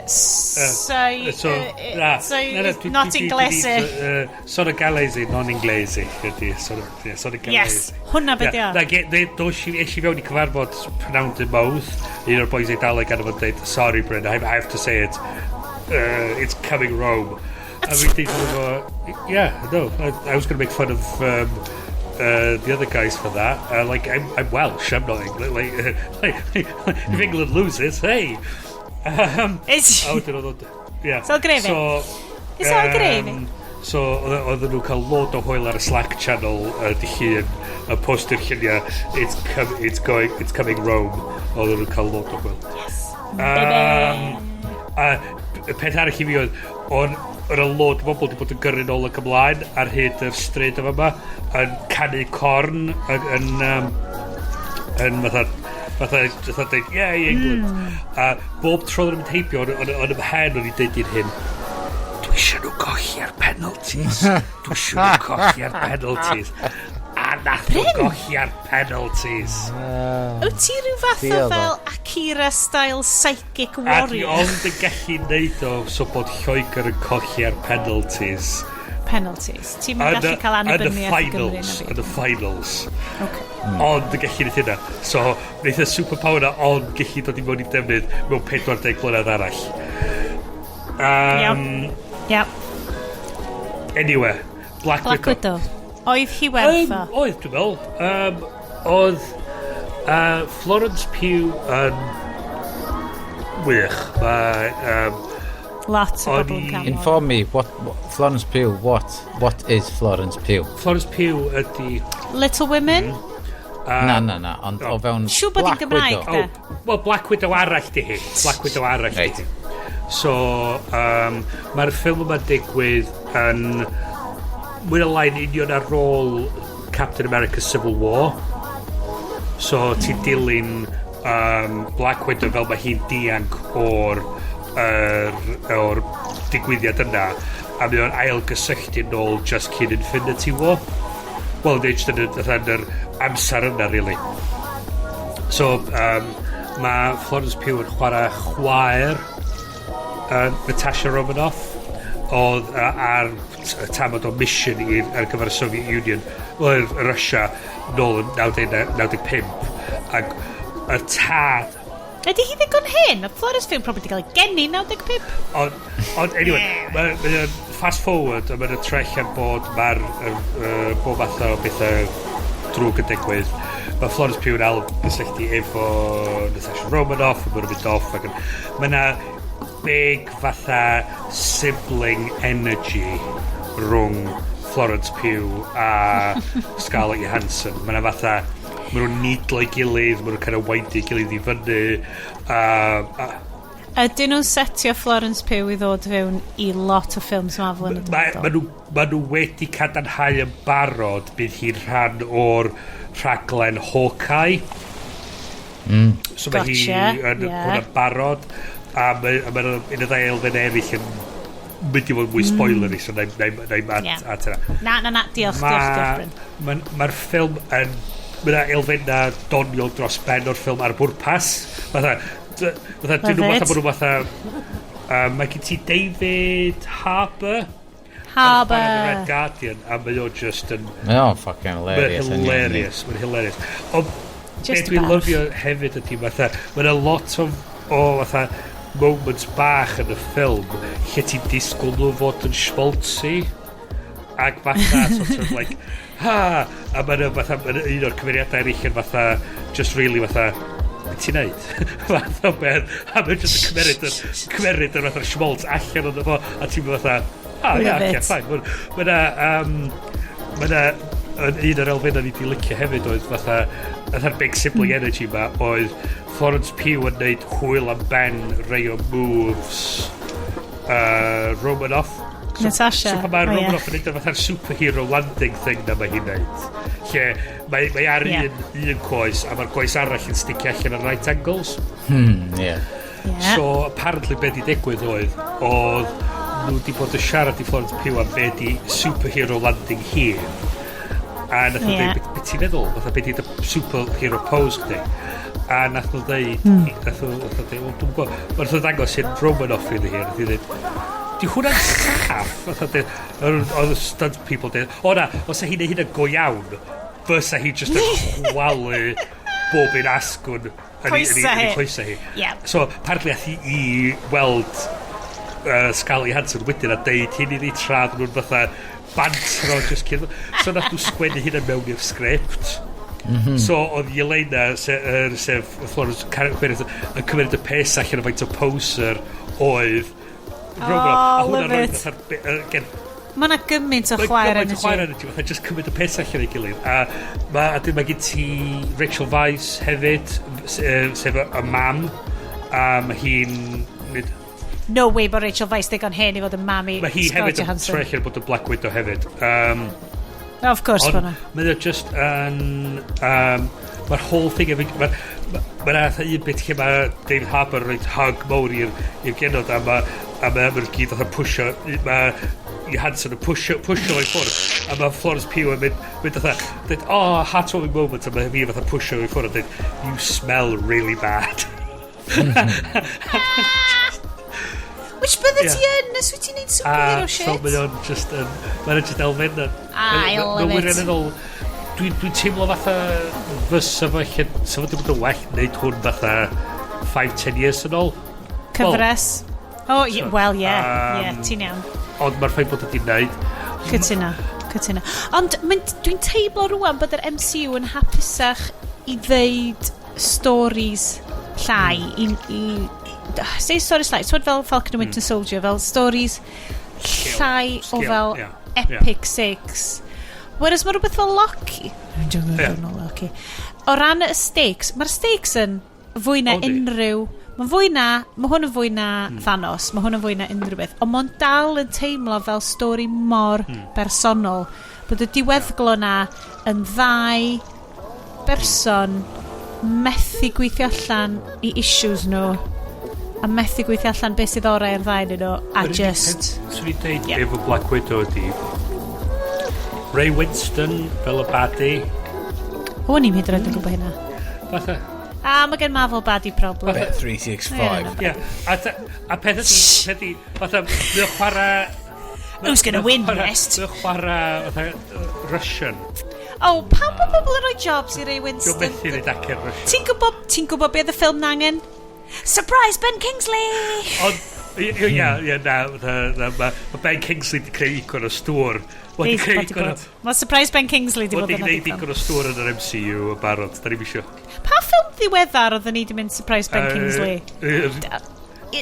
sai, So, na, sai, na, na, not inglese? Sono Galese, non inglese. Ydy, sono, yeah, sono Galese. Yes, hwnna be di o. Na, dos i, es i fewn i cyfarfod pnawn dy Mawrth, un o'r boys Eidaleg arno fo'n dweud, "Sorry Bryn, I have to say it, it's coming Rome." A fi dweud iddo fo, "Yeah, no, I was going to make fun of the other guys for that. Like, I'm Welsh, I'm not England. Like, if England loses, hey." A wedyn oedd o'n... Yeah. It's all gravy. So, It's all gravy. So, oedden nhw'n cael load o hwyl ar y Slack channel dy Llun, y postio'r lluniau, it's going, it's coming Rome." Oedden nhw'n cael load o hwyl. Yes. A y peth arall i fi oedd, o'n oedd y load o bobl wedi bod yn gyrru nôl ac ymlaen ar hyd yr stryd yma yma, yn canu corn, yn fatha dweud, "Yeah, England." A bob tro oedden nhw'n mynd heibio, o'n ymhen o'n i'n deud i'r hyn, "Dwi eisiau nhw golli ar penalties. Dwi eisiau nhw colli ar penalties." A nath nhw golli ar penalties. Wyt ti rhyw fath o Diolch. fel Akira-style psychic A dwi warrior? ond yn gallu neud o so bod Lloegr yn colli ar penalties. Penalties. Ti'n mynd gallu cael Yn y annibyniaeth i Gymru finals. na fi? Yn y finals. Okay. Ond yn gallu neud hynna. So, wneith y superpower na ond gallu dod i mewn i defnydd mewn 40 blynedd arall. Yep. Anyway, Black, Black Widow. Oedd hi werth o? Oedd, dwi'n meddwl. Oedd Florence Pugh yn wych. Mae, Lot o O'n bobl yn i- canmol. Inform me, what Florence Pugh, what is Florence Pugh? Florence Pugh ydy Little Women? Na, ond o fewn Siŵr bod hi'n Black Gymraeg, Widow. de. Oh, well, Black Widow arall di hi. Black Widow arall di hi. So, mae'r ffilm yma'n digwydd yn mwy na lai'n union ar ôl Captain America Civil War. So, ti'n dilyn Black Widow fel mae hi'n dianc o'r digwyddiad yna a mae o'n ail gysylltu nôl just cyn Infinity War. Wel, neu just yn yr amser yna, really. So, mae Florence Pugh yn chwarae chwaer Natasha Romanoff oedd ar tamad o mission ar gyfer y Soviet Union, wel, Russia, nôl yn 1995, ac y tad Ydy hi ddigon hen? Mae Florence Pugh probably wedi cael ei geni 95. Ond anyway, mae o'n fast forward a mae'n trellian bod mae'r bob math o bethau drwg yn digwydd. Mae Florence Pugh yn ail gysylltu efo Natasha Romanoff a maen nhw'n mynd off ac mae yna big fatha sibling energy rhwng Florence Pugh a Scarlett Johansson. Mae yna fatha maen nhw'n needlo'i gilydd, maen nhw'n kind of windio'i gilydd i fyny. A Ydyn nhw'n setio Florence Pugh i ddod fewn i lot o ffilms Marvel yn y dyfodol? Ma nhw wedi cadarnhau yn barod bydd hi'n rhan o'r rhaglen Hawkeye. So mae hi yn hwnna'n barod. A mae ma un o ddau elfen eraill yn mynd i fod mwy spoilery, so na i at yna. Na, diolch, diolch, diolch, Bryn. Mae'r ffilm yn... Mae yna elfenna doniol dros ben o'r ffilm ar bwrpas. Fatha, dyn nhw Love fatha it. bod nhw fatha... Mae gen ti David Harbour. Harbour. Yn chwarae The Red Guardian, a mae o just yn Mae o'n fucking Mae'n hilarious. Yn hilarious, mae'n hilarious. Ond be Just dwi'n bach. lyfio hefyd ydy fatha, mae yna lot o fatha moments bach yn y ffilm lle ti'n disgwyl nhw fod yn schmaltzy ac fatha sort of like ha, a mae yna fatha ma' 'na un o'r cymeriadau eraill yn fatha just really fatha, "Be ti'n neud?" fath o beth, a mae'n just yn cymeryd yr fatha'r schmaltz allan o'n fo a ti'n mynd fatha, "Ah, ia, Love okay, it. fine." Ma' 'na yn un o'r elfennau ni di licio hefyd oedd fatha'r big sibling energy ma oedd Florence Pugh yn neud hwyl am ben rei o moves Romanoff. Natasha. So pan mae Oh, ie. Romanoff yn neud y fatha'r superhero landing thing na mae hi'n neud. Lle mae ar un coes a mae'r coes arall yn sticio allan ar right angles. Ie. So apparently be di digwydd oedd nhw di bod yn siarad i Florence Pugh am be di superhero landing hi. A nath nhw dweud, "Be ti'n feddwl? Fatha, be di dy superhero pose chdi?" A nath nhw dweud, nath nhw dweud, "Wel, dwi'm gwybod." Ond nath nhw ddangos hyn Romanoff iddi hi, a nath hi dweud, "Di hwnna'n saff?" Fatha, oedd y stunt people dweud, "O na, os hi'n neud hynna go iawn, fysa hi just yn chwalu bob un asgwrn Coesau yn ei hi. coesau hi." So, apparently ath hi i weld Scarlett Johansson wedyn a deud hyn iddi tra oedden nhw'n fatha bantro just cyn. So nath nhw sgwennu hynna mewn i'r sgript. So oedd Yelena, sef Florence Gwyneth, yn cymryd y piss allan o faint o poser oedd Romanoff. A Oh, hwnna'n love rhoi it. fatha'r again, Mae yna gymaint o Mae chwaer gymaint o chwaer energy. energy, fatha just cymryd y piss allan ei gilydd. A dyn mae gen ti Rachel Weisz hefyd, sef y mam, a mae hi'n No way bod Rachel Weisz digon hen i fod yn mam i Mae hi Scarlett hefyd yn Johansson. troi allan bod yn Black Widow hefyd. Of course bod Ond na. mae o just yn... Mae'r whole thing efo... Mae'r ma fatha un bit lle mae David Harbour yn rhoi hug mawr i'r genod a ma nhw gyd fatha pwysio. Mae Johansson yn pwysio fo i ffwrdd a mae Florence Pugh yn mynd fatha dweud, "Oh, heartwarming moment," a mae fi fatha pwysio fo i ffwrdd a dweud, "You smell really bad." Which bydde ti yn, os wyt ti'n neud superhero A shit? so mae o'n just yn... Mae'n just elfen I love Mae'n it. wirioneddol. Dwi'n teimlo fatha fysa fo lle... Sa fo wedi bod yn well wneud hwn fatha 5-10 years yn ôl. Cyfres. Oh, well, yeah. Yeah, ti'n iawn. Ond mae'r ffaith bod wedi wneud. Cytuno, cytuno. Ond dwi'n teimlo rwan bod yr MCU yn hapusach i ddeud stories llai i Say stories llai, twyd fel Falcon and Winter Soldier, fel stories llai o Scale, fel epic stakes. Whereas mae rhywbeth fel Loki... Dwi'n joio Loki. O ran y stakes, mae'r stakes yn fwy na O, yndi. unrhyw. Mae hwn yn fwy na Thanos, mae hwn yn fwy na unrhyw beth, ond mae'n dal yn teimlo fel stori mor bersonol, bod y diweddglo na yn ddau berson methu gweithio allan i issues nhw a methu gweithio allan beth sydd orau i'r ddau nhw a Yr unig just peth swn i'n deud efo Black Widow ydi Ray Winston fel y baddie. O, o'n i'n hyd yn oed yn gwybod hynna. Fatha, A mae gen Marvel baddie problem. Bet 365. Ie, a peth ydi, fatha, mae o'n chwarae Who's gonna win, Nest? Mae o'n chwarae, fatha, Russian. Oh, pam bod bobl yn rhoi jobs i Ray Dwi'n Winston? methu neud acen Russian. Ti'n gwybod beth y ffilm na angen? Surprise, Ben Kingsley! Ond, ie, na, fatha, na, ma Ben Kingsley di creu digon o stŵr. Wel, di creu Wedi digon o bod. Mae Surprise Ben Kingsley di Wel, bod di yna gwneud digon. digon o stŵr yn yr MCU yn barod. Da ni'n isio. Pa ffilm ddiweddar oedden ni di mynd Surprise Ben Kingsley?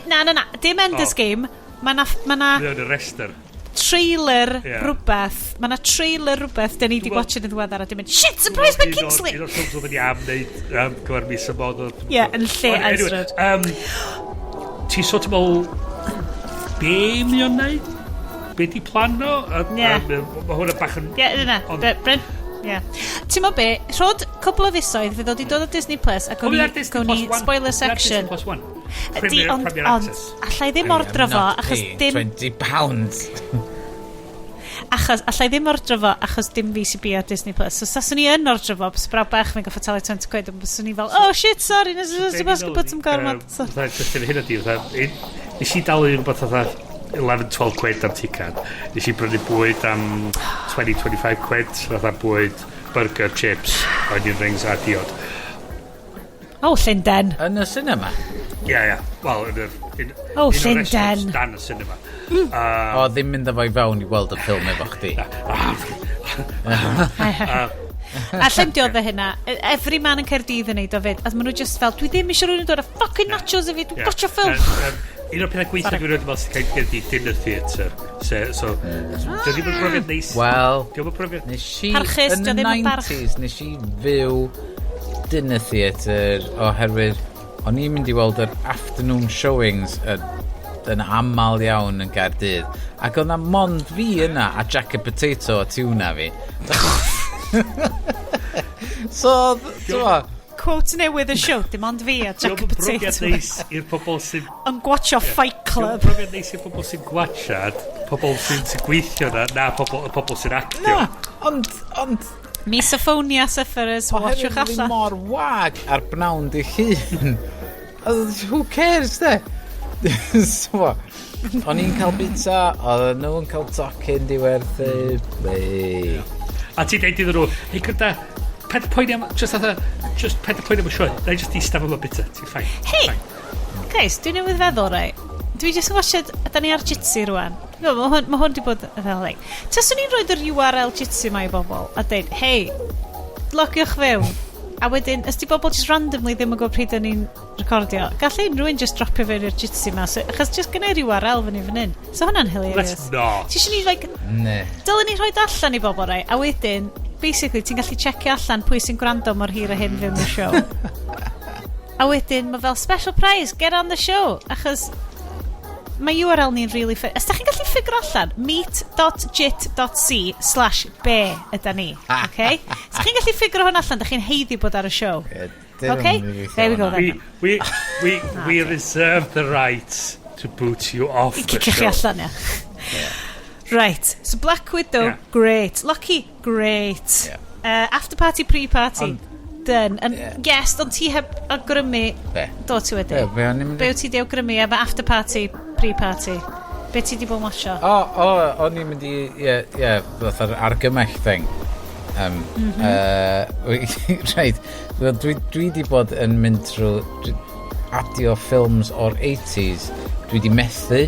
Na, na, na. Dim Ender's O. Game. Mae na, ma na Mae o'n y rester. trailer rhywbeth. Mae na trailer rhywbeth da ni di watch yn y ddiweddar a di mynd, "Shit, Surprise Ben Kingsley!" Un o'r ffilms oedden ni am wneud am gyfer mis y mod. Ie, yn lle Ond anyway, Ice Road. Ti sort of meddwl be mae o'n neud? Be di plan o? Ie. Mae hwnna bach yn Ie, dyna. Bryn. Ie. Ti'n mo be, rhod cwbl o fisoedd fydd o di dod o Disney Plus a O, gawn fydd ni, ar Disney gawn Plus ni One. spoiler Fydd ar Disney section. Plus One. Di, Premier, ond, Premier ond, Access. allai ddim ordro fo, achos dim, £20. Achos, allai ddim ordro fo, achos dim fi sy'n ar Disney Plus. So, saswn i yn ordro fo, bys brawd bach fi'n goffo talu 20 quid, ond byswn i fel, "Oh shit, sorry, nes i bosg bod yn gormod." So, Fatha, just efo hynna di, fatha, nes i dalu rhywbeth fatha 11-12 quid am ticad. Nes i brynu bwyd am 20-25 quid, fatha bwyd, burger, chips, onion rings a diod. Oh, Llundain. Yn y cinema? Ie. Wel, yn yr Oh, un o'r Llundain. restaurants dan y cinema. O, ddim mynd â fo i fewn i weld y ffilm efo chdi. A lle'n diodde hynna. Every man yn Caerdydd yn neud o fyd. A maen nhw just fel, "Dwi ddim eisiau rhywun yn dod â fucking nachos i fi, dwi'n gotcha ffilm." Un o'r pethau gweithio dwi'n rhaid yn sy'n cael ydi dinner theatre. So, dio ddim yn brofiad neis. Wel, Dio ddim yn brofiad nes i Parchus, yn dio y ddim yn barch. 90s, nes i fyw dinner theatre oherwydd o'n i'n mynd i weld yr afternoon showings yn aml iawn yn Gaerdydd. Ac oedd na mond fi yna a jacket potato a tuna fi. So, ti'n Quote newydd y show, "Dim ond fi a Dio Jack ddim yn brofiad Potato." neis i'r pobol sy'n Yn gwatcho Fight Dio ddim yn Club. brofiad neis i'r pobol sy'n gwachad, pobol sy'n gweithio na, na pobol, y pobol sy'n actio. Na, ond Misophonia sufferers, watchwch oherwydd fi allan. mor wag ar bnawn dy llun. Oedd, who cares, de? So, o'n i'n cael pizza, oedd nhw'n cael tocyn diwerthu. Ei. A ti'n deud iddyn nhw, "Hei gyda, paid poeni am, just fatha, just paid poeni am y sioe, na i just eistedd am y bita, ti'n fine." Hei! Fine. Guys, dwi newydd feddwl, rai. Dwi jyst yn watchad, da ni ar Jitsi rwan. No, mae hwn di bod fel like. Taswn i'n rhoi yr URL Jitsi ma i bobl a deud, "Hei, logiwch fewn." A wedyn, os di bobl just randomly ddim yn gwybod pryd da ni'n recordio, gall unrhyw un just dropio fewn i'r Jitsi ma. So, achos just gynnau'r URL fyny fan hyn. So hwnna'n hilarious. Let's not. Ti eisiau ni, like, Ne. dylen ni rhoi allan i bobl, rai, a wedyn, basically, ti'n gallu checio allan pwy sy'n gwrando mor hir a hyn fewn y show. A wedyn, mae fel special prize, get on the show, achos mae URL ni'n really. Os da chi'n gallu figure allan, meet.jit.c/b yda ni, okay? Os chi'n gallu figure hwn allan, da chi'n haeddu bod ar y show. Okay? There we go then. We reserve the right to boot you off I the cicio chi show. allan, ia. Right, so Black Widow, great. Loki, great. After party, pre-party, done. And yes, ond ti heb awgrymu. Be? Do ti wedi? Be, be o'n i'n mynd Be wyt ti di awgrymu efo after party, pre-party? Be ti di bod yn watcho? O, o'n i'n mynd i, ie, fatha'r argymell thing. Reit, wel, dwi di bod yn mynd trwy adio ffilms o'r 80s, dwi di methu.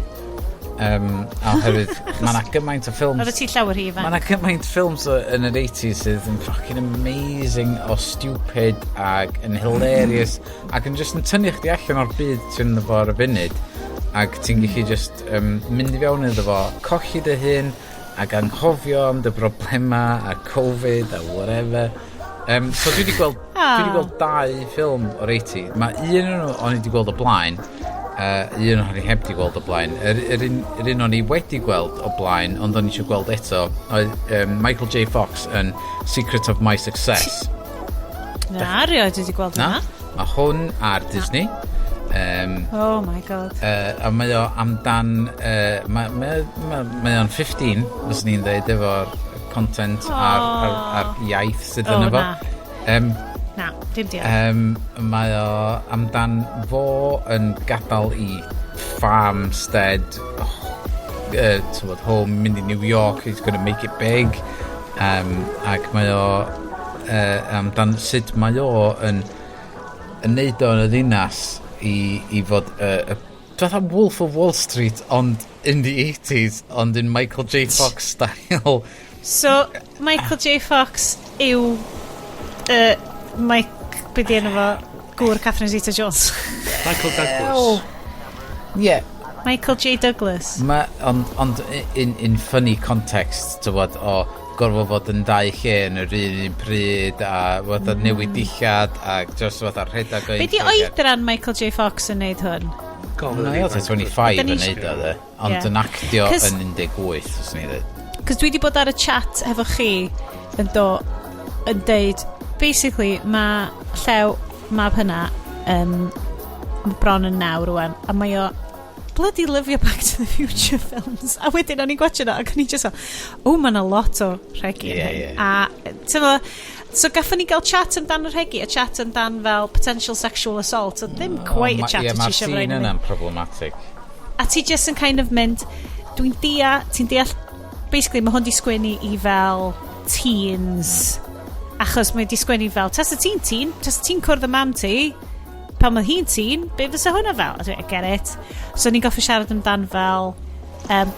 A oherwydd mae yna gymaint o ffilms. Oedd ti llawer rhy ifanc. Mae yna gymaint ffilms yn yr 80s sydd yn fucking amazing o stupid ac yn hilarious ac yn just yn tynnu chdi allan o'r byd ti'n ynddo fo ar y funud ac ti'n gallu just mynd i fewn iddo fo, colli dy hun ac anghofio am dy broblema a Covid a whatever. So dwi wedi gweld dau ffilm o'r 80s. Mae un o'n nhw o'n i wedi gweld o blaen, un o'n i heb wedi gweld o blaen. Yr un o'n i wedi gweld o blaen, ond o'n i eisiau gweld eto, oedd Michael J. Fox yn Secret of My Success. Na, rioed wedi gweld Na? hwnna. Mae hwn ar Disney. Oh my God. A mae o amdan... Mae o'n 15, fyswn i'n dweud, efo'r content a'r iaith sydd Oh, yna fo. na. Na, dim diolch. Mae o amdan fo yn gadael i farmstead, oh, t'mod, home, mynd i New York, he's going to make it big. Ac mae o amdan sut mae o yn neud o yn y ddinas i fod fatha Wolf of Wall Street ond in the 80s ond in Michael J. Fox style. So, Michael J. Fox yw Mike, be di enw fo? Gŵr Catherine Zeta-Jones. Michael Douglas. Yeah. Michael J. Douglas. Ma, ond in funny context, tywod, o gorfod fod yn dau lle yn yr un pryd a fod yn newid dillad a just fatha rhedeg o Be un di lle i'r- oedran Michael J. Fox yn neud hwn? Na, oedd e 25 Ydan yn ni neud o, de. Ond yn actio yn 18, os ni ddweud. Cos dwi wedi bod ar y chat efo chi yn do yn deud basically mae Llew mab hynna bron yn 9 rwan a mae o bloody lyfio Back to the Future films, a wedyn o'n i'n gwatchio nhw ac o'n i just fel, "O, mae yna lot o rhegi yn Ie, hyn." ie. A ti'n fo, so gaffon ni gael chat amdan y rhegi a chat amdan fel potential sexual assault, so ddim quite y chat Ie, wyt ti mae'r eisiau scene fod yna'n problematic. A ti just yn kind of mynd, dwi'n dia ti'n deall, basically mae hwn di sgwennu i fel teens achos mae di sgwennu fel tasa ti'n teen, tasa ti'n cwrdd y mam ti pan mae hi'n teen, be fysa hwnna fel? A dwi, I get it. So ni'n goffi siarad amdan fel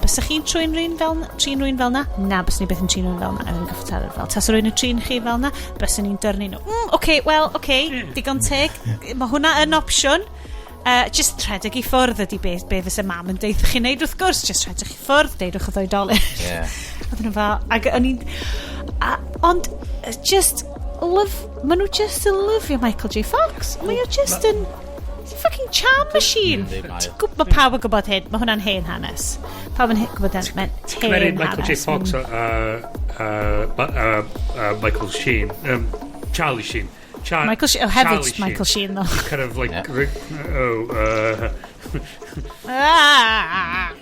bysa chi'n trin rhywun fel na? Na, bysa ni byth yn trin rhywun fel na. A ni'n goffi siarad fel tasa rhywun yn trin chi fel na, bysa ni'n dyrnu nhw. Okay, well, okay, digon teg, mae hwnna yn opsiwn. Just rhedeg i ffwrdd ydy be fysa mam yn deud chi wneud wrth gwrs. Just rhedeg i ffwrdd, deudwch wrth oedolyn. Oedden nhw fel, ac o'n i'n, ond, just, love, maen nhw just yn lyfio Michael J. Fox. Mae o just yn, he's a fucking charm machine. Yndi, mae o. Mae pawb yn gwybod hyn, mae hwnna'n hen hanes. Pawb yn gwybod hyn, mae'n hen Cymeryd Michael J. hanes. Fox a Michael Sheen. Charlie Sheen. Michael Sheen, oh, hefyd Charlie Michael Sheen, though. Kind of like, oh, Ah!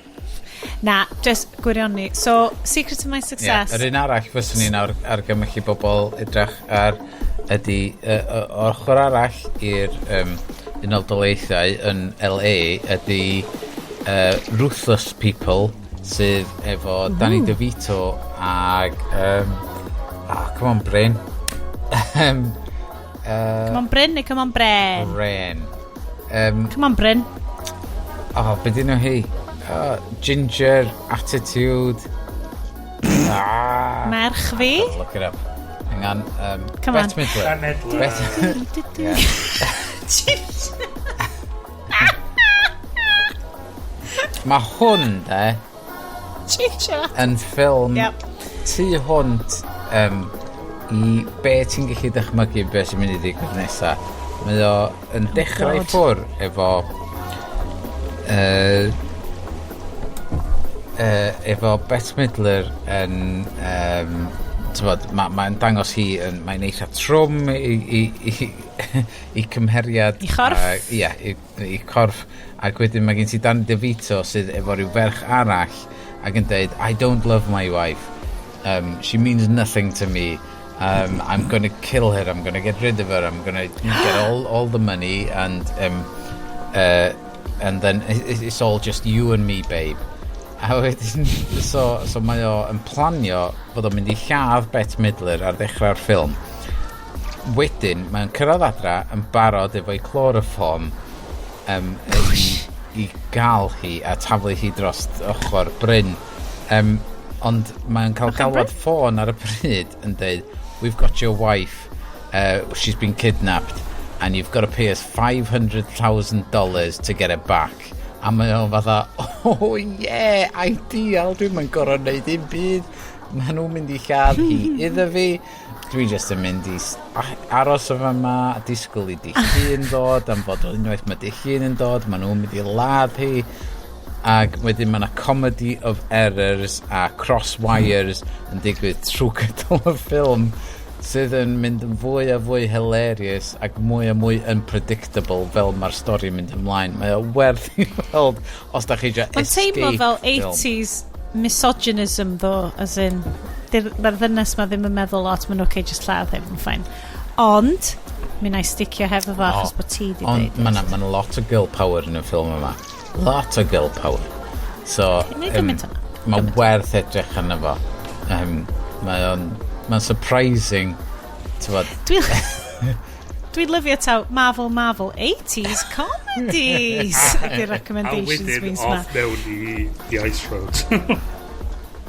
Na, just gwirioni. So, Secret of My Ie, Success. yr un arall fyswn i'n argymell i bobl edrych ar ydy o'r ochr arall i'r Unol Daleithiau yn LA ydy Ruthless People sydd efo Danny DeVito ag oh, come on Bryn, Come on Bryn neu come on Bren? Bren. Come on Bryn. Oh, be di nhw hi? Ginger Attitude, ah, Merch fi. Look it up. Hang on. Come on. Bette Midler. Bette Midler. Yeah. Mae hwn, de, Ginger. yn ffilm tu hwnt i be ti'n gallu dychmygu be sy'n mynd i ddigwydd nesa. Mae o yn dechrau God. ffwr efo efo Bette Midler yn t'mod, mae'n dangos hi yn, mae'n eitha trwm i cymheriad. I chorff? Ie, i corff. Ac wedyn mae gen ti Dan DeVito sydd efo rhyw ferch arall ac yn deud, "I don't love my wife. She means nothing to me. I'm going to kill her. I'm going to get rid of her. I'm going to get all the money and then it's all just you and me, babe." A wedyn, so mae o yn planio fod o'n mynd i lladd Bette Midler ar ddechrau'r ffilm. Wedyn, mae'n cyrraedd adra yn barod efo'i chloroform i i gael hi a taflu hi dros ochr bryn. Ond mae'n cael galwad ffôn ar y pryd yn deud, "We've got your wife, she's been kidnapped, and you've got to pay us $500,000 to get her back." A mae o'n fatha, "Oh yeah, ideal, dwi'n mynd gorfod neud dim byd. Maen nhw'n mynd i lladd hi iddo fi. Dwi jyst yn mynd i aros o fama a disgwyl i di llun ddod, am fod unwaith mae di llun yn dod, maen nhw'n mynd i ladd hi." Ac wedyn mae yna comedy of errors a cross wires yn digwydd trwy gydol y ffilm sydd yn mynd yn fwy a fwy hilarious ac mwy a mwy unpredictable fel mae'r stori yn mynd ymlaen. Mae o werth i weld os da chi eisiau Mae'n teimlo escape fel film. 80s misogynism though, as in, mae'r ddynes ma ddim yn meddwl lot, mae'n okay, just lladd him, fine. Ond, mi na i sticio hefo fo achos bod ti di Ond dweud. mae 'na ma lot o girl power yn y ffilm yma. Lot o girl power. So, Neu gymaint o'na. Mae werth edrych arno fo. Mae o'n mae'n surprising. T'wod, Dwi'n lyfio taw Marvel Marvel 80s comedies ydy'r A recommendations wedyn mis ma. off mewn i The Ice Road.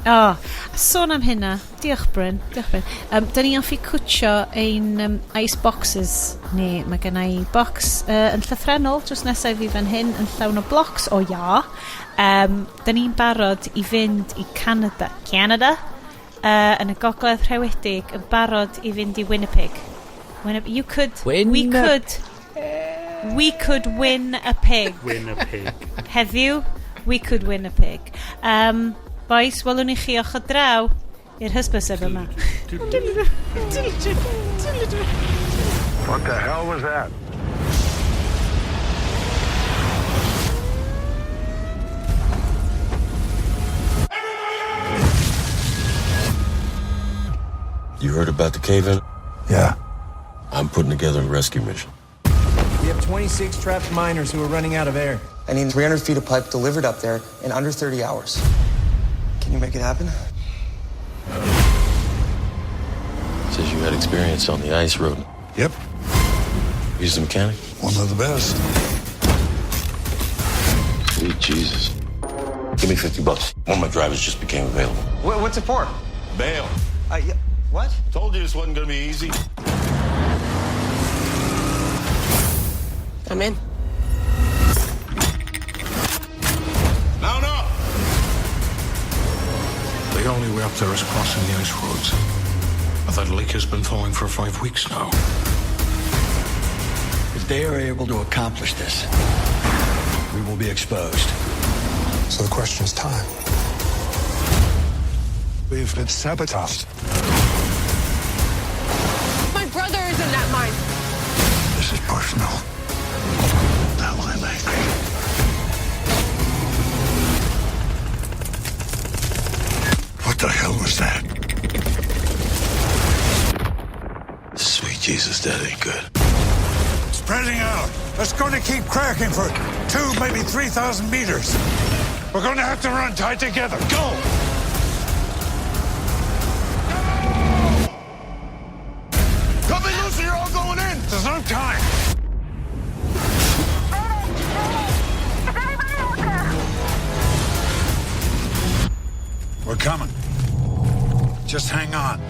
O, sôn am hynna. Diolch, Bryn. Diolch, Bryn. Da ni hoffi cwtio ein ice boxes ni. Mae gen i box yn llythrenol drws nesaf i fi fan hyn yn llawn o blocs o ia. Da ni'n barod i fynd i Canada. Canada? Yn y gogledd rhewedig, yn barod i fynd i Winnipeg. Winnipeg. You could... We could... We could win a pig. Win a pig. Heddiw, we could win a pig. Boys, welwn ni chi ochr draw i'r hysbyseb yma. What the hell was that? You heard about the cave-in? Yeah. I'm putting together a rescue mission. We have 26 trapped miners who are running out of air. I need 300 feet of pipe delivered up there in under 30 hours. Can you make it happen? Says you had experience on the ice road. Yep. He's the mechanic? One of the best. Sweet Jesus. Give me $50. One of my drivers just became available. What's it for? Bail. Yeah. What? Told you this wasn't gonna be easy. I'm in. Mount up! The only way up there is crossing the ice roads. But that lake has been thawing for 5 weeks now. If they are able to accomplish this, we will be exposed. So the question is time. We've been sabotaged. My brother is in that mine. This is personal. Now I'm angry. What the hell was that? Sweet Jesus, that ain't good. Spreading out. It's going to keep cracking for 2, maybe 3,000 meters. We're going to have to run tight together. Go! Cut me loose or you're all going in! There's no time. Is anybody out there? We're coming. Just hang on.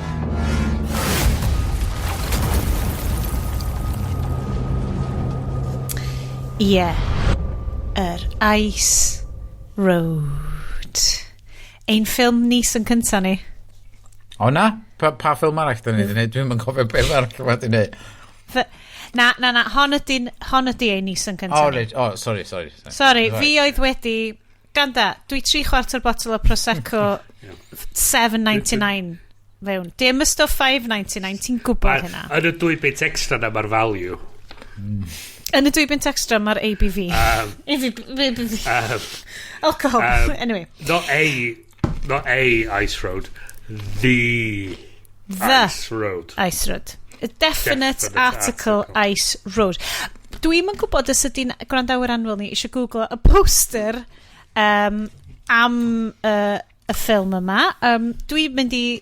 Ie. Yr Ice Road. Ein ffilm Neeson cynta ni. O na? Pa ffilm arall da ni wedi gwneud? Dwi'n yn cofio beth arall wedi gwneud. Na, na, na, hon ydy ein Neeson cynta O, ni. reit. O, sorry, sorry. Sorry, Sorry, fi oedd wedi. Ganda, dwi tri chwarter botel o Prosecco 7.99 fewn. Dim y stwff 5.99, ti'n gwybod hynna. Yn y 2 bunt extra na mae'r value. Yn y 2 bunt extra mae'r ABV. ABV. ABV. Alcohol. Anyway. Not a ice road, the, The ice road. Ice Road. A definite, Definite article, article. Ice Road. Dwi'm yn gwybod os ydy'n gwrandawyr annwyl ni eisiau googlo y poster am y ffilm yma. Dwi'n mynd i...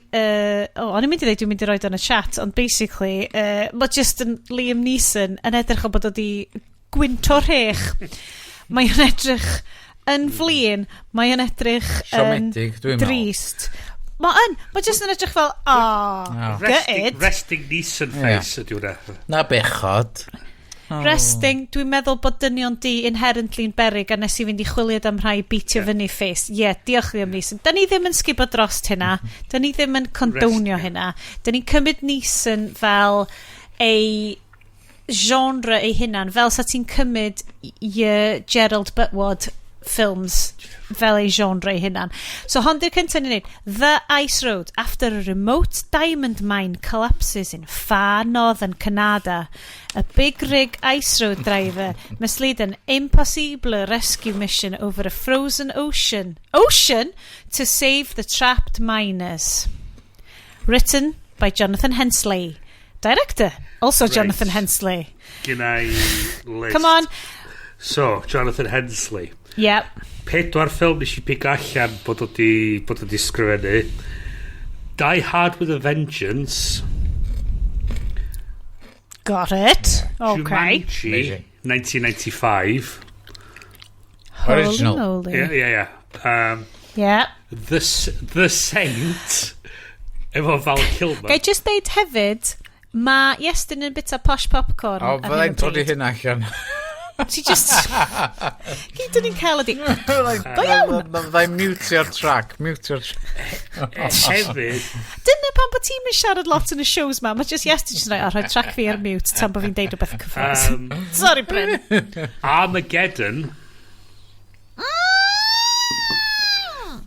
Oh, o'n i'n mynd i ddweud dwi'n mynd i roid o'n y chat, ond basically, mae just yn Liam Neeson yn edrych o bod o di gwynto rhech. Mae o'n edrych yn flin, mae o'n edrych yn Siomedig, dwi'n meddwl. drist. Mae yn, mae jyst yn edrych fel, oh, Oh. Resting, gutted. resting Neeson face ydy hwnna. Na bechod. Resting, dwi'n meddwl bod dynion di inherently'n berig a nes i fynd i chwilio am rhai beatio fyny face. Ie, yeah, diolch Liam Neeson. Da ni ddim yn sgubo drost hynna. Da ni ddim yn condonio Rest, ie. hynna. Da ni'n cymryd Neeson fel ei genre ei hunan, fel sa ti'n cymryd i Gerald Butwad films fel ei genre ei hunan. So hon di'r cyntaf ni'n neud. The Ice Road, after a remote diamond mine collapses in far northern Canada, a big rig ice road driver must lead an impossible rescue mission over a frozen ocean to save the trapped miners. Written by Jonathan Hensley. Director, also Jonathan Hensley. Gynna i list. Come on. So, Jonathan Hensley. Yep. Pedwar ffilm nes i pigo allan bod o di sgrifennu. Die Hard with a Vengeance. Got it. Okay. Jumanji, Amazing. 1995. Holy Original. moly. Yeah. The Saint efo Val Kilmer. Gai just deud hefyd, mae Iestyn yn bita posh popcorn O, ar hyn fyddai'n o dod i bryd. hynna allan. Ti just... Gyd dyn ni'n cael ydi... Go iawn! Fyddai'n mutio'r track, mutio'r track. Hefyd, Dyna pam bod ti'n mynd siarad lot yn y shows ma. Mae just Iestyn just yn rhoi, "O, rhoi track fi ar mute tan bod fi'n deud rhywbeth cyffrous." Sorry, Bryn. Armageddon.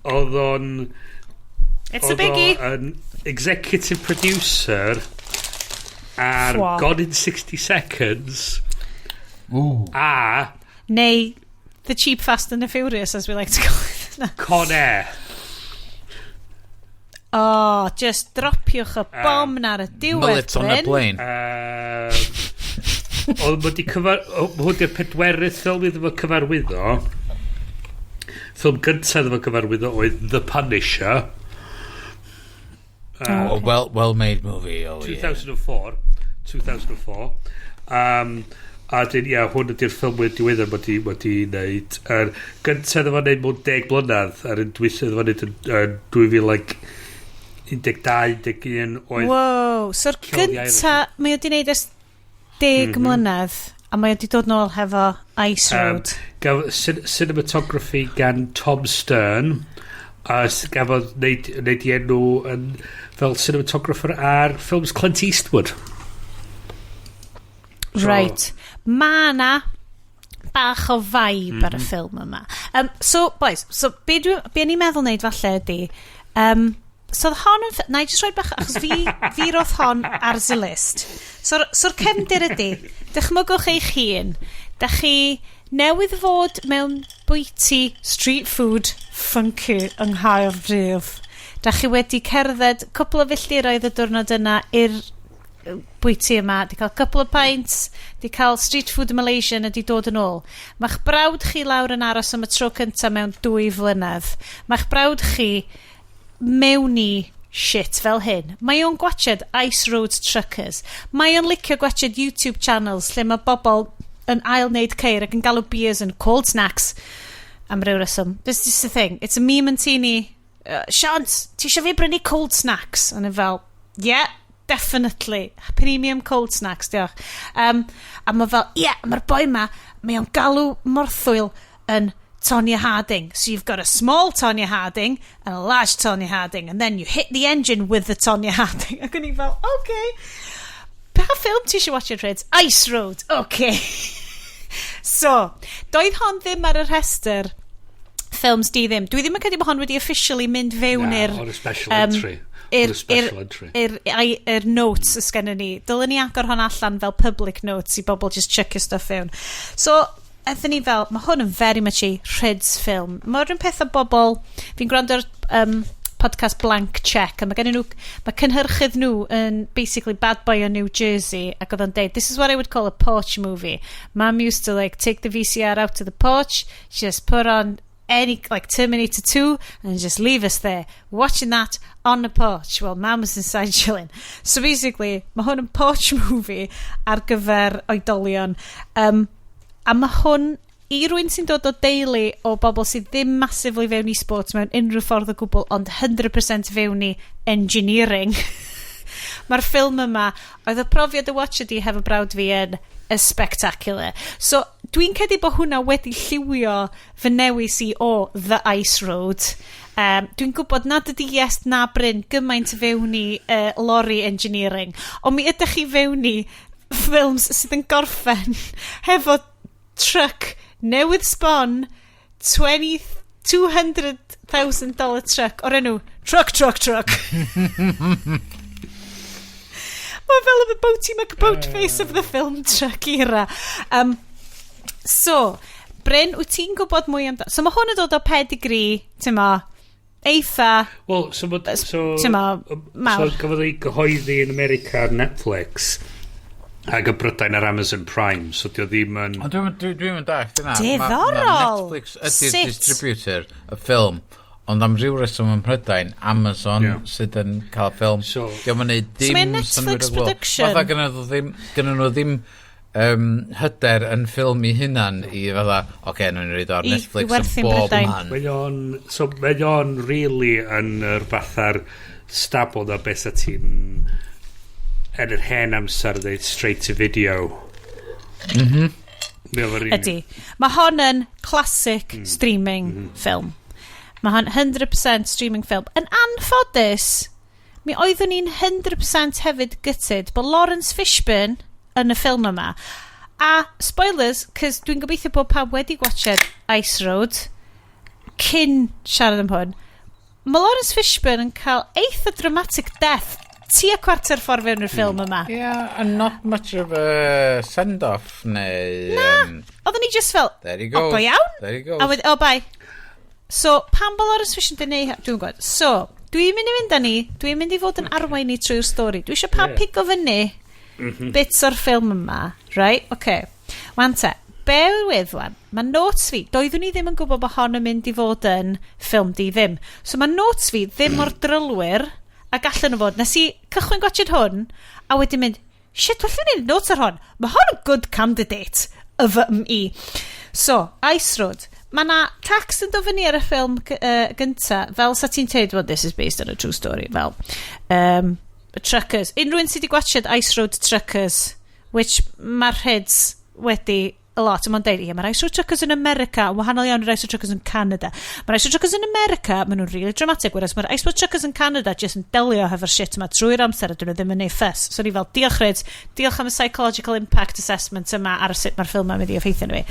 Oedd o'n... It's a oedd biggie. o yn executive producer ar Fwa. Gone in 60 Seconds. Ooh. A Neu The Cheap, Fast and the Furious, as we like to call it. Na. Con Air. Oh, just dropiwch y bom na ar y diwedd, Mullets on a Bryn. plane. Oedd wedi cyfar... o, Hwn di'r pedwerydd ffilm iddo fo cyfarwyddo. Ffilm gyntaf iddo fo cyfarwyddo oedd The Punisher. Oh, well made movie. Oh, yeah. 2004. 2004. A dyn, ia, hwn ydy'r ffilm wedi diweddar mod i wedi wneud. Yr gyntaf iddo fo wneud mewn 10 blynedd, a'r un dwytha iddo fo wneud yn 2012, 11 oedd Wow. So'r Kill the gynta, mae o di wneud ers 10 mlynedd, a mae o di dod nôl hefo Ice Road. Cinematography gan Tom Stern a gafodd wneud i enw yn, fel cinematographer ar ffilms Clint Eastwood. Right. Ma na bach o vibe ar y ffilm yma. So, boys, so be ni'n meddwl wneud falle ydy, so oedd hon yn... Na i just rhoi bach, achos fi roth hon ar the list. So cefndir ydy, dychmygwch eich hun, da chi newydd fod mewn bwyty street food funky yng Nghaerdydd. Da chi wedi cerdded cwpl o filltiroedd y diwrnod yna i'r bwyty yma, di cael couple of pints, di cael street food Malaysian a di dod yn ôl. Mae'ch brawd chi lawr yn aros am y tro cyntaf mewn 2 flynedd. Mae'ch brawd chi mewn i shit fel hyn. Mae o'n gwachod Ice Road Truckers. Mae o'n licio gwachod YouTube channels lle mae bobl yn ail wneud ceir ac yn galw beers yn cold snacks am ryw reswm. This is the thing. It's a meme yn tini. Sians, ti eisiau fi brynu cold snacks? A ni fel, yeah, definitely. Premium cold snacks, diolch. A mae fel, yeah, mae'r boi ma, mae o'n galw morthwyl yn Tonya Harding. So you've got a small Tonya Harding and a large Tonya Harding, and then you hit the engine with the Tonya Harding. Ac o'n i fel, okay. Pa ffilm ti eisiau watch Reds? Ice Road, okay. So, doedd hon ddim ar y rhestr ffilms di ddim. Dwi ddim yn credu bod hon wedi officially mynd fewn Na, i'r on a special entry. I'r On a special entry. I'r notes ysgennym ni. Dylen ni agor hon allan fel public notes i bobl just chuckio stuff fewn. So, aethon ni fel, mae hwn yn very much a Rhyds film. Mae'r un peth o bobl, fi'n gwrando ar podcast Blank Check, a mae gen nhw, mae cynhyrchydd nhw yn basically bad boy o New Jersey, ac oedd o'n deud, "This is what I would call a porch movie. Mum used to like take the VCR out to the porch, just put on any like Terminator 2 and just leave us there watching that on the porch while Mum was inside chilling." So basically, mae hwn yn porch movie ar gyfer oedolion. A mae hwn i rywun sy'n dod o deulu o bobl sydd ddim massively fewn i sports mewn unrhyw ffordd o gwbl, ond 100% fewn i engineering, mae'r ffilm yma, oedd y profiad o watch ydi hefo brawd fi yn y spectacular. So, dwi'n credu bod hwnna wedi lliwio fy newis i o The Ice Road. Dwi'n gwybod nad ydy Iest na Bryn gymaint fewn i lorry engineering, ond mi ydych chi fewn i ffilms sydd yn gorffen hefo truck newydd sbon 20 $200,000 truck o'r enw Truck, Truck, Truck. Mae fel y Boaty McBoatface of the film truck era. So, Bryn, wyt ti'n gwybod mwy amdano? So mae hwn yn dod o pedigree, ti'n ma, eitha, Wel, so, so, ti'n ma, mawr. So, gafodd ei gyhoeddi yn America ar Netflix ac y Brydain ar Amazon Prime, so dio ddim yn. Ond dwi'n mynd dallt yna. Diddorol! Ma Netflix ydy'r Sut? distributor y ffilm, ond am ryw reswm ym Mhrydain, Amazon sydd yn cael y ffilm. Dio'm yn neud So dim mae'n Netflix synnwyr o gwbl. production? Fatha gynna nhw ddim hyder yn ffilm i hunan i fatha, oce, okay, nhw'n rhoid o ar I Netflix yn werthu'n bob Brydain. man. So, mae o'n really yn yr fatha'r stable na beth sa ti'n yn yr hen amser dweud straight to video. Mae o'n really. Ydy. Mae hon yn classic streaming film. Mae hon 100% streaming film. Yn anffodus, mi oeddwn i'n 100% hefyd gutted bod Laurence Fishburne yn y ffilm yma. A spoilers, cos dwi'n gobeithio bod pawb wedi watched Ice Road cyn siarad am hwn. Mae Laurence Fishburne yn cael eitha dramatic death tua cwarter ffordd fewn i'r ffilm yma. Yeah, and not much of a send-off, neu. Na, oedden ni just fel, There he o, goes. go iawn. There he goes. A wedi, oh, bye. So, pam bod Laurence Fishburne yn neud, dwi'n gwybod. So, dwi'n mynd i fynd â ni, dwi'n mynd i fod yn arwain ni trwy'r stori. Dwi eisiau pawb pigo fyny bits o'r ffilm yma, right? Okay. Wan te, bear with wan. Mae notes fi, doeddwn i ddim yn gwybod bod hon yn mynd i fod yn ffilm di ddim. So mae notes fi ddim mor drylwyr a gallen nhw fod. Nes i cychwyn gwatchad hwn a wedyn mynd, shit, well i wneud notes ar hon. Mae hon yn good candidate y fy m i. So, Ice Road. Mae na text yn dod fyny ar y ffilm gynta, fel sa ti'n teud, well, this is based on a true story, fel truckers. Unrhyw un sydd wedi gwatchad Ice Road Truckers, which mae'r heads wedi a lot, mae'n deud, ie, mae'r Ice Road Truckers yn America yn wahanol iawn i'r Ice Road Truckers yn Canada. Mae'r Ice Road Truckers yn America, maen nhw'n really dramatic, whereas mae'r Ice Road Truckers yn Canada just yn delio hefo'r shit yma trwy'r amser a dyn nhw ddim yn neud fuss. So ni fel, diolch Rhyd, diolch am y psychological impact assessment yma ar sut mae'r ffilm yma'n mynd i effeithio nhw.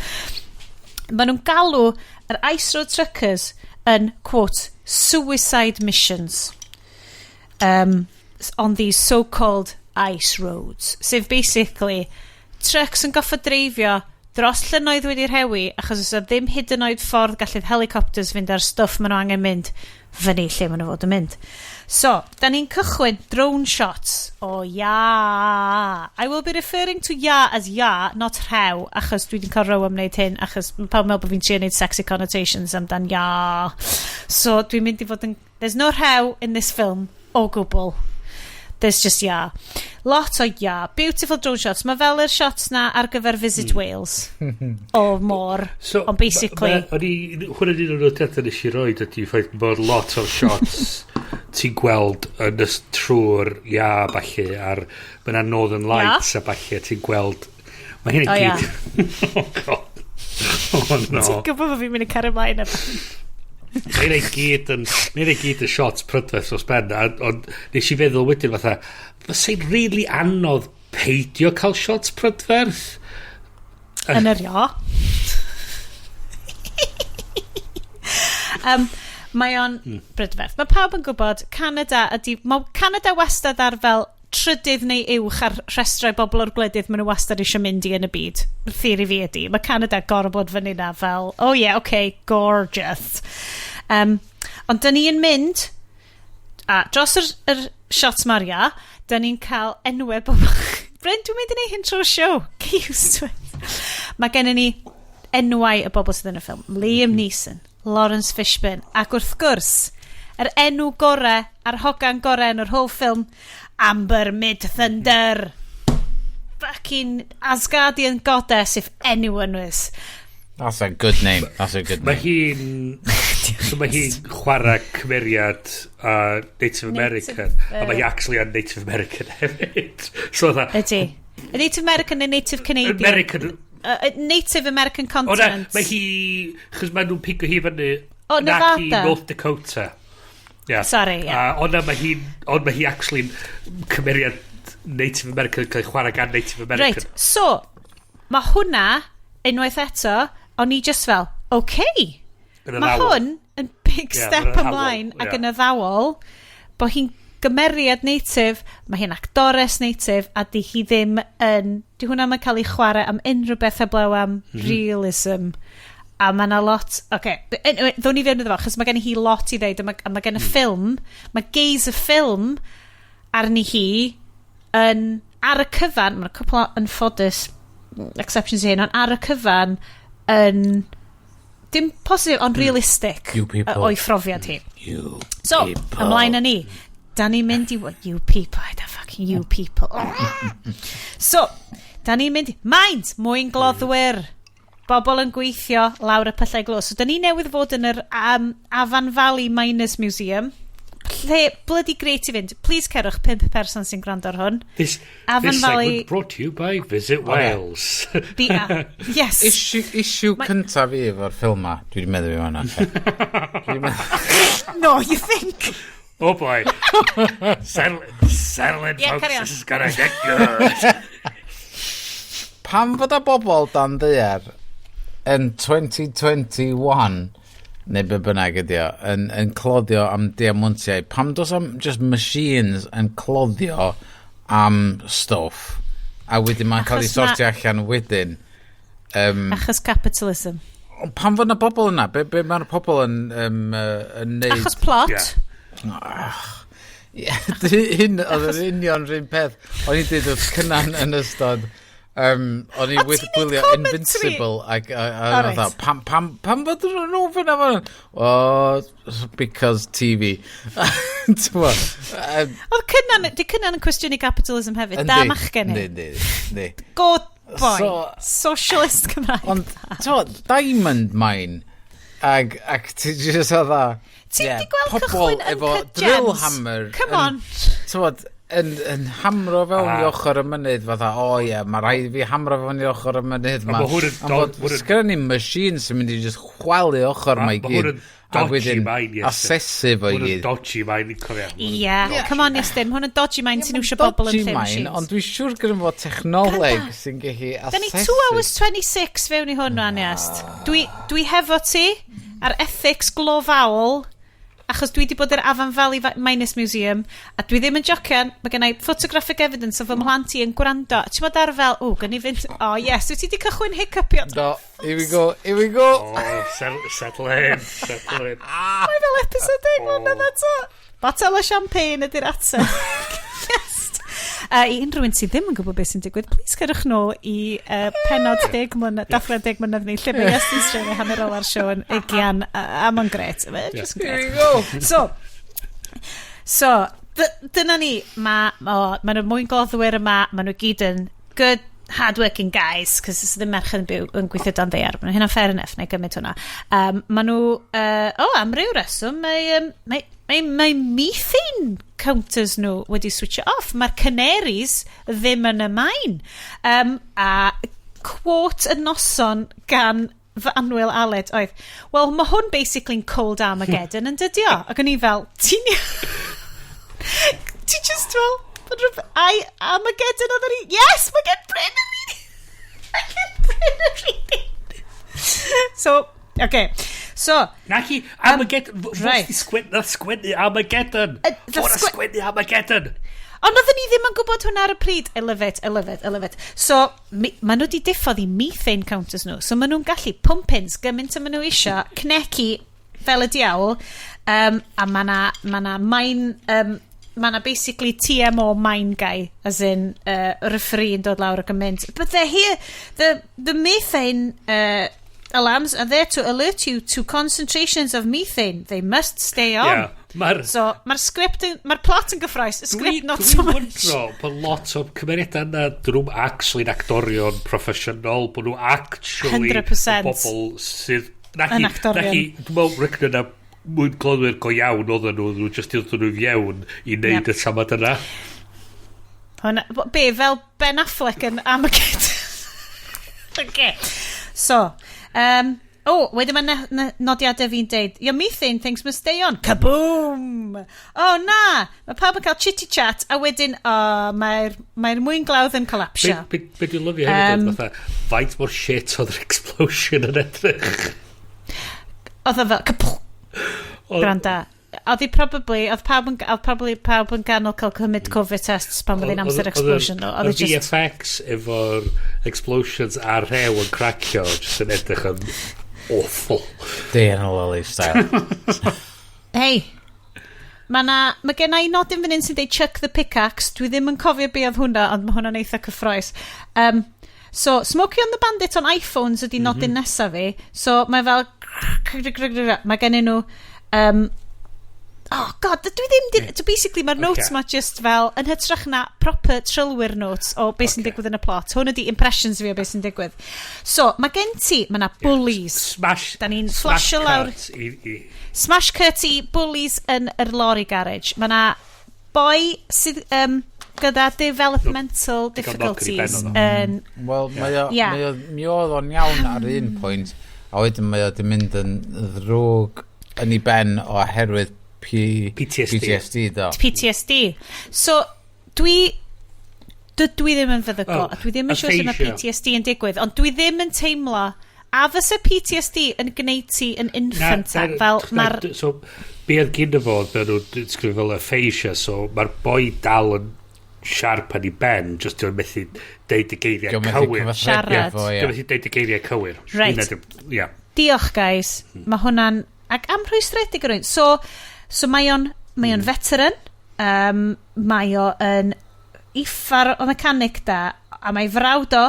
Maen nhw'n galw yr Ice Road Truckers yn, quote, suicide missions on these so-called ice roads. Sef basically trucks yn goffod dreifio dros llynnoedd wedi rhewi achos oes 'na ddim hyd yn oed ffordd gallith helicopters fynd ar stwff maen nhw angen mynd fyny lle maen nhw fod yn mynd. So, da ni'n cychwyn drone shots o ia. I will be referring to ia as ia, not rhew, achos dwi wedi cael row am wneud hyn, achos mae pawb yn meddwl bod fi'n trio wneud sexy connotations amdan ia. So, dwi'n mynd i fod yn. There's no rhew in this film o gwbl. There's just ia. Lot o ia. Beautiful drone shots. Mae fel yr shots na ar gyfer Visit Wales. O môr. So, Ond basically. O'n i, hwnna'n un o'r nodiadau nes i roed ydy ffaith bod lot o'r shots ti'n gweld yn trwy'r ia falle ar mae yna Northern Lights a falle ti'n gweld mae hyn i O, ia. gyd, oh God, oh no. Ti'n gwybod bod fi'n mynd i cario ymlaen efo. Mae hynna i gyd yn shots prydferth dros ben ond nes i feddwl wedyn fatha fysa'n really anodd peidio cael shots prydferth. Yn yr ia. Mae o'n brydferth. Mae pawb yn gwybod Canada ydy. Mae Canada wastad ar fel trydydd neu uwch ar rhestrau bobl o'r gwledydd maen nhw wastad eisiau mynd i yn y byd. Theory fi ydy. Mae Canada gorfod bod fyny na fel, oh yeah, okay, gorgeous. Ond dyn ni'n mynd, a dros yr shots Maria, dyn ni'n cael enwau bobl. Bryn, dwi'n mynd i neud hyn trwy'r show. Get used to it. Mae gennym ni enwau y bobl sydd yn y ffilm. Liam Neeson, Laurence Fishburne, ac wrth gwrs, yr enw gore a'r hogan gore yn yr whole ffilm, Amber Midthunder. Fucking Asgardian goddess, if anyone was. That's a good name. That's a good Mae name. hi'n... So mae hi'n chwarae cymeriad Native American. A mae hi actually yn Native American hefyd. So fatha... Ydy. A Native American neu Native Canadian? American. Native American O na, continent. mae hi... Chos mae nhw'n pigo hi fyny... O, nac i Nevada. North Dakota. Yeah. Sorry, yeah. Ond na, mae hi'n... Ond mae hi actually cymeriad Native American yn cael ei chwarae gan Native American. Right, so, mae hwnna, unwaith eto, o'n i just fel, okay. Yn Mae addawol. hwn yn big step mae'n addawol, ymlaen ac ie. yn addawol bod hi'n gymeriad native, mae hi'n actores native, a di hi ddim yn... Di hwnna yn cael ei chwarae am unrhyw beth heblaw am realism. A mae yna lot... Okay, anyway, ddown ni fewn iddo fo, achos mae gen hi lot i ddeud, a mae gen y ffilm, mae gaze y ffilm arni hi yn, ar y cyfan, mae'n cwpl o anffodus exceptions i hyn, ond ar y cyfan yn dim positif, ond realistic You people. o'i phrofiad hi. You So, people. ymlaen â ni. Da ni'n mynd i... You people, the fucking you people. So, da ni'n mynd i... Mind! Mwyngloddwyr. Bobl yn gweithio lawr y pyllau glo. So, da ni newydd fod yn yr Afan Valley Miners Museum. Lle bloody great i fynd. Please cerwch pump person sy'n gwrando ar hwn. This Afan Valley- segment brought to you by Visit Wales. The, yes. Issue cyntaf fi efo'r ffilm ma. Dwi wedi meddwl fi hwnna. Dwi 'di meddwl- No, you think? Oh boy. Settle in, Yeah, folks. carry on. This is gonna get good. Pam fod y bobl dan ddaear yn 2021 neu be bynnag ydi o, yn cloddio am diamantiau, pam dos am just machines yn cloddio am stwff a wedyn mae'n cael ei Achos ma- sortio allan wedyn? Achos capitalism. Ond pam fod na bobl yna? Be mae'r pobl yn neud? Achos plot. Ie, hyn oedd yr union rhywun peth. O'n i'n dweud wrth Cynan yn ystod. O'n i O, wedi ti'n neud gwylio commentary? Invincible ac a Alright. fatha, pam fod nhw'n ofyn am hwn? Oh, because TV. T'mo', Oedd Cynan, di Cynan yn cwestiynu capitalism hefyd. Da yndi, machgen ni. Yndi. Good boy. So- Socialist Cymraeg. Ond, t'mo', Diamond Mine, ac ti just fatha... Ti ie, 'di gweld pobl cychwyn efo Uncut drill Gems? hammer. Come on. T'mod, yn hamro fewn i Ah. ochr y mynydd fatha, o ie, mae rhaid i fi hamro fewn i ochr y mynydd ma. Ma' hwn yn Am fod sgynnon ni machine sy'n mynd i just chwalu ochr ma i Ma' hwn gyd. yn A dodgy wedyn mine, Iestyn. asesu fo i Hwn yn gyd. dodgy mine, cofio. Ie, come on Iestyn, ma' hwn yn dodgy mine sy'n iwsio bobl yn Dodgy lle mine, machines. ond dwi'n siŵr gyda fo technoleg sy'n gallu Da ni asesu. 2 hours 26 fewn i hwn rwan, Iest. Dwi hefo ti ar ethics glofaol, achos dwi wedi bod i'r Afan Valley Miners Museum, a dwi ddim yn jocian, mae gen i photographic evidence o fy mhlant i yn gwrando. Ti'n bod ar fel, o, gan i fynd, oh yes, wyt ti wedi cychwyn hiccupio? Do, here we go, here we go. Oh, settle in, settle in. Mae fel episode 10 mlynedd eto. Botel o champagne ydy'r ateb. Yes. I unrhyw un sydd ddim yn gwybod beth sy'n digwydd, please cerwch nôl i penod 10 mlynedd, dathliad 10 mlynedd ni, lle mae Iestyn streulio hanner ola'r siow yn ugian, a mae'n gret. Mae'n just Here gret. we go. So, dyna ni, mae oh, ma nhw mwyngloddwyr yma, ma nhw gyd yn good, hard-working guys, cos ddim merched yn byw yn gweithio dan ddaear. Mae hynna'n fair enough, na i gymryd hwnna. Ma nhw, oh, am ryw reswm, mae methane counters nhw wedi switch off. Mae'r canaries ddim yn y mine. A quote y noson gan fy annwyl Aled oedd, "Well, mae hwn basically'n cold Armageddon yn dydio?" Ac o'n i fel, ti just fel, bod I, Armageddon oedd yr un, yes, mae gen Bryn yr un. Mae gen Bryn yr un. So, okay. So, Naci, Armageddon. Right. Right. Nath sgwennu Armageddon. Nath Fo na sgwennu Armageddon. Ond oedden ni ddim yn gwybod hwnna ar y pryd. I love it, I love it, I love it. So, maen nhw wedi diffodd i methane counters nhw. So, maen nhw'n gallu pumpins gymaint o maen nhw isio, cnecu fel y diawl. A mae na, ma na mine, ma na basically TMO mine guy, as in referee yn dod lawr ac yn mynd, "But they're here, the methane alarms are there to alert you to concentrations of methane. They must stay on." Yeah. So, mae'r sgript, mae'r plot yn gyffroes, y sgript not so Dwi'n much. wyndro bod lot o cymeriadau yna, dyn nhw'n actually'n actorion proffesiynol, bod nhw actually 100%. bobl sydd... Naci, Yn actorion. Naci, dwi'n meddwl recno na mwyngloddwyr go iawn oedden nhw, nhw just i ddod nhw fewn i wneud y tamad yna. Hwna, be, fel Ben Affleck yn Armageddon. Okay. So, oh, wedyn mae nodiadau fi'n deud, "Your methane things must stay on." Kaboom! Oh na! Mae pawb yn cael chitty chat, a wedyn, oh, mae'r mae mwynglawdd yn collapsio. Be dwi'n lyfio hefyd oedd fatha, faint mor shit oedd yr explosion yn edrych. Oedd o fel, kapw! Gwranda. Oedd hi probably, oedd probably pawb yn ganol cael cymryd Covid tests pan oedd hi'n amser explosion. Though. Oedd Oedd hi just VFX efo'r explosions a'r rhew yn cracio just yn edrych yn awful. Day in a lolly style. Hei, mae gen i nodyn fan hyn sy'n deud "Chuck the pickaxe". Dwi ddim yn cofio be oedd hwnna, ond mae hwnna'n eitha cyffroes. So, Smokey and the Bandit on iPhones ydy nodyn nesaf fi. So, mae fel... Mae gen nhw... Oh God, dwi ddim... So basically, mae'r notes ma just fel, yn hytrach na proper trylwyr notes o beth sy'n digwydd yn y plot. Hwn ydy impressions fi o beth sy'n digwydd. So, mae gen ti, mae na bullies. Smash, Da ni'n smash flasho lawr cut i Smash cut i bullies yn yr lorry garage. Mae na boi sydd gyda developmental Digon knock yn ei difficulties ben oedd o. yn Wel, mae o, mae o, mi oedd o'n iawn ar un pwynt, a wedyn mae o di mynd yn ddrwg yn ei ben oherwydd PTSD. PTSD, do. PTSD. So, dydw i ddim yn feddygol, Oh, a dwi ddim yn siŵr sut mae aphasia. PTSD yn digwydd, ond dwi ddim yn teimlo a fysa PTSD yn gwneud ti yn infantile, fel mae'r So, be oedd gyda fo, be nhw'n disgrifio fel aphasia, so mae'r boi dal yn sharp yn ei ben, just dio'n methu deud y geiriau Dio'n methu cywir. cyfathrebu Siarad. efo, ie. Dio'n methu deud y geiriau cywir. Reit. Hynna Ie. Diolch, guys. Mae hwnna'n... Ac amrhwystredig rwy'n. So mae o'n veteran. Mae o yn uffar o mechanic da. A mae frawd o,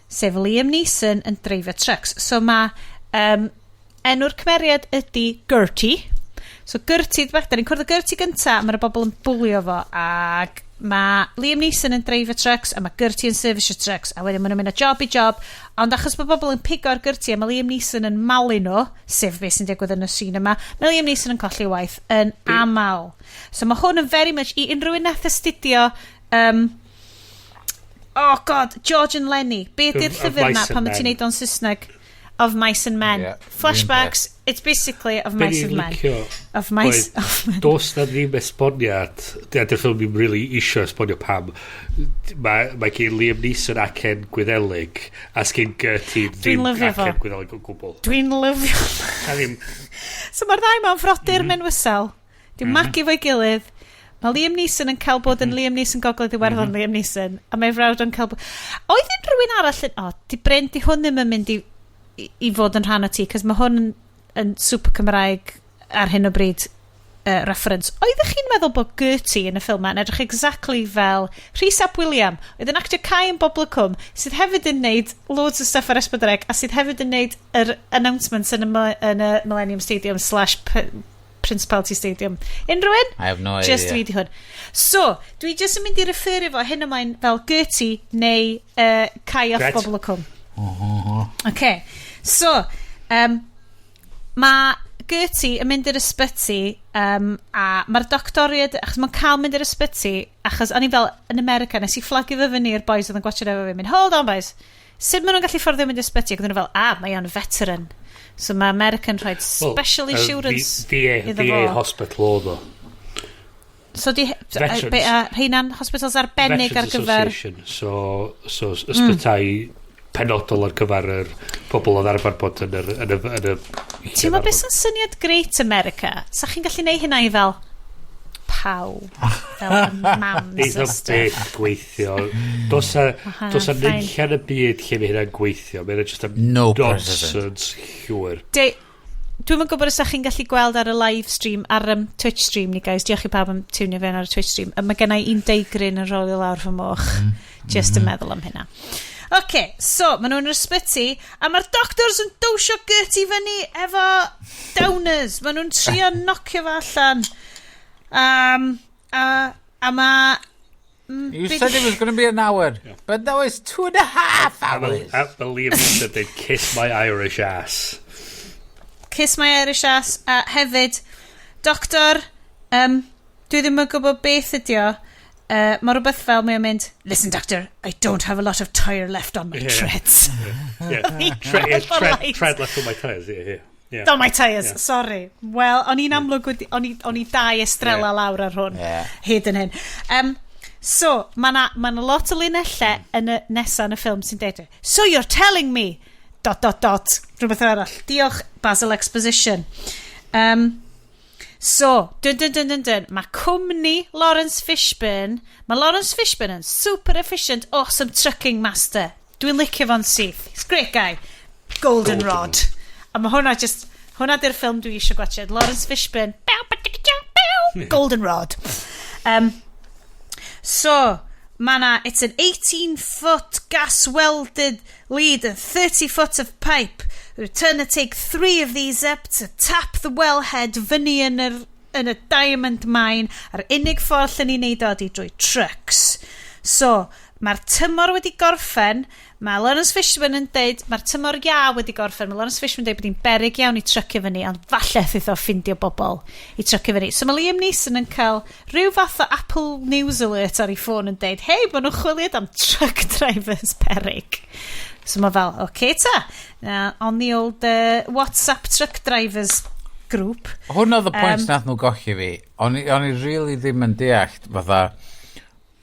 sef Liam Neeson, yn dreifio trucks. So mae enw'r cymeriad ydy Gertie. So Gertie, bach, da ni'n cwrdd â Gertie gynta, mae'r bobl yn bwlio fo, ac mae Liam Neeson yn dreifio trucks, a mae Gertie yn service trucks, a wedyn maen nhw'n mynd o job i job, ond achos bod bobl yn pigo ar Gertie, a mae Liam Neeson yn malu nhw, sef beth sy'n digwydd yn y scene yma, mae Liam Neeson yn colli waith yn aml. So mae hwn yn very much i unrhyw un nath astudio oh God, George and Lenny. Be ydy'r Of llyfr na Mice and pan mae ti'n Men. neud o'n Saesneg? Of Mice and Men. Yeah, Flashbacks, it's basically Of Be Mice ni'n and Men. licio Of Mice oedd of Men. Does na ddim esboniad, dydy'r ffilm ddim really isio esbonio pam. Mae gen Liam Neeson acen Gwyddelig, a sgyn Gertie ddim Lyfio fo. acen Gwyddelig o gwbl. Dwi'n lyfio. A ddim, So mae'r ddau mewn frodyr mm menwysel. Di magu fo'i gilydd. Mae Liam Neeson yn cael bod yn Liam Neeson Gogledd Iwerddon Liam Neeson. A mae frawd o'n cael bod... Oedd unrhyw un arall yn... O, di Bryn, di hwn ddim yn mynd i fod yn rhan o ti, cos mae hwn yn super Cymraeg ar hyn o bryd reference. Oeddech chi'n meddwl bod Gertie yn y ffilm yma yn edrych exactly fel Rhys ap William, oedd yn actio Kai yn Bobl y Cwm, sydd hefyd yn neud loads o stuff ar S4C, a sydd hefyd yn neud yr announcements yn y Millennium Stadium slash Principality Stadium. Unrhyw un? I have no idea. Just fi di hwn. So, dwi just yn mynd i referio fo hyn ymlaen fel Gertie neu Kai off Gret. Bobl y Cwm. Okay. So, mae Gertie yn mynd i'r ysbyty a mae'r doctoriad, achos mae'n cael mynd i'r ysbyty, achos o'n i fel yn America, nes i flagio fo fyny i'r boys oedd yn gwatchio efo fi, mynd, "Hold on, boys, sut maen nhw'n gallu fforddio mynd i'r ysbyty?" Ac oedden nhw fel, "Ah, mae o'n veteran." So mae American rhoi special Well, insurance VA, iddo VA fo. hospital oedd o. So di, Veterans. be, a rheina'n hospitals arbennig ar Veterans gyfer Association. So ysbytai penodol ar gyfer yr pobl oedd arfer bod yn y Ti'n meddwl beth sy'n syniad great America? Sa chi'n gallu neud hynna i fel pawb? Fel y mams Neith a o stuff. byth gweithio. Dos a Fine. nunlla yn y byd lle mae hynna'n gweithio. Mae'n just a No precedent. nonsense llwyr. Dwi'm yn gwybod os ydych chi'n gallu gweld ar y live stream, ar Twitch stream ni, guys. Diolch i pawb am tunio fewn ar y Twitch stream. Mae gennau un deigryn yn rolio lawr fy moch. Just yn meddwl am hynna. OK, so, maen nhw'n yr ysbyty, a mae'r doctors yn dosio Gertie fyny efo downers. Maen nhw'n trio nocio fo allan. A ma... You said it was going to be an hour, but now it's 2.5 hours. A mae Liam Neeson dweud, "Kiss my Irish ass." Kiss my Irish ass. A hefyd, doctor, dwi ddim yn gwybod beth ydi o. Mae rhywbeth fel mae'n mynd, "Listen, doctor, I don't have a lot of tyre left on my treads." Tread, Mor tread, light. Tread left on my tyres, yeah. On my tyres, sorry. Wel, o'n i'n amlwg wedi, o'n i dau estrela lawr ar hwn. Hyd yn hyn. So, mae na, ma 'na lot o linellau yn y nesa yn y ffilm sy'n deud, "So you're telling me, dot, dot, dot," rhywbeth arall. Diolch, Basil Exposition. So, dun dun dun dun dun, mae cwmni Lawrence Fishburne, mae Lawrence Fishburne yn super efficient, awesome trucking master. Dwi'n licio fo'n syth. He's a great guy. Golden Rod. A mae hwnna just, hwnna di'r ffilm dwi eisiau gwatchad. Lawrence Fishburne. Bow, ba, da, da, bow, Golden Rod. So, mae na, it's an 18 foot gas welded lead and 30 foot of pipe. We're going to take three of these up to tap the wellhead fyny yn y diamond mine. A'r unig ffordd lle ni'n neud o ydi drwy trucks. So, mae'r tymor wedi gorffen, mae Lawrence Fishburne yn deud, mae'r tymor ia wedi gorffen, mae Lawrence Fishburne yn deud bod hi'n beryg iawn i trycio fyny, ond falle fydd o ffindio bobl i trycio fyny. So mae Liam Neeson yn cael rhyw fath o Apple News Alert ar ei ffôn yn deud, "Hei, maen nhw'n chwilio am truck drivers peryg." So mae fel, "Oce okay, ta, on the old WhatsApp truck drivers group." Hwn oedd y pwynt nath nhw golli fi. O'n i really ddim yn deall fatha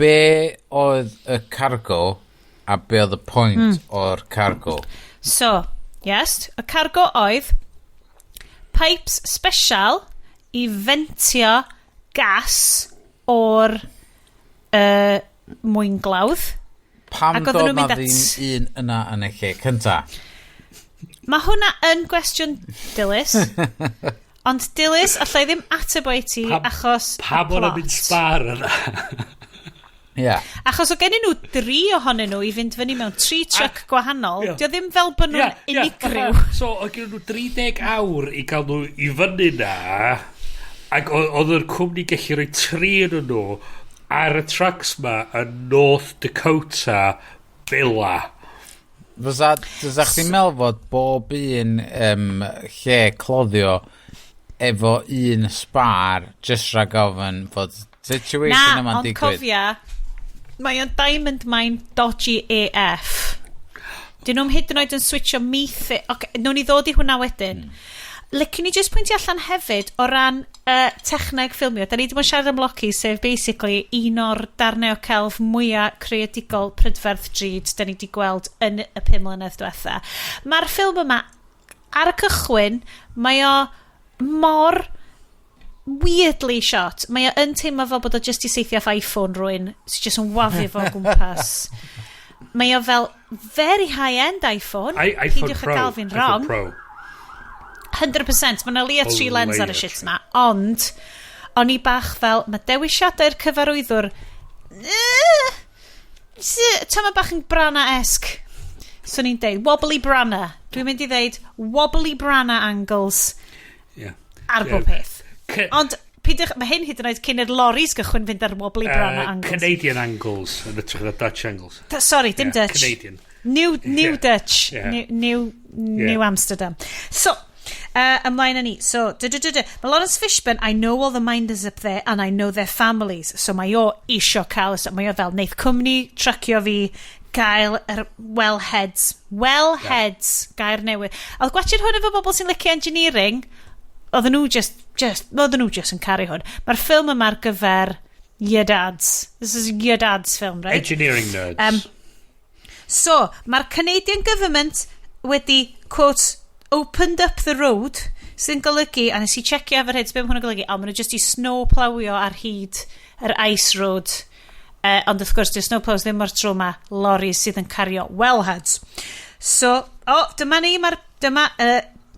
be oedd y cargo a be oedd y pwynt o'r cargo. So, yes, y cargo oedd pipes special i fentio gas o'r mwynglawdd. Pam Ac oedden doedd nhw'n na mynd ddim un yna yn y lle cynta? Mae hwnna yn gwestiwn dilys. Ond dilys, allai ddim ateb o i ti achos y Pam o'n plot. mynd spar yna? Ie. Yeah. Achos o gennyn nhw dri ohonyn nhw i fynd fyny mewn tri truck gwahanol. Dio ddim fel bod nhw'n unigryw. Fatha, so, oedd gen nhw 30 awr i gael nhw i fyny na, ac oedd yr cwmni gallu rhoi tri yn nhw ar y trucks ma yn North Dakota Billa. Fysa, fysa chdi'n meddwl fod bob un lle cloddio efo un spar just rhag ofn fod situation Na, yma'n ond digwydd. cofia, mae o'n diamond mine dodgy AF. Dyn nhw'n hyd yn oed yn switcho methane. Okay, nawn ni ddod i hwnna wedyn. Licwn ni just pwyntio allan hefyd o ran techneg ffilmio. Da ni wedi bod yn siarad am Loki, sef basically un o'r darnau o celf mwyaf creadigol prydferth drud da ni wedi gweld yn y 5 mlynedd diwetha. Mae'r ffilm yma, ar y cychwyn, mae o mor weirdly shot. Mae o yn teimlo fel bod o just i saethu off iPhone rhywun sy'n just yn wafio fo o gwmpas. Mae o fel very high-end iPhone. iPhone Peidiwch â Pro. gael fi'n iPhone wrong. Pro. 100%. Mae yna leia tri O lens ar y leia shit tri. ma. Ond, o'n i bach fel, mae dewisiadau'r cyfarwyddwr tyma bach yn Branagh-esque. So ni'n deud, wobbly Branagh. Dwi'n mynd i ddeud wobbly Branagh angles ar bob peth. Ond, peidiwch, mae hyn hyd yn oed cyn i'r lorries gychwyn fynd ar wobbly Branagh angles. Canadian angles yn hytrach na Dutch angles. Sorry, dim Yeah, Dutch. Canadian. New Dutch. New Amsterdam. So, ymlaen â ni. So, dy, dy, dy, dy. Mae Lawrence Fishburne, "I know all the miners up there and I know their families." So mae o isio cael, so mae o fel, "Neith cwmni trucio fi gael yr wellheads." Wellheads, gair newydd. A oedd gwatchad hwn efo bobl sy'n licio engineering, oedden nhw just yn caru hwn. Mae'r ffilm yma ar gyfer your dads. This is your dad's film, right? Engineering nerds. So, mae'r Canadian government wedi, quote, "opened up the road," sy'n golygu, a nes i checio efo'r heads beth mae hwnna'n golygu, o, maen nhw just i snowplowio ar hyd yr ice road. Ond wrth gwrs, dy'r snowplows ddim mor trwm â lorries sydd yn cario wellheads. So, o, oh, dyma ni, mae'r, dyma,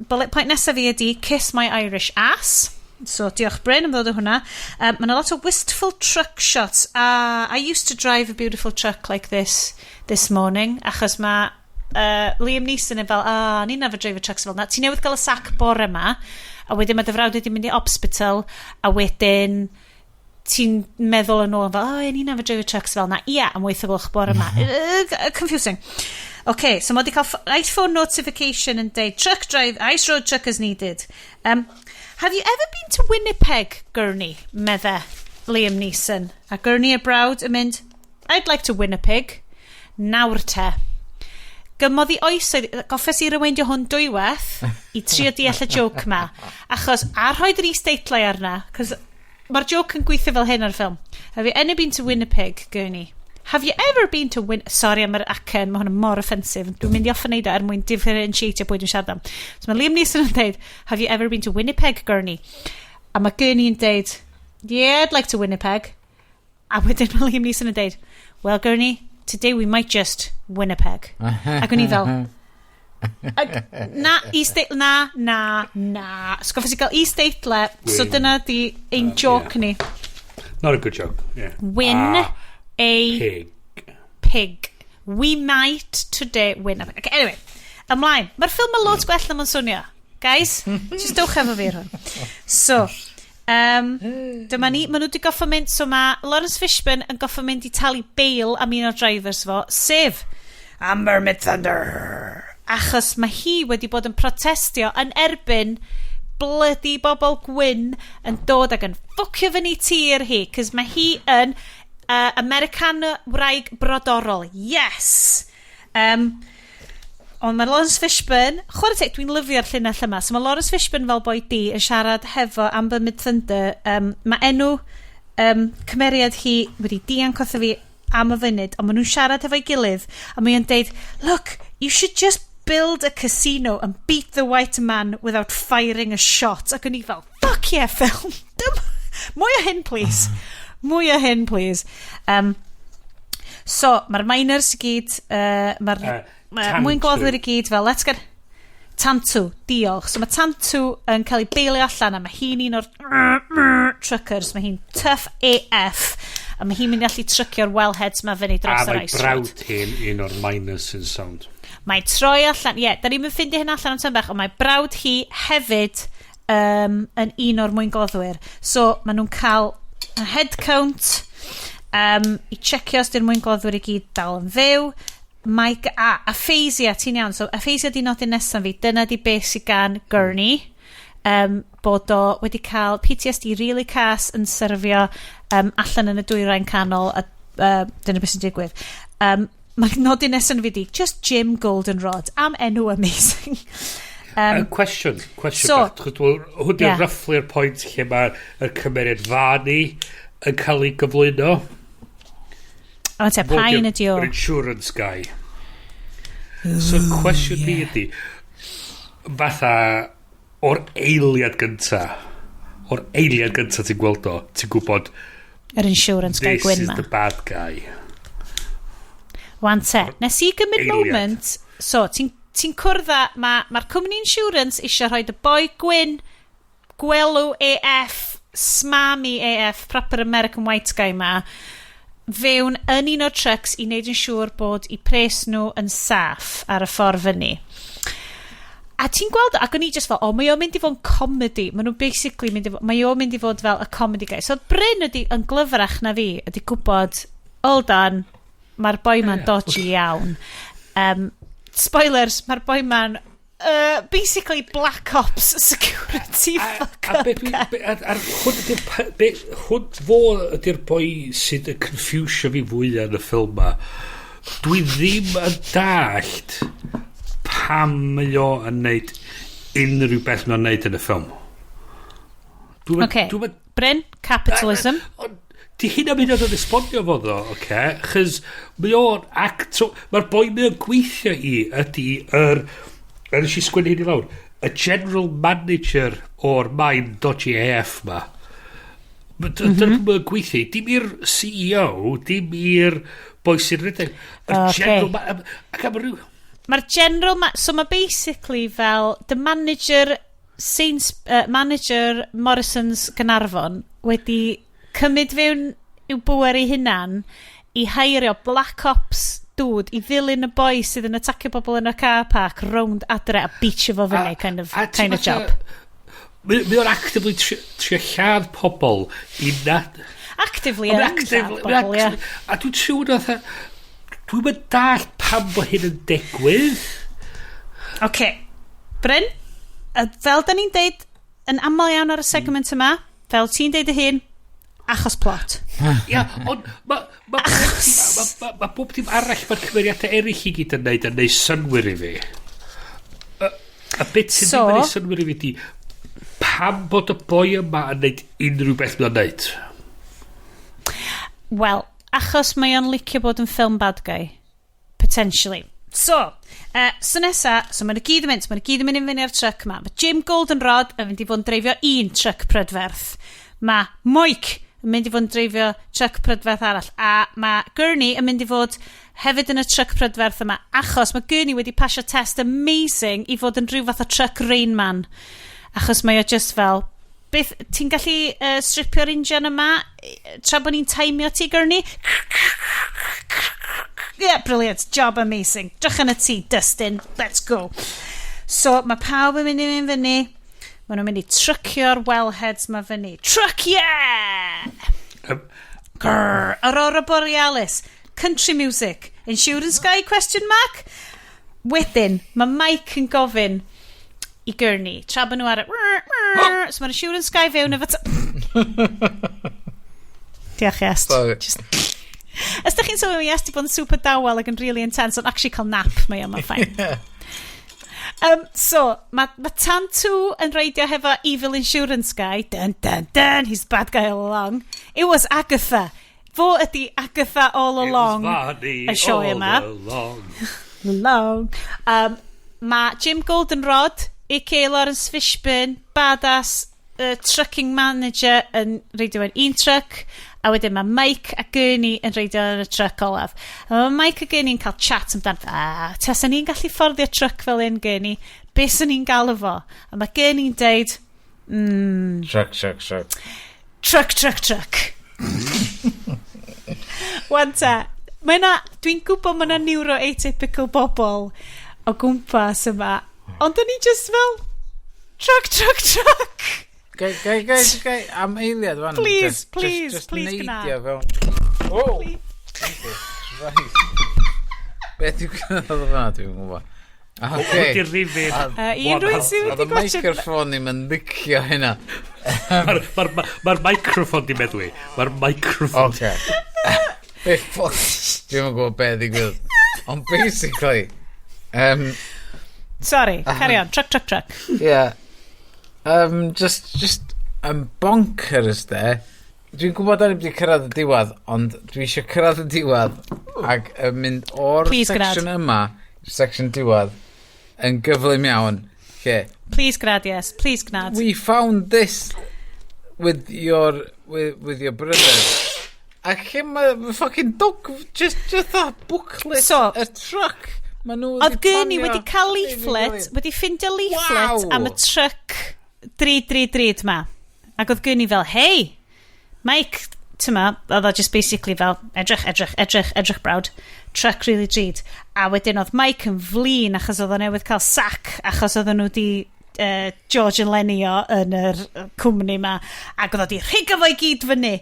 bullet point nesaf fi ydi "Kiss my Irish ass." So, diolch Bryn am ddod o hwnna. Mae yna lot o wistful truck shots. "I used to drive a beautiful truck like this this morning," achos mae Liam Neeson yn fel, "Ah, ni'n arfer dreifio trucks fel na. Ti newydd gael y sac bore yma, a wedyn mae dy frawd wedi mynd i hospital, a wedyn Ti'n meddwl yn ôl fel, "Oh, o'n i'n arfer dreifio trucks fel na." Ia, am 8 o gloch bore yma. Confusing. OK, so mae wedi cael iPhone notification yn deud, "Truck drive, ice road truckers needed." "Have you ever been to Winnipeg, Gurney?" Medde Liam Neeson. A Gurney y brawd yn mynd, "I'd like to Winnipeg." Nawr te. Gymodd i oesoedd, goffes i rewindio hwn dwywaith i trio deall y joke ma. Achos, a rhoid yr is-deitlau arna, cos mae'r joke yn gweithio fel hyn ar y ffilm. "Have you ever been to Winnipeg, Gurney? Have you ever been to Win..." Sorry am yr acen, mae hwn yn mor offensive. Dwi'n mynd i offa neud o er mwyn differentiatio pwy dwi'n siarad am. So mae Liam Neeson yn deud, "Have you ever been to Winnipeg, Gurney?" A mae Gurney yn deud, "Yeah, I'd like to Winnipeg." A wedyn mae Liam Neeson yn deud, "Well, Gurney, today we might just Winnipeg." Ac o'n i fel, na, na, na, na. So goffes i gael is-deitle, so dyna di ein joke ni. Not a good joke. Yeah. Win Ah, a pig. Pig. We might today win a pig. Okay, anyway, ymlaen. Mae'r ffilm yn lot gwell na mae'n swnio. Guys, just dewch efo fi ar hwn. So, dyma ni, maen nhw wedi goffo mynd, so mae Laurence Fishburne yn goffo mynd i talu bail am un o'r drivers fo, sef Amber Midthunder. Achos mae hi wedi bod yn protestio yn erbyn bloody bobl gwyn yn dod ac yn ffwcio fyny tir hi, cos mae hi yn American wraig brodorol. Yes! Ond mae Laurence Fishburne, chwarae teg, dwi'n lyfio'r llinell yma. So mae Laurence Fishburne fel boi di yn siarad hefo Amber Midthunder. Mae enw cymeriad hi wedi dianc wrtho fi am y funud, ond maen nhw'n siarad hefo'i gilydd, a mae'n deud, "Look, you should just build a casino and beat the white man without firing a shot." Ac o'n i fel, "Fuck yeah, film. Mwy o hyn, please. Mwy o hyn, please." So, mae'r miners i gyd, mae'r Tantu. mwyn gloddwyr i gyd fel, "Let's get..." Tantu, diolch. So mae Tantu yn cael ei beilio allan a mae hi'n un o'r truckers. Mae hi'n tough AF a mae hi'n mynd i allu trycio'r wellheads ma fyny A dros yr mae ice road. brawd hi'n un o'r miners sy'n sound. Mae troi allan, ie, yeah, da ni'n mynd ffindio hyn allan am tyn bach, ond mae brawd hi hefyd yn un o'r mwyngloddwyr. So, maen nhw'n cael a head count i checio os di'r mwyngloddwyr i gyd dal yn fyw. Mae, a, aphasia, ti'n iawn. So, aphasia di nodyn nesaf fi. Dyna di beth sydd gan Gurney. Bod o wedi cael PTSD really cas yn syrfio allan yn y dwyrain canol a dyna beth sy'n digwydd. Mae nodyn nesaf fi di just Jim Goldenrod am enw amazing. Cwestiwn so, bach. Hwn di'r roughly'r pwynt lle mae'r cymeriad Varney yn cael ei gyflwyno. O, te, pa un ydi o? Yr insurance guy. So, cwestiwn fi ydi, fatha, o'r eiliad gynta ti'n gweld o, ti'n gwybod, Yr insurance guy this gwyn is ma. the bad guy. Wan te, nes i gymryd Eiliad. moment, so ti'n ti cwrdd â, mae'r ma cwmni insurance eisiau rhoi y boi gwyn, gwelw AF, smarmy AF, proper American white guy ma, fewn yn un o'r trucks i wneud yn siŵr bod i pres nhw yn saff ar y ffordd fyny. A ti'n gweld, ac o'n i just fel, "O, mae o'n mynd i fod yn comedy." Maen nhw basically mynd i fod, mae o'n mynd i fod fel y comedy guy. So Bryn ydi yn glyfrach na fi, ydi gwybod, hold on, mae'r boi ma'n dodgy iawn. Spoilers, mae'r boi ma'n basically Black Ops security fuck A up be dwi... guy. Be, a hwn ydi'r... Hwn fo ydi'r boi sydd yn confusio fi fwyaf yn y ffilm ma. Dwi ddim yn dallt pam mae o yn neud unrhyw beth mae'n neud yn y ffilm. Dwi'n Okay. Dwi'n Bryn, capitalism. Ond di hynna mynd yn esbonio fo ddo, oce? Chys mae o'n act... Mae'r boi mae o'n gweithio i ydy yr... A nes i sgwennu hyn i lawr. Y general manager o'r mine dodgy AF ma. Dyna pwy mae'n gweithio i. Dim i'r CEO, dim i'r boi sy'n rhedeg. Yr general Ac am ryw... Mae'r general... So mae basically fel the manager Saints, manager Morrison's Gaernarfon wedi cymryd fewn i'w bwer ei hunan i heirio Black Ops dude i ddilyn y boi sydd yn atacio bobl yn y car park rownd adre a beatio fo fyny kind of, A ti'n kind of fatha- job. Mae o'n actively trio lladd pobl i na. Actively yn lladd pobl, ie. A dwi'n trio hwnna fatha. Dwi'n mynd dall pam bod hyn yn digwydd. Oce. Okay. Bryn, fel da ni'n deud yn aml iawn ar y segment yma, fel ti'n deud y hun, achos plot. Ia, ond mae ma, ma, ma, ma bob dim arall mae'r cymeriadau eraill i gyd yn neud yn neud synwyr i fi. Y bit sy'n so, ddim yn neud synwyr i fi di pam bod y boi yma yn neud unrhyw beth mae'n neud? Wel, achos mae o'n licio bod yn film bad guy. Potentially. So, so nesa, so maen nhw gyd yn mynd, maen nhw gyd yn mynd i fyny ar truck yma. Mae Jim Goldenrod yn mynd i fod yn dreifio un truck prydferth. Mae Mike yn mynd i fod yn dreifio truck prydferth arall. A mae Gurney yn mynd i fod hefyd yn y truck prydferth yma, achos mae Gurney wedi pasio test amazing i fod yn rhyw fath o truck Rain Man. Achos mae o just fel, beth, ti'n gallu stripio'r injan yma tra bod ni'n taimio ti, Gurney? Yeah, brilliant. Job amazing. Drych yn y tŷ, Dustin. Let's go. So, mae pawb yn mynd i fynd fyny. Maen nhw'n mynd i trycio'r wellheads ma fyny. Truck, yeah! Grrr. Aurora Borealis. Country music. Insurance guy, question mark? Wedyn, mae Mike yn gofyn i Gurney, tra bod nhw ar y. So mae'r insurance guy fewn efo. Diolch, Iest. Sorry. Just. Os da chi'n sylwi, mae Iest di bod yn super dawel ac yn really intense, ond actually cael nap mae yma, fine. So, mae Tantu yn reidio hefo Evil Insurance Guy. Dun, dun, dun, he's the bad guy all along. It was Agatha. Fo ydi Agatha all along. It was y sioe all yma. along. Along. Mae Jim Goldenrod, a.k.a. Laurence Fishburne, badass trucking manager yn reidio yn un truck, a wedyn mae Mike a Gurney yn reidio yn y truck olaf. A mae Mike a Gurney yn cael chat amdan, ah, tasa ni'n gallu fforddio truck fel un, Gurney, be sy'n ni'n galw fo? A mae Gurney'n deud, Truck, truck, truck. Truck, truck, truck. Wan te, mae na, dwi'n gwybod mae na neuro-atypical bobl o gwmpas yma, ond o'n i just fel, truck, truck, truck. Gai, gai, gai, gai, am eiliad wan. Please, please, just please gwna. Neidio fewn. Oh! Jesus Christ. Beth yw gyda fanna, dwi'n gwybod. Oce. Di'r rifin. I unrhyw un sydd Oedd wedi y gwachio. microphone ddim yn licio hynna. Mae'r ma, ma, ma microphone di meddwi. Mae'r microphone. Oce. Be fuck? Dwi'm yn gwybod beth ddigwydd. Ond basically, Sorry, carry on. Truck, truck, truck. Yeah. Just bonkers de. Dwi'n gwybod da ni wedi cyrraedd y diwedd, ond dwi eisiau cyrraedd y diwedd ac yn mynd o'r Please, section yma i'r section diwedd yn gyflym iawn. Lle, Please gnad, yes. Please gnad. We found this with your brother. A lle mae fucking dog, just that booklet, So- y truck. Ma nhw Oedd wedi Gurney planio wedi cael ei leaflet, gilydd. wedi ffindio leaflet am y truck drud, drud, drud ma. Ac oedd Gurney fel, "Hey, Mike," tyma, oedd o just basically fel, "Edrych, edrych, edrych, edrych brawd, truck really drud." A wedyn oedd Mike yn flin achos oedd o newydd cael sack, achos oedden nhw di George and Lenny o yn yr cwmni ma, ac oedd o di rhigo fo i gyd fyny.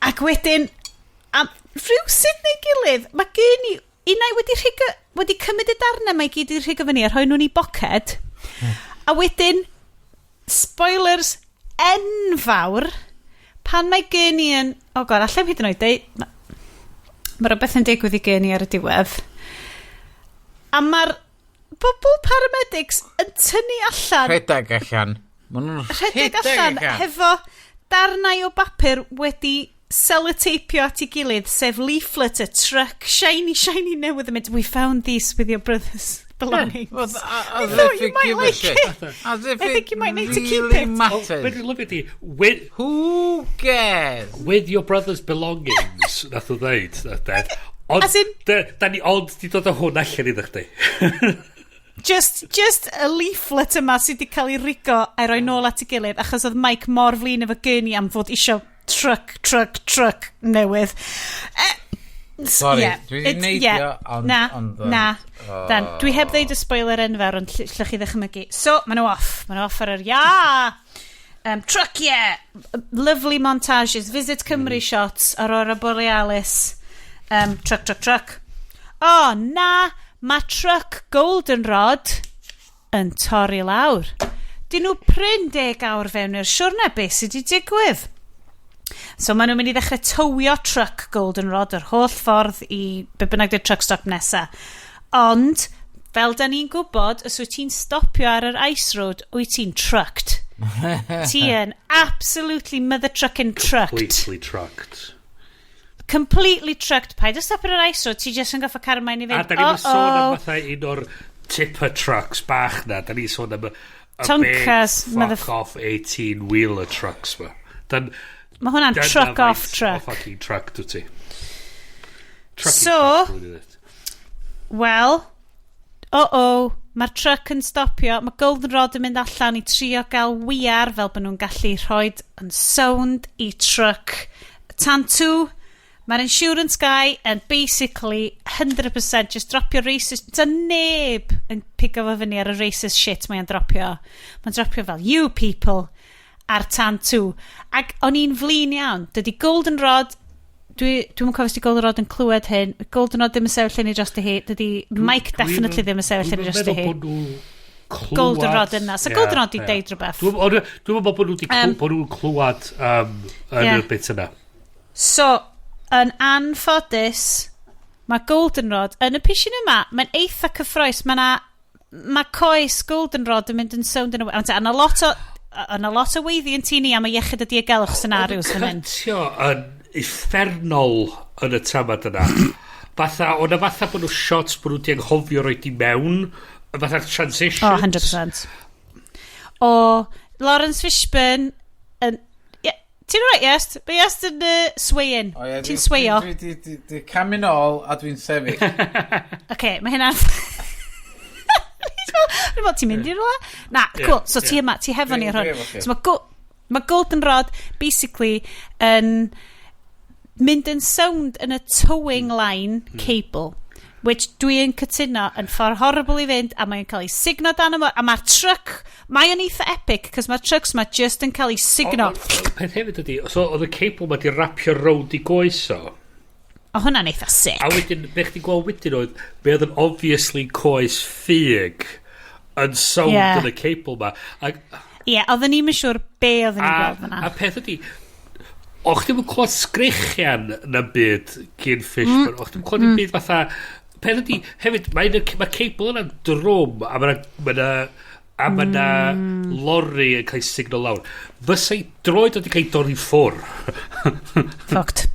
Ac wedyn, am rhywsut neu gilydd, mae Gurney unai wedi rhigo, wedi cymryd y darnau mae i gyd i rhigo fyny a rhoi nhw'n ei boced. A wedyn, spoilers enfawr, pan mae Gurney yn. Oh God, allai hyd yn oed deud. Mae rhywbeth yn digwydd i Gurney ar y diwedd. A mae'r bobl paramedics yn tynnu allan Rhedeg allan. Ma nhw'n rhedeg allan hefo darnau o bapur wedi sellotapeio at ei gilydd, sef leaflet y truck, shiny, shiny newydd yn mynd, "We found these with your brother's belongings. Well, I as thought if you it might give a like shit. it. As if I it think you might need to keep really it." matters. Be dwi'n lyfio di, with, Who cares? "With your brother's belongings," nath o ddeud. Nath de. Ond, As in- da ni ond di dod o hwn allan iddo chdi. Just y leaflet yma sydd wedi cael ei rigo a'i roi nôl at ei gilydd, achos oedd Mike mor flin efo Gurney am fod isio truck, truck, truck newydd. Sorry, dwi wedi neidio, ond Na, na. Dan, dwi heb ddeud y spoiler enfawr, ond llwch chi ddychmygu. So, maen nhw off. Maen nhw off ar yr ia! Truck, yeah! Lovely montages, Visit Cymru shots, Aurora Borealis. Truck, truck, truck. Oh, na! Mae truck Goldenrod yn torri lawr. Dyn nhw prin 10 awr fewn i'r siwrne, beth sydd wedi digwydd? So maen nhw'n mynd i ddechrau towio truck Goldenrod yr holl ffordd i be bynnag di'r truck stop nesa. Ond, fel da ni'n gwybod, os wyt ti'n stopio ar yr ice road, wyt ti'n trucked. Ti yn absolutely mother trucking trucked. Completely trucked. Completely trucked. Paid o stopio ar yr ice road, ti jyst yn goffa cario mlaen i A fynd. da ni'n sôn am Oh-oh. fatha un o'r tipper trucks bach na. Da ni'n sôn am y Tonkas, big fuck off 18 wheeler trucks ma. Dan, Mae hwnna'n dyna truck off faint truck. O fucking truck dwi ti. Trucking So- truck, dwi'n dweud. Wel, oh-oh, mae'r truck yn stopio, mae Goldenrod yn mynd allan i trio gael wiar fel bod nhw'n gallu rhoi yn sownd i truck. Tantu, mae'r insurance guy yn basically 100% just dropio racist. Da neb yn pigo fo fyny ar y racist shit mae'n dropio. Mae'n dropio fel, "You people," ar Tantu. Ac o'n i'n flin iawn. Dydy Goldenrod. Dwi'n cofio os di Goldenrod yn clywed hyn. Goldenrod ddim yn sefyll fyny dros hi. Dydy Mike definitely ddim yn sefyll fyny dros Dwi'n hi. meddwl bod nhw clywed. Goldenrod yna. So Goldenrod di deud rhywbeth. Dwi'n meddwl bod nhw wedi bod nhw'n clywed yn y bit yna. So, yn anffodus, mae Goldenrod, yn y pishin yma, mae'n eitha cyffroes. Mae coes Goldenrod yn mynd yn sownd yn y. Yna lot o weiddi yn tini am y iechyd a diogelwch scenarios fan hyn. Cytio yn uffernol yn y tamad yna. Fatha, o'na fatha bod nhw shots bod nhw wedi anghofio roed i mewn. Fatha'r transitions. Oh, 100%. O, Laurence Fishburne yn... Yeah, ti'n right, yes? But yes, yn swaying. O ie, Ti'n swayo. Dwi camu nôl a dwi'n sefyll. Oce, mae hynna'n... Dwi'n meddwl, ti'n mynd i rhywle? Na, cool. So ti yma, ti hefo ni ar Dwi hwn. efo chi. So mae Goldenrod, basically, yn mynd yn sownd yn y towing line cable, which dwi'n cytuno yn ffordd horrible i fynd, a mae'n cael ei sugno dan y môr, a mae'r truck, mae'n eitha epic, cos mae'r trucks ma just yn cael ei sugno. Peth hefyd ydi, so oedd y cable ma di rapio rownd i goes o. O, hwnna'n eitha sick. A wedyn, be chdi'n gweld wedyn oedd, be oedd yn obviously coes ffug yn sownd yn y cable ma. A, Ie, yeah, oedden ni'n siŵr be oedden ni'n gweld fyna. A peth ydi, o'ch ti'n clywed sgrechian na byd gyn Fishburne, o'ch ti'n clywed mm. byd fatha, peth ydi, hefyd, mae'r mae cable yna'n drwm, a mae'na ma a mae na lorry yn cael ei sugno lawr. Fysa'i droed wedi cael ei dorri ffwr. Fucked.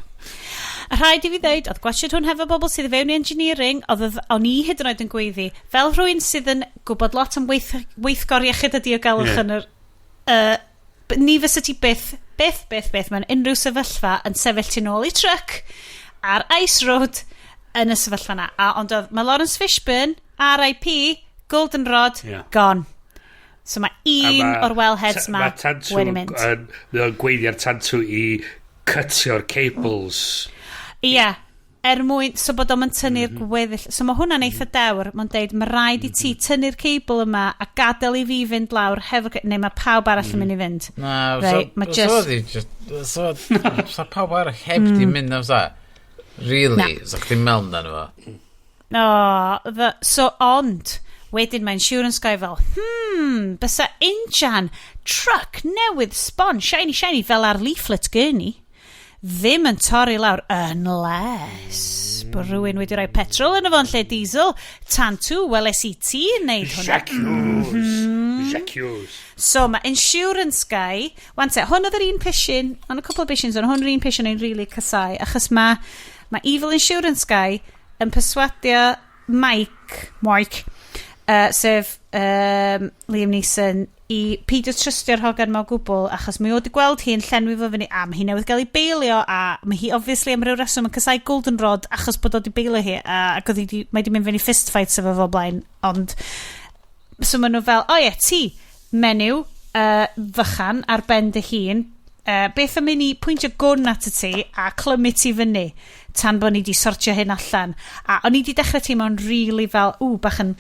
A rhaid i fi ddeud, oedd gwachod hwn hefo bobl sydd i fewn i engineering, oedd o'n i hyd yn oed yn gweiddi, fel rhywun sydd yn gwybod lot am weithgor iechyd a diogelwch yn yr... Ni fysa ti byth, byth, byth, byth, mewn unrhyw sefyllfa yn sefyll tu nôl i truck ar ice road yn y sefyllfa na. A, ond oedd, mae Laurence Fishburne, R.I.P., Goldenrod, gone. So mae un o'r wellheads ma Ma Tantu wedi mynd. yn, mae o'n gweiddi ar Tantu i cytio'r cables. Ie, er mwyn, so bod o'n tynnu'r gweddill. So mae hwnna'n eitha dewr. Mae'n deud, mae rhaid i ti tynnu'r cable yma a gadael i fi fynd lawr hefo, neu mae pawb arall yn mynd i fynd. Na, Reit, so, ma' so just oedd hi just, so pawb arall heb di mynd am sa. Really? Na. So chdi'n meddwl amdano fo? Oh, so ond, wedyn mae insurance guy fel, bysa injan, truck newydd sbon, shiny, shiny, fel ar leaflet Gurney, ddim yn torri lawr unless bod rhywun wedi rhoi petrol yn y fo'n lle diesel. Tantu, weles i ti yn neud hwnna. J'accuse. J'accuse. So mae insurance guy, wan te, hwn oedd yr un pishin, ond y cwpl o pishins, ond hwn yr un pishin o'n really casau, achos mae evil insurance guy yn perswadio Mike, sef Liam Neeson, i peidio trystio'r hogan ma o gwbl, achos mae o wedi gweld hi'n llenwi fo fyny, a mae hi newydd gael ei beilio, a mae hi obviously am ryw reswm yn casau Goldenrod achos bod o wedi beilio hi, a, ac oedd hi di, mae di mynd fyny fist fights efo fo blaen, ond so maen nhw fel, o ie, ti, menyw, fychan ar ben dy hun, Beth am i ni pwyntio gwn at y ti a clymu ti fyny tan bod ni di sortio hyn allan. A o'n i di dechrau teimlo'n really fel, ww, bach yn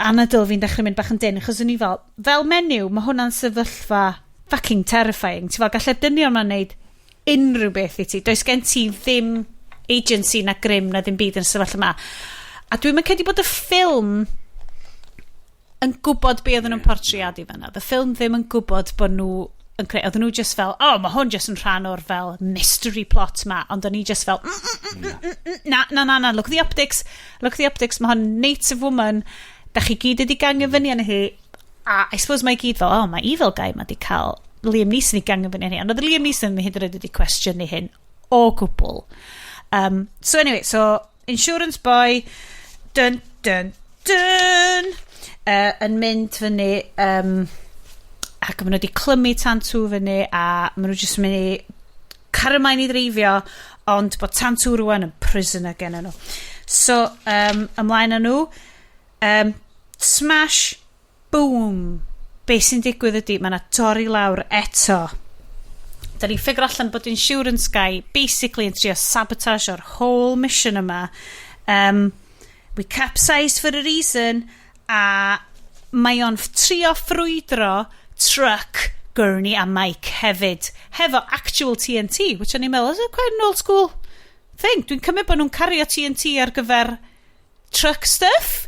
anadl fi'n dechrau mynd bach yn dyn, achos o'n i fel menyw, mae hwnna'n sefyllfa fucking terrifying. Ti fel, gallai'r dynion ma'n neud unrhyw beth i ti. Does gen ti ddim agency na grym na ddim byd yn y sefyllfa yma. A dwi'n mynd credu bod y ffilm yn gwybod be oedden nhw'n portreadu fanna. The film ddim yn gwybod bod nhw yn creu, oedden nhw just fel, "Oh, mae hwn just yn rhan o'r fel mystery plot ma," ond o'n i just fel, na, na, na, na, look at the optics, look at the optics, mae hwn native woman, da chi gyd wedi gangio fyny arni hi," a I suppose mae gyd fel, "Oh, mae evil guy ma di cael Liam Neeson i gangio fyny arni hi," ond oedd Liam Neeson ddim hyd yn oed wedi cwestiynu hyn o gwbl. So anyway, so insurance boy, dun, dun, dun, yn mynd fyny, ac maen nhw wedi clymu Tantu fyny, a maen nhw jyst yn mynd i cario ymlaen i ddreifio, ond bod Tantu rwan yn prisoner gen nhw. So, ymlaen â nhw, smash, boom. Be sy'n digwydd ydy, mae yna torri lawr eto. Da ni'n figure allan bod insurance guy basically yn trio sabotage o'r whole mission yma. We capsized for a reason, a mae o'n trio ffrwydro truck Gurney a Mike hefyd, hefo actual TNT, which o'n i'n meddwl, is quite an old school thing. Dwi'n cymryd bod nhw'n cario TNT ar gyfer truck stuff.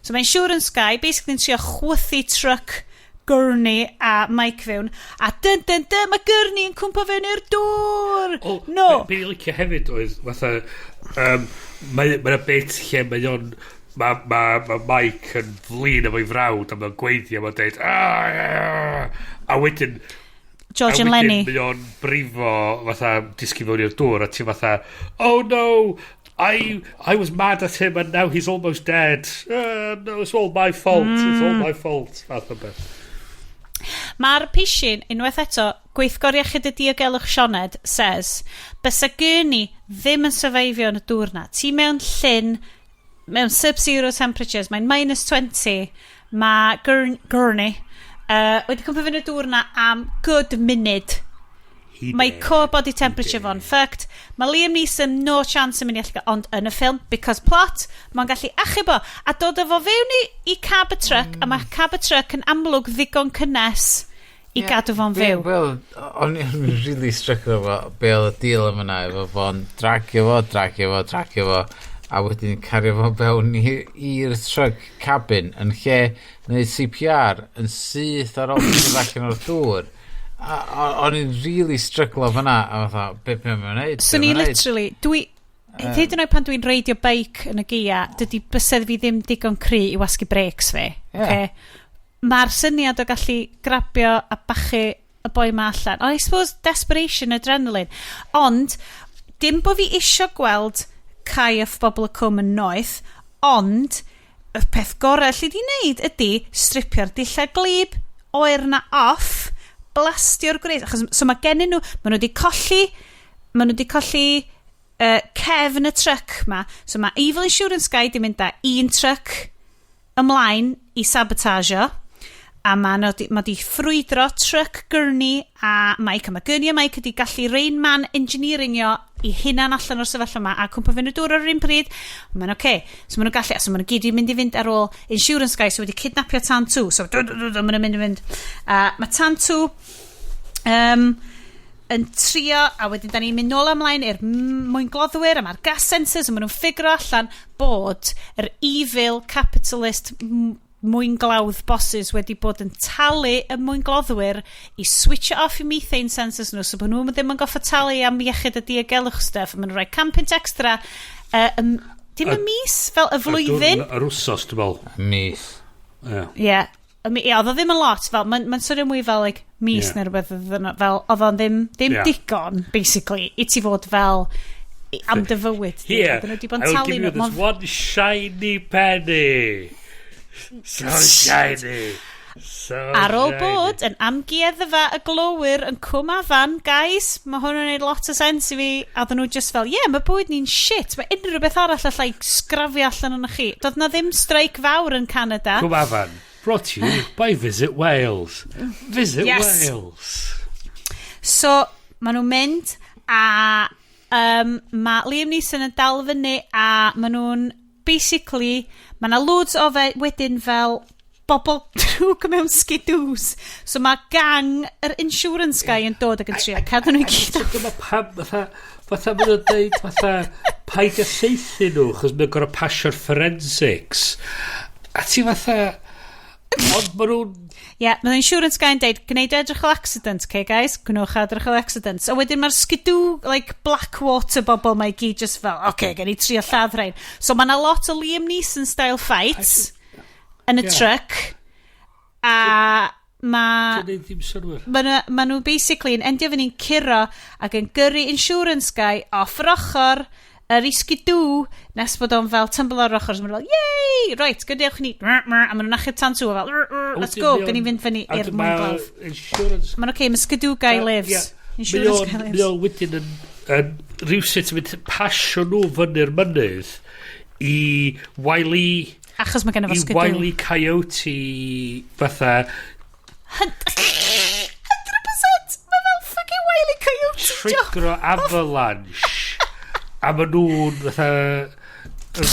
So mae insurance guy basically yn trio chwythu truck Gurney a Mike fewn. A dyn, dyn, dyn, mae Gurney yn cwmpa fewn i'r dŵr! O, No! Be ni'n licio hefyd oedd, fatha, mae bit lle mae o'n, ma Mike yn flin efo'i frawd a mae'n gweiddi a mae'n deud, "Ah, ah," a wedyn, George a and wedyn Lenny. mae o'n brifo, fatha, disgyn fewn i'r dŵr, a ti fatha, "Oh no, I was mad at him and now he's almost dead. No, it's all my fault, it's all my fault." Fath o beth. Mae'r pishin, unwaith eto, gweithgor iechyd y diogelwch Sioned says, bysa Gurney ddim yn survivio yn y dŵr na. Ti mewn llyn, mewn sub-zero temperatures, mae'n minus 20, mae Gurney wedi cwmpa fyny y dŵr na am good munud. Mae core body temperature fo'n fucked. Mae Liam Neeson no chance yn mynd i allu gael, ond yn y ffilm, because plot, mae'n gallu achub o. A dod o fo fewn i cab y truck, a mae cab y truck yn amlwg ddigon cynnes i gadw fo'n fyw. Wel, o'n i'n really struggle efo be oedd y deal yma na, efo fo'n dragio fo, dragio fo, dragio fo, a wedyn cario fo fewn i'r truck cabin yn lle wneud CPR yn syth ar ôl mynd allan o'r dŵr. A o'n i'n really struggle fyna, a fatha, be mae'n neud? So Be ni ma'n neud? literally, dwi, hyd yn oed pan dwi'n reidio beic yn y gia, dydy bysedd fi ddim digon cry i wasgu brakes fi. Ie. Okay? Mae'r syniad o gallu grabio a bachu y boi ma allan. Oh, I suppose desperation, adrenaline. Ond, dim bo fi isio gweld Caiff Bobl y Cwm yn noeth, ond y peth gorau alli di wneud ydy stripio'r dillad glib, oer na off, blastio'r gwres. Achos, so mae gennyn nhw, maen nhw wedi colli cefn y truck ma. So mae Evil Insurance Guy di mynd â un truck ymlaen i sabotageio. A mae nhw di, ma di ffrwydro truck Gurney a Mike. A mae Gurney a Mike wedi gallu Rain Man engineeringio i hunan allan o'r sefyllfa yma a cwmpa fynd y dŵr ar yr un pryd. Mae'n oce. Okay. So maen nhw'n gallu, so maen nhw gyd i mynd i fynd ar ôl insurance guy so wedi kidnapio Tantu. So dw, dw, dw, dw, maen nhw'n mynd i fynd. Mae Tantu yn trio, a wedyn da ni'n mynd nôl ymlaen i'r mwyngloddwyr, a mae'r gas sensors, a maen nhw'n ffigro allan bod yr evil capitalist mwynglawdd bosses wedi bod yn talu y mwyngloddwyr i switch off i methane sensors nhw, so bod nhw ddim yn goffa talu am iechyd a diogelwch stuff, a maen nhw'n rhoi 100 punt extra, dim y mis, fel y flwyddyn. Yr wsos, dwi'n meddwl. Mis. Ie. Ie. Ie, oedd o ddim yn lot, fel, mae'n ma swnio mwy fel, like, mis neu rhywbeth, oedd o'n- fel, oedd o'n ddim digon, basically, i ti fod fel, am dy fywyd di. Here, Oedden nhw wedi bod I yn will talu give you nhw. this one shiny penny. So shiny. So Ar ôl shiny. bod yn amgueddfa y glowyr yn Cwm Afan, guys, mae hwn yn neud lot o sens i fi, a oedden nhw just fel, "Ie, yeah, mae bwyd ni'n shit, mae unrhyw beth arall allai sgrafio allan o'n chi." Doedd na ddim streic fawr yn Canada. Cwm Afan, brought to you by Visit Wales. Visit Yes. Wales. So, maen nhw'n mynd a mae Liam Neeson yn dal fyny a maen nhw'n basically, mae yna loads o fe wedyn fel bobl drwg mewn skidoos. So mae gang yr insurance guy yn dod ac yn trio cadw nhw i gyd off. Dyma pam, fatha maen nhw'n deud, fatha, paid â saethu nhw, chos mae'n gorau pasio'r forensics. A ti fatha, ond maen nhw'n Ie, yeah, mae'r insurance guy yn deud, gwneud o edrych fel accident, okay guys? Gwnewch o edrych fel accident. So wedyn mae'r skidoo, like, Blackwater bobl mae i gyd just fel, okay, gen i trio lladd rhain. So mae yna lot o Liam Neeson style fights yn y truck. A mae Dwi'n neud ddim synnwyr. Ma nhw basically yn endio fyny'n curo ac yn gyrru insurance guy off yr ochr yr skidoo nes bod o'n fel tumble ar ochr. So maen nhw fel, "Yay! Right, gadewch ni." A maen nhw'n achub Tantu a fel, "Let's go, gan i fynd fyny i'r mwynglawdd." Insurance Mae'n okay, mae skidoo guy lives. Insurance guy Mae lives. o'n wedyn yn rhywsut yn mynd pasio nhw fyny'r mynydd i Wile E Achos mae genno fo i skidoo. Wile E. Coyote fatha 100%! Mae fel fucking Wile E. Coyote job. Trigro avalanche a maen nhw'n fatha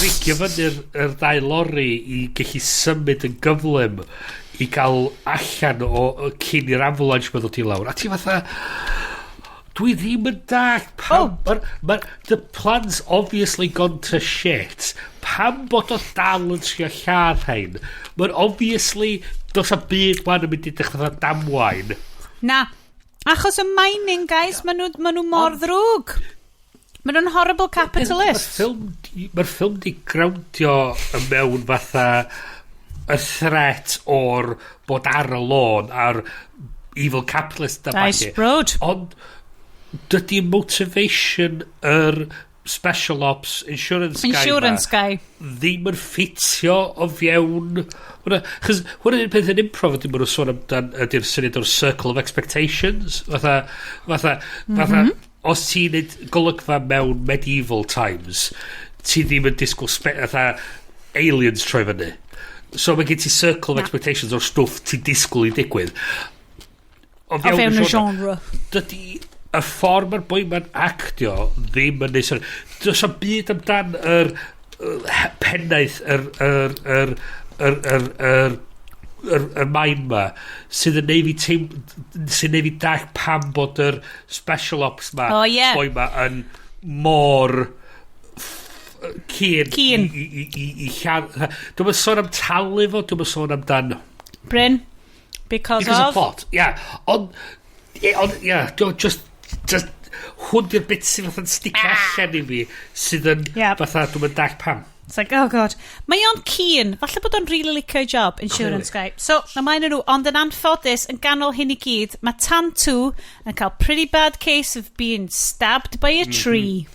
rigio fyny'r yr ddau lori i gallu symud yn gyflym i gael allan o cyn i'r avalanche ma ddod i lawr a ti fatha, dwi ddim yn dallt pam oh. Ma, the plan's obviously gone to shit. Pam bod o dal yn trio lladd hein? Mae'n obviously does 'am byd wan yn mynd i dechrau fatha damwain. Na. Achos y mining guys, maen nhw, ma nhw mor ddrwg. Maen nhw'n horrible capitalists. Mae'r ffilm di groundio yn mewn fatha y threat o'r bod ar y lôn a'r evil capitalist a Nice ballu. road. Ond dydy motivation yr special ops insurance guy Insurance ma guy. ddim yn ffitio o fewn hwnna, chos hwnna'n un peth yn improv ydy maen nhw'n sôn amdan ydy'r syniad o'r circle of expectations, fatha os ti'n neud golygfa mewn medieval times, ti ddim yn disgwyl fatha aliens troi fyny, so mae gen ti circle of Na. expectations o'r stwff ti'n disgwyl i digwydd O fewn y genre. Dydy y ffordd mae'r boi ma'n actio ddim yn neud synnwyr. Does 'am byd amdan yr pennaeth yr main ma sydd yn neud fi teim sy'n neud fi dallt pam bod yr special ops ma Oh, ie. boi ma yn mor keen Keen. i lladd. Dwi'm yn sôn am talu fo, dwi'm yn sôn amdan Bryn. Because, because of of plot, yeah. Ond, ie, ond, yeah, just, hwn di'r bit sydd fatha'n sticio allan i fi, sydd yn, fatha, dwi'm yn dallt pam. It's like, oh God. Mae o'n keen. Falle bod o'n really licio'i job, insurance guy. So, ymlaen â nhw, ond yn anffodus, yn ganol hyn i gyd, mae Tantu yn cael pretty bad case of being stabbed by a tree.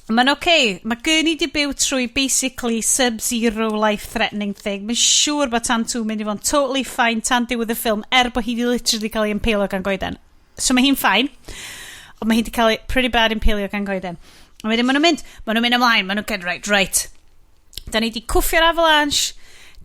Mae'n okay. Mae Gurney di byw trwy basically sub-zero life-threatening thing. Mae'n siŵr bod Tantu yn mynd i fod yn totally fine tan diwedd y ffilm, er bod hi di literally cael ei impalio gan goeden. So mae hi'n fine. Ond mae hi di cael ei pretty bad impalio gan goeden. A wedyn maen nhw'n mynd ymlaen, maen nhw'n get right. Da ni di cwffio'r avalanche,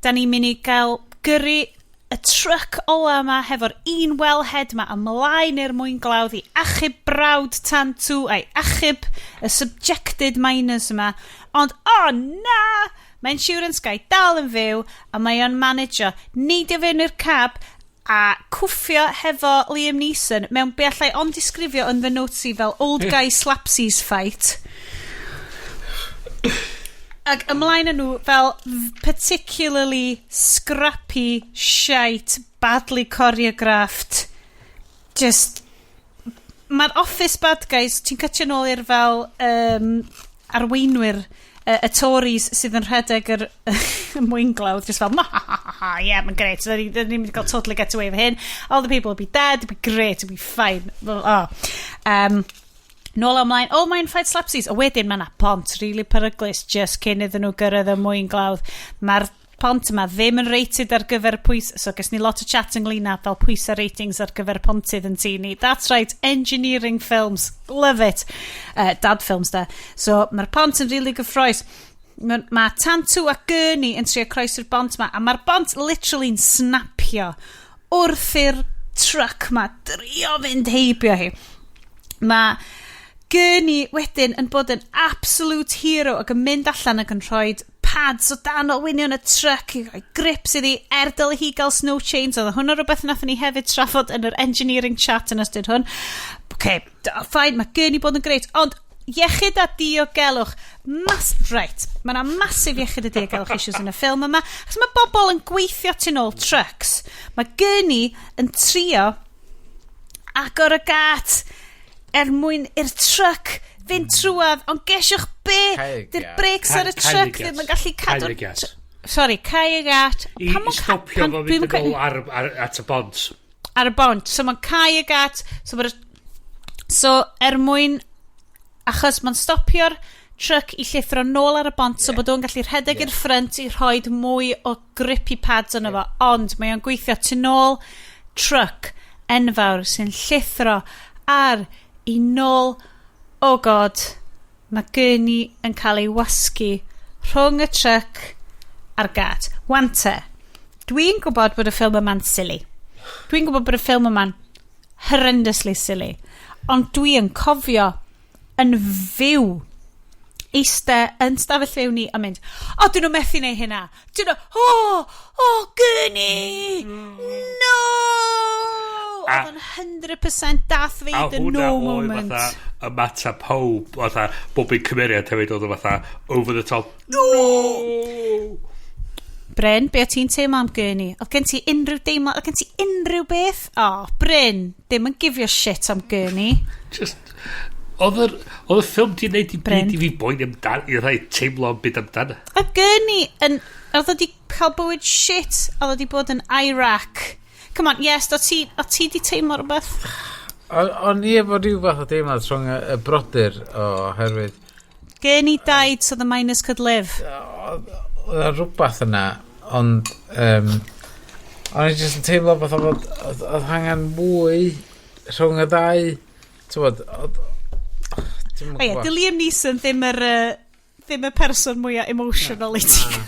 da ni'n mynd i gael gyrru y truck ola yma hefo'r un wellhead yma ymlaen i'r mwynglawdd i achub brawd Tantu a'i achub y subjected miners yma. Ond, oh na! Mae insurance guy dal yn fyw a mae o'n manager neidio fewn i'r cab a cwffio hefo Liam Neeson mewn be allai ond disgrifio yn fy notes i fel old guy slapsies fight. Ac ymlaen â nhw fel particularly scrappy, shite, badly choreographed, just mae'r office bad guys, ti'n cytio nôl i'r fel arweinwyr y Tories sydd yn rhedeg yr y mwynglawdd, just fel, "Ha, ha, ha, ha, yeah, mae'n great, so ni'n mynd i gael totally get away with hyn, all the people will be dead, it'll be great, it'll be fine." Well, oh. Nôl ymlaen, oh, mae'n fight slapsies. A wedyn mae yna pont really peryglus just cyn iddyn nhw gyrraedd y mwynglawdd. Mae'r pont yma ddim yn rated ar gyfer pwys. So ges ni lot o chat ynglyn â fel pwysau ratings ar gyfer pontydd yn tŷ ni. That's right, engineering films. Love it. Dad films da. So mae'r pont yn really gyffrous. Mae Tantu a Gurney yn trio croesi'r bont yma, a mae'r bont literally'n snapio wrth i'r truck ma drio fynd heibio hi. Mae Gurney wedyn yn bod yn absolute hero ac yn mynd allan ac yn rhoi pads o dan olwynion y truck i rhoi grips iddi er dyle hi gael snow chains. Oedd hwnna rhywbeth nathon ni hefyd trafod yn yr engineering chat yn ystod hwn. Okay, fine, mae Gurney bod yn greit, ond iechyd a diogelwch right, mae yna massive iechyd a diogelwch issues yn y ffilm yma, achos mae bobl yn gweithio tu nôl trucks. Mae Gurney yn trio agor y gat er mwyn i'r truck fynd trwadd, ond gesiwch be? Cau y Dy'r gat. brakes ar y Cau y truck gat. ddim yn gallu Cau cadw'r y gat. Sorry, cau y gat. I Pam i stopio fo dwi'm fynd yn yn ôl ar, at y bont. Ar y bont. So mae'n cau y gat. So er mwyn, achos mae'n stopio'r truck i llithro nôl ar y bont, so bod o'n gallu rhedeg i'r ffrynt i rhoi mwy o grippy pads yno fo. Ond mae o'n gweithio tu nôl truck enfawr sy'n llithro ar i nôl. Oh God, mae Gurney yn cael ei wasgu rhwng y truck a'r gat. Wan te, dwi'n gwybod bod y ffilm yma'n silly. Dwi'n gwybod bod y ffilm yma'n horrendously silly. Ond dwi yn cofio yn fyw eiste yn stafell fyw ni a mynd, "O, dyn nhw methu neud hynna. Dyn nhw, oh, Gurney! No!" Oedd o'n 100% Darth A Vader hwnna no oedd moment. fatha ymateb pob, fatha bob un cymeriad hefyd oedd o fatha over the top. No! Bryn, be o ti'n teimlo am Gurney? Oedd gen ti unrhyw deimlo, oedd gen ti unrhyw beth? Oh, Bryn, ddim yn gifio shit am Gurney. Just, oedd y ffilm di wneud i Bryn. byd i fi boen amdan, i rhai teimlo am byd amdan. A Gurney yn, oedd o di cael bywyd shit, oedd o di bod yn Iraq. Come on, yes, o ti di teimlo rhywbeth? O'n i efo rhyw fath o deimlad rhwng y brodyr oherwydd Gurney died so the miners could live. Oedd yna rhywbeth yna, ond o'n i jyst yn teimlo fatha fod oedd angen mwy rhwng y ddau. T'wod, oedd, dwi'm yn O ie, gwbod. dy Liam Neeson ddim y person mwyaf emotional i ti.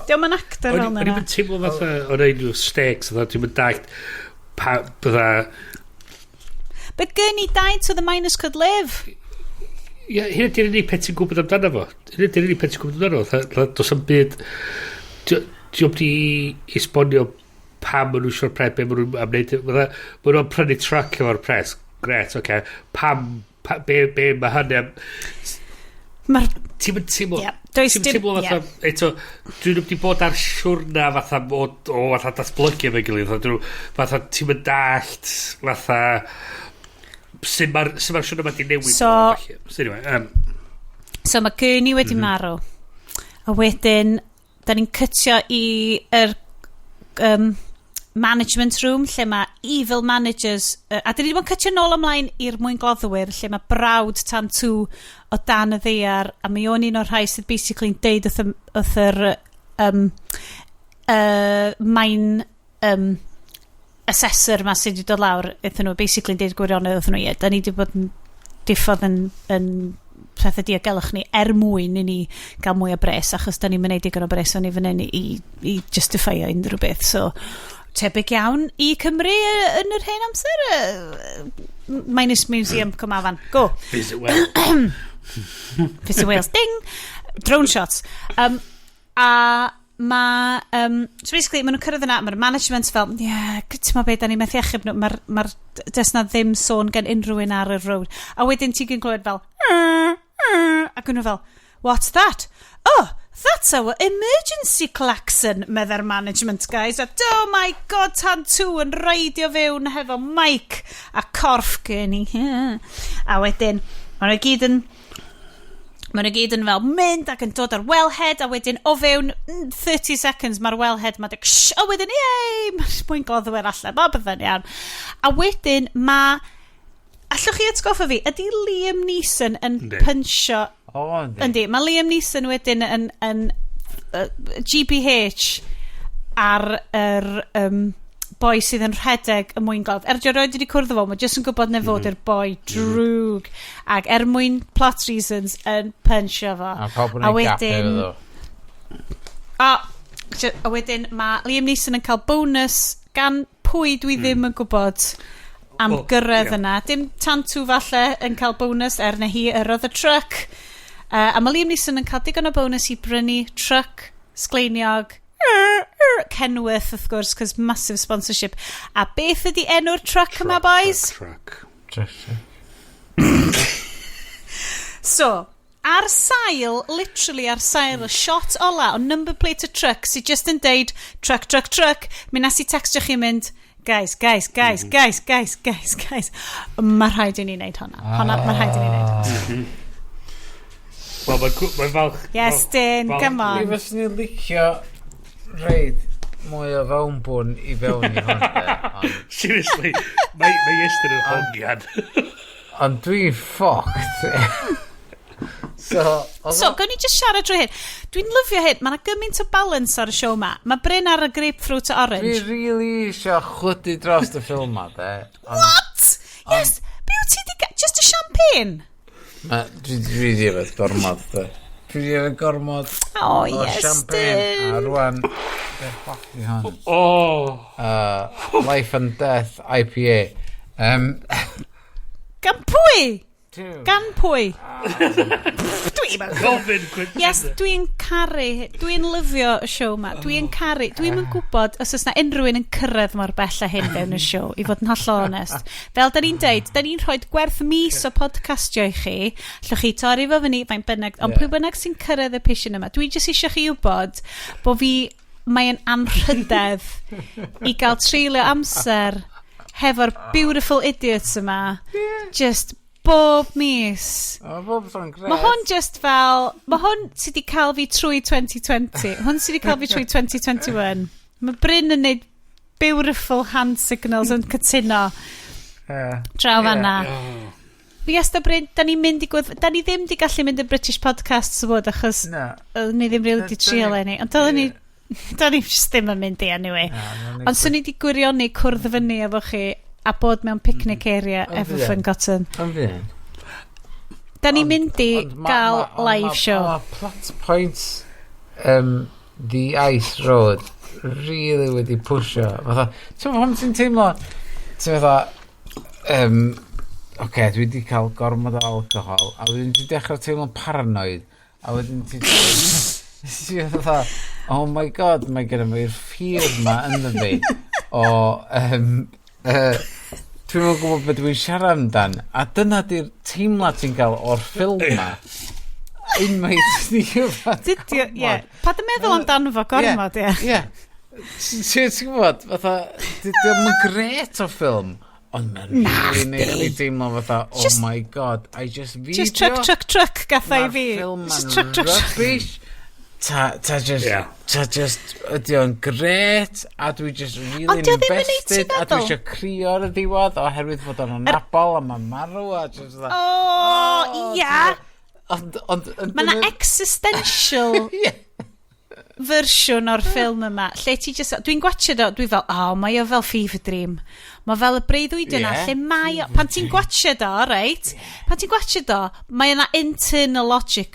Diolch yn actor fel O'n yna. i'n teimlo fatha, o'n unrhyw stakes, fatha, dwi'n mynd dallt pa, bydda, But Gurney died so the miners could live. Ie, hynny di'r unig peth ti'n gwybod amdano fo. Hynny di'r unig peth ti'n gwybod amdano fo. Fatha, does 'am byd. Diolch di esbonio pam maen nhw eisiau'r pres, be maen nhw'n am wneud. Fatha, maen nhw'n prynu truck efo'r pres. Gret, oce. Okay. Pam, pa, be mae hynny am? Mae'r Ti'n mynd teimlo Ie, does ti'n dim teimlo fatha, eto, dwi'n wedi bod ar siwrna fatha o fatha datblygu efo'i gilydd. Fatha, fatha ti'n mynd dallt, fatha, sut ma'r siwrna ma di newid. So anyway, So mae Gurney wedi marw. A wedyn, da ni'n cytio i yr management room lle mae evil managers, a da ni wedi bod yn cytio nôl ymlaen i'r mwyngloddwyr lle mae brawd Tantu o dan y ddaear, a mae o'n un o'r rhai sydd basically'n deud wrth yr mine assessor ma sydd wedi dod lawr iddyn nhw, basically'n deud gwirionedd wrthyn nhw, ie, da ni wedi bod yn diffodd yn pethau diogelwch ni er mwyn i ni gael mwy o bres, achos da ni'n mynd digon o bres o'n i fan hyn i justifio unrhyw beth. So tebyg iawn i Cymru yn yr hen amser, minus Museum Cwmafan, go. Visit Wales. Visit Wales, ding, drone shots. A ma so basically maen nhw'n cyrraedd yna, mae'r management fel, "Yeah, ti'n ma beth, da ni methu achub nhw, mae'r ma does na ddim sôn gen unrhyw un ar y road." A wedyn ti'n glywed fel "Rr, rr," ac nhw fel, "What's that?" "Oh, that's our emergency klaxon," medda'r management guys. A oh my God, Tantu yn reidio fewn hefo mic a corff Gurney. A wedyn maen nhw gyd yn fel mynd ac yn dod ar wellhead, a wedyn o fewn 30 seconds mae'r wellhead ma'n dweud shh, a wedyn yay, mae'r mwyngloddwyr allan, mae bydda'n iawn. A wedyn mae, allwch chi atgoffa fi, ydy Liam Neeson yn Yndi. punchio? O, yndi. Yndi, mae Liam Neeson wedyn yn GBH ar yr boi sydd yn rhedeg y mwynglodd. Er di roed wedi cwrdd â fo, mae jyst yn gwybod na fod yw'r boi drwg. Ac er mwyn plot reasons yn punchio fo. A pawb yn A ei gap wedyn efo. A wedyn mae Liam Neeson yn cael bonus. gan pwy dwi ddim yn gwybod am Wel, gyrraedd ie. yna. Dim Tantu falle yn cael bonus er na hi yrrodd y truck. A mae Liam Neeson yn cael digon o bonus i brynu truck sgleiniog Kenworth wrth gwrs, cos massive sponsorship. A beth ydy enw'r truck yma, boys? Truck. Truck. So, ar sail, literally ar sail y shot ola o number plate y truck sydd just yn deud truck, truck, truck, mi nes i textio chi mynd, guys, guys, guys, guys, guys, guys, guys, mae rhaid i ni wneud honna. Honna, mae rhaid i ni wneud. Wel, mae'n mae falch... Yes, Dyn, come Mi on. fyswn i'n licio reid mwy o fewnbwn i fewn i hwn, de, ond Seriously, mae Iestyn yn hongian. Ond dwi'n fucked. So, oedd So, gawn ni just siarad drwy hyn. Dwi'n lyfio hyn. Mae yna gymaint o balance ar y show ma. Mae Bryn ar y grapefruit a Dwi orange. really eisiau chwydu dros y ffilm ma, de. Ond What? Yes, be wyt ti di Just a champagne? Dwi di yfed gormod, de. Dwi di yfed gormod Oh, o yes, champagne. A dyn. rwan, be ffuck di hon? Oh! Life and Death IPA. Gan pwy? Two. Gan pwy? Dwi'n meddwl. Gofyn cwestiwn. Yes, dwi'n caru, dwi'n lyfio y show ma. Dwi'n caru, dwi'n yn gwybod os oes na unrhyw un yn cyrraedd mor bell â hyn fewn y show, i fod yn hollol onest. Fel da ni'n deud, da ni'n rhoi gwerth mis o podcastio i chi. Allwch chi torri fo fyny, fain bynnag, ond pwy bynnag sy'n cyrraedd y pishin yma, dwi jyst eisiau chi wybod bod fi, mae'n anrhydedd i gael treulio amser hefo'r beautiful idiots yma. Just bob mis. O, bob tro'n gret. Mae hwn just fel... Mae hwn sydd wedi cael fi trwy 2020. Hwn sydd wedi cael fi trwy 2021. Mae Bryn yn neud beautiful hand signals yn cytuno draw fanna. Yes, da Bryn, da ni'n mynd i gwrdd... Da ni ddim di gallu mynd i British Podcasts Award achos Na. oedden ni ddim really di trio eleni. Ond doedden ni... Da ni just ddim yn mynd i anyway. Na, Ond swn i di gwirioni cwrdd fyny efo chi a bod mewn picnic area Ond efo ie. Ffyn Ond fi. Da ni'n mynd i Ond gael ond live show. Ond ma plot points The Ice Road really wedi pwysio. Fatha, ti'n meddwl pam ti'n teimlo, ti'n fatha, oce, okay, dwi wedi cael gormod o alcohol, a wedyn ti'n dechrau teimlo'n paranoid, a wedyn ti'n fatha, oh my God, mae gen i fi'r fear ma ynddo fi, o, dwi'n yn gwybod beth dwi'n siarad amdan, a dyna di'r teimlad ti'n cael o'r ffilm ma. Unwaith ti yfad Dydy, ie. Pa dy meddwl amdano fo gormod, ie. Ie. Ti'n gwybod, fatha, di o'm yn gret o ffilm, ond mae'n really neud chdi teimlo fatha, oh my God, I just video. Just truck, truck, truck gatha i Ma'r fi. ffilm Just ma'n truck, truck, truck. rubbish. Ta just, ta just, ydy o'n gret, a dwi just really Ond 'di o ddim yn neud ti invested, a dwi feddwl. eisiau crio ar y diwedd oherwydd fod o'n anabol a mae'n marw, a just fatha, O, ia. Ond Mae 'na existential fersiwn o'r ffilm yma, lle ti just... Dwi'n gwatchio o, dwi fel, oh, mae o fel fever dream. Mae fel y breuddwyd yna, Ie, lle mae o... Pan ti'n gwatchio o, reit? Pan ti'n gwatchio o, mae yna internal logic.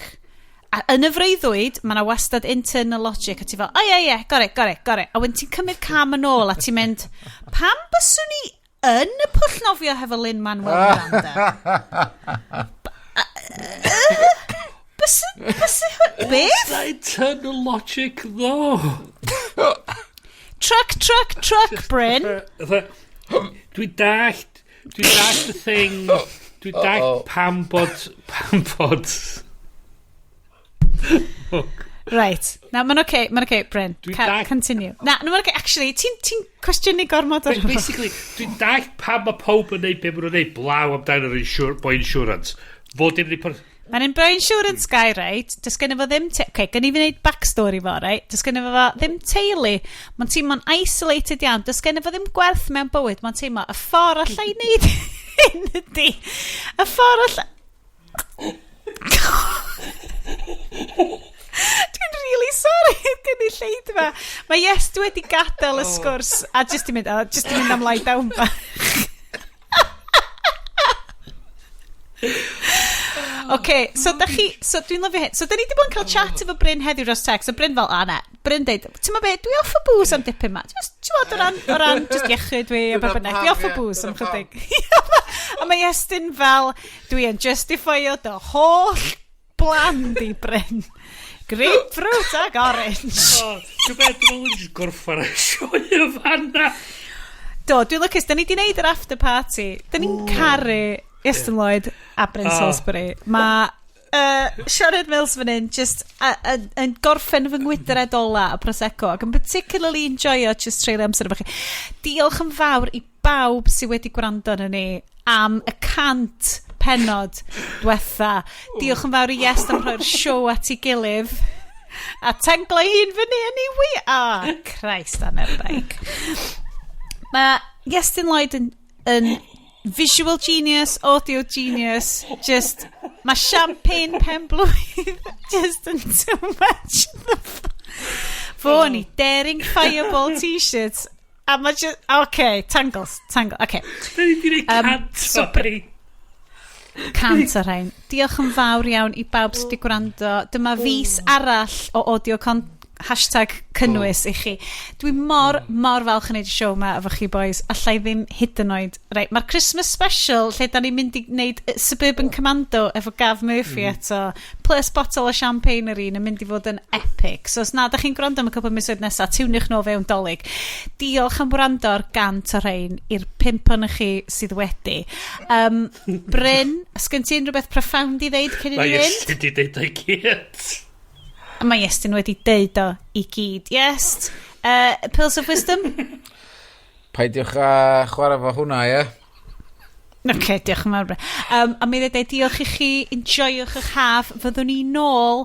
A yn y freuddwyd, mae yna wastad internal logic, a ti fel, o ie, ie, got it, got it, got it. A wedyn ti'n cymryd cam yn ôl, a ti'n mynd, pam byswn i yn y pwll nofio hefo Lin-Manuel Miranda? Bys, beth? That internal logic, though. Truck, truck, truck, Bryn. Dwi'n dallt y thing, dwi'n dallt pam bod Right. Na, mae'n okay, mae'n okay, Bryn. Dwi'n Continue. Na, no, mae'n okay. Actually, ti'n ti cwestiynu gormod o'r Basically, dwi'n dallt pam mae pawb yn neud be maen nhw'n neud blaw amdano yr boi insurance. Fod dim wedi Mae'n un boi insurance guy, right? Does gynno fo ddim... Okay, gynno i fi wneud backstory fo, right? Does gynno fo ddim teulu. Mae'n teimlo'n isolated iawn. Does gynno fo ddim gwerth mewn bywyd. Mae'n teimlo, y ffordd allai wneud hyn ydi. Y ffordd allai... Dwi'n really sorry gynulleidfa. Mae Yes dwi wedi gadael y sgwrs a just i mynd, oh, just i mynd am lie down bach. OK, so da chi, so dwi'n lyfio hyn. So da ni wedi bod yn cael chat efo Bryn heddiw dros text. So Bryn fel, a na, Bryn deud, ti'n ma be, dwi off y booze am dipyn ma. Just, ti'n bod, o ran just iechyd dwi, a Dyna be bynnag. pam, Dwi off y ie, booze am dyna pam. chydig. A mae Iestyn fel, dwi yn justifio dy holl blan di, Bryn. Grapefruit ag orange. Oh, dwi'n meddwl, dwi'n meddwl jyst gorffan y sioe y fanna. Do, dwi'n lwcus, da ni di wneud yr after party. Da ni'n caru Iestyn Lloyd a Bryn Salisbury. Mae Sioned Mills fan hyn just yn gorffen fy ngwydred ola a Prosecco ac yn particularly enjoyo just treulio amser efo chi. Diolch yn fawr i bawb sydd wedi gwrando arno ni am y 100 pennod diwetha. Diolch yn fawr i Iest am rhoi'r siow at ei gilydd. A tanglo un fyny yn ei wi. Ah, Christ on a bike. Mae Iestyn Lloyd yn visual genius, audio genius, just, mae champagne pen blwydd just yn too much. Fo ni daring fireball T-shirts. A mae just, okay, tangles, tangle, okay. Da ni wedi gwneud 100 so o rhein. 100 o rhain. Diolch yn fawr iawn i bawb sydd wedi gwrando. Dyma fis arall o audio con #cynnwys i chi. Dwi mor, mor falch yn neud y siow yma efo chi boys. Allai ddim hyd yn oed. Right, mae'r Christmas special lle da ni'n mynd i wneud Suburban Commando efo Gav Murphy eto, plus botol o champagne yr un yn mynd i fod yn epic. So os na, da chi'n gwrando am y cwpl o misoedd nesaf, tiwniwch nôl fewn Dolig. Diolch am wrando ar 100 o rhain i'r pump o'n chi sydd wedi. Bryn, os gen ti unrhyw beth profound i ddeud cyn i Mae ni fynd? Iestyn di deud o'i gyd. A mae Iestyn wedi deud o i gyd. Yes. Pearls of Wisdom? Peidiwch â chwarae fo hwnna, ie? OK, diolch yn fawr. A mi ddweud diolch i chi, enjoywch eich haf. Fyddwn ni nôl,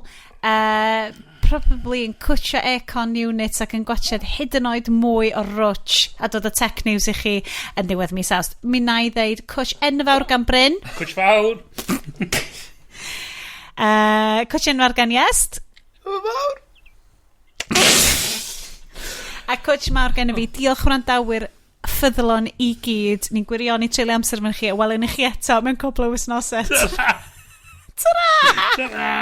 probably yn cwtio aircon units ac yn gwatchad hyd yn oed mwy o rwtch a dod o tech news i chi yn diwedd mis Awst. Mi na i ddeud cwtch enfawr gan Bryn. Cwtch fawr. Cwtch enfawr gan Iest. Fawr. A cwtch mawr gen i fi. Diolch wrandawyr ffyddlon i gyd. Ni'n gwirioni treulio amser efo chi a welwn i chi eto mewn cwpl o wythnosau. Ta-ra! Ta-ra!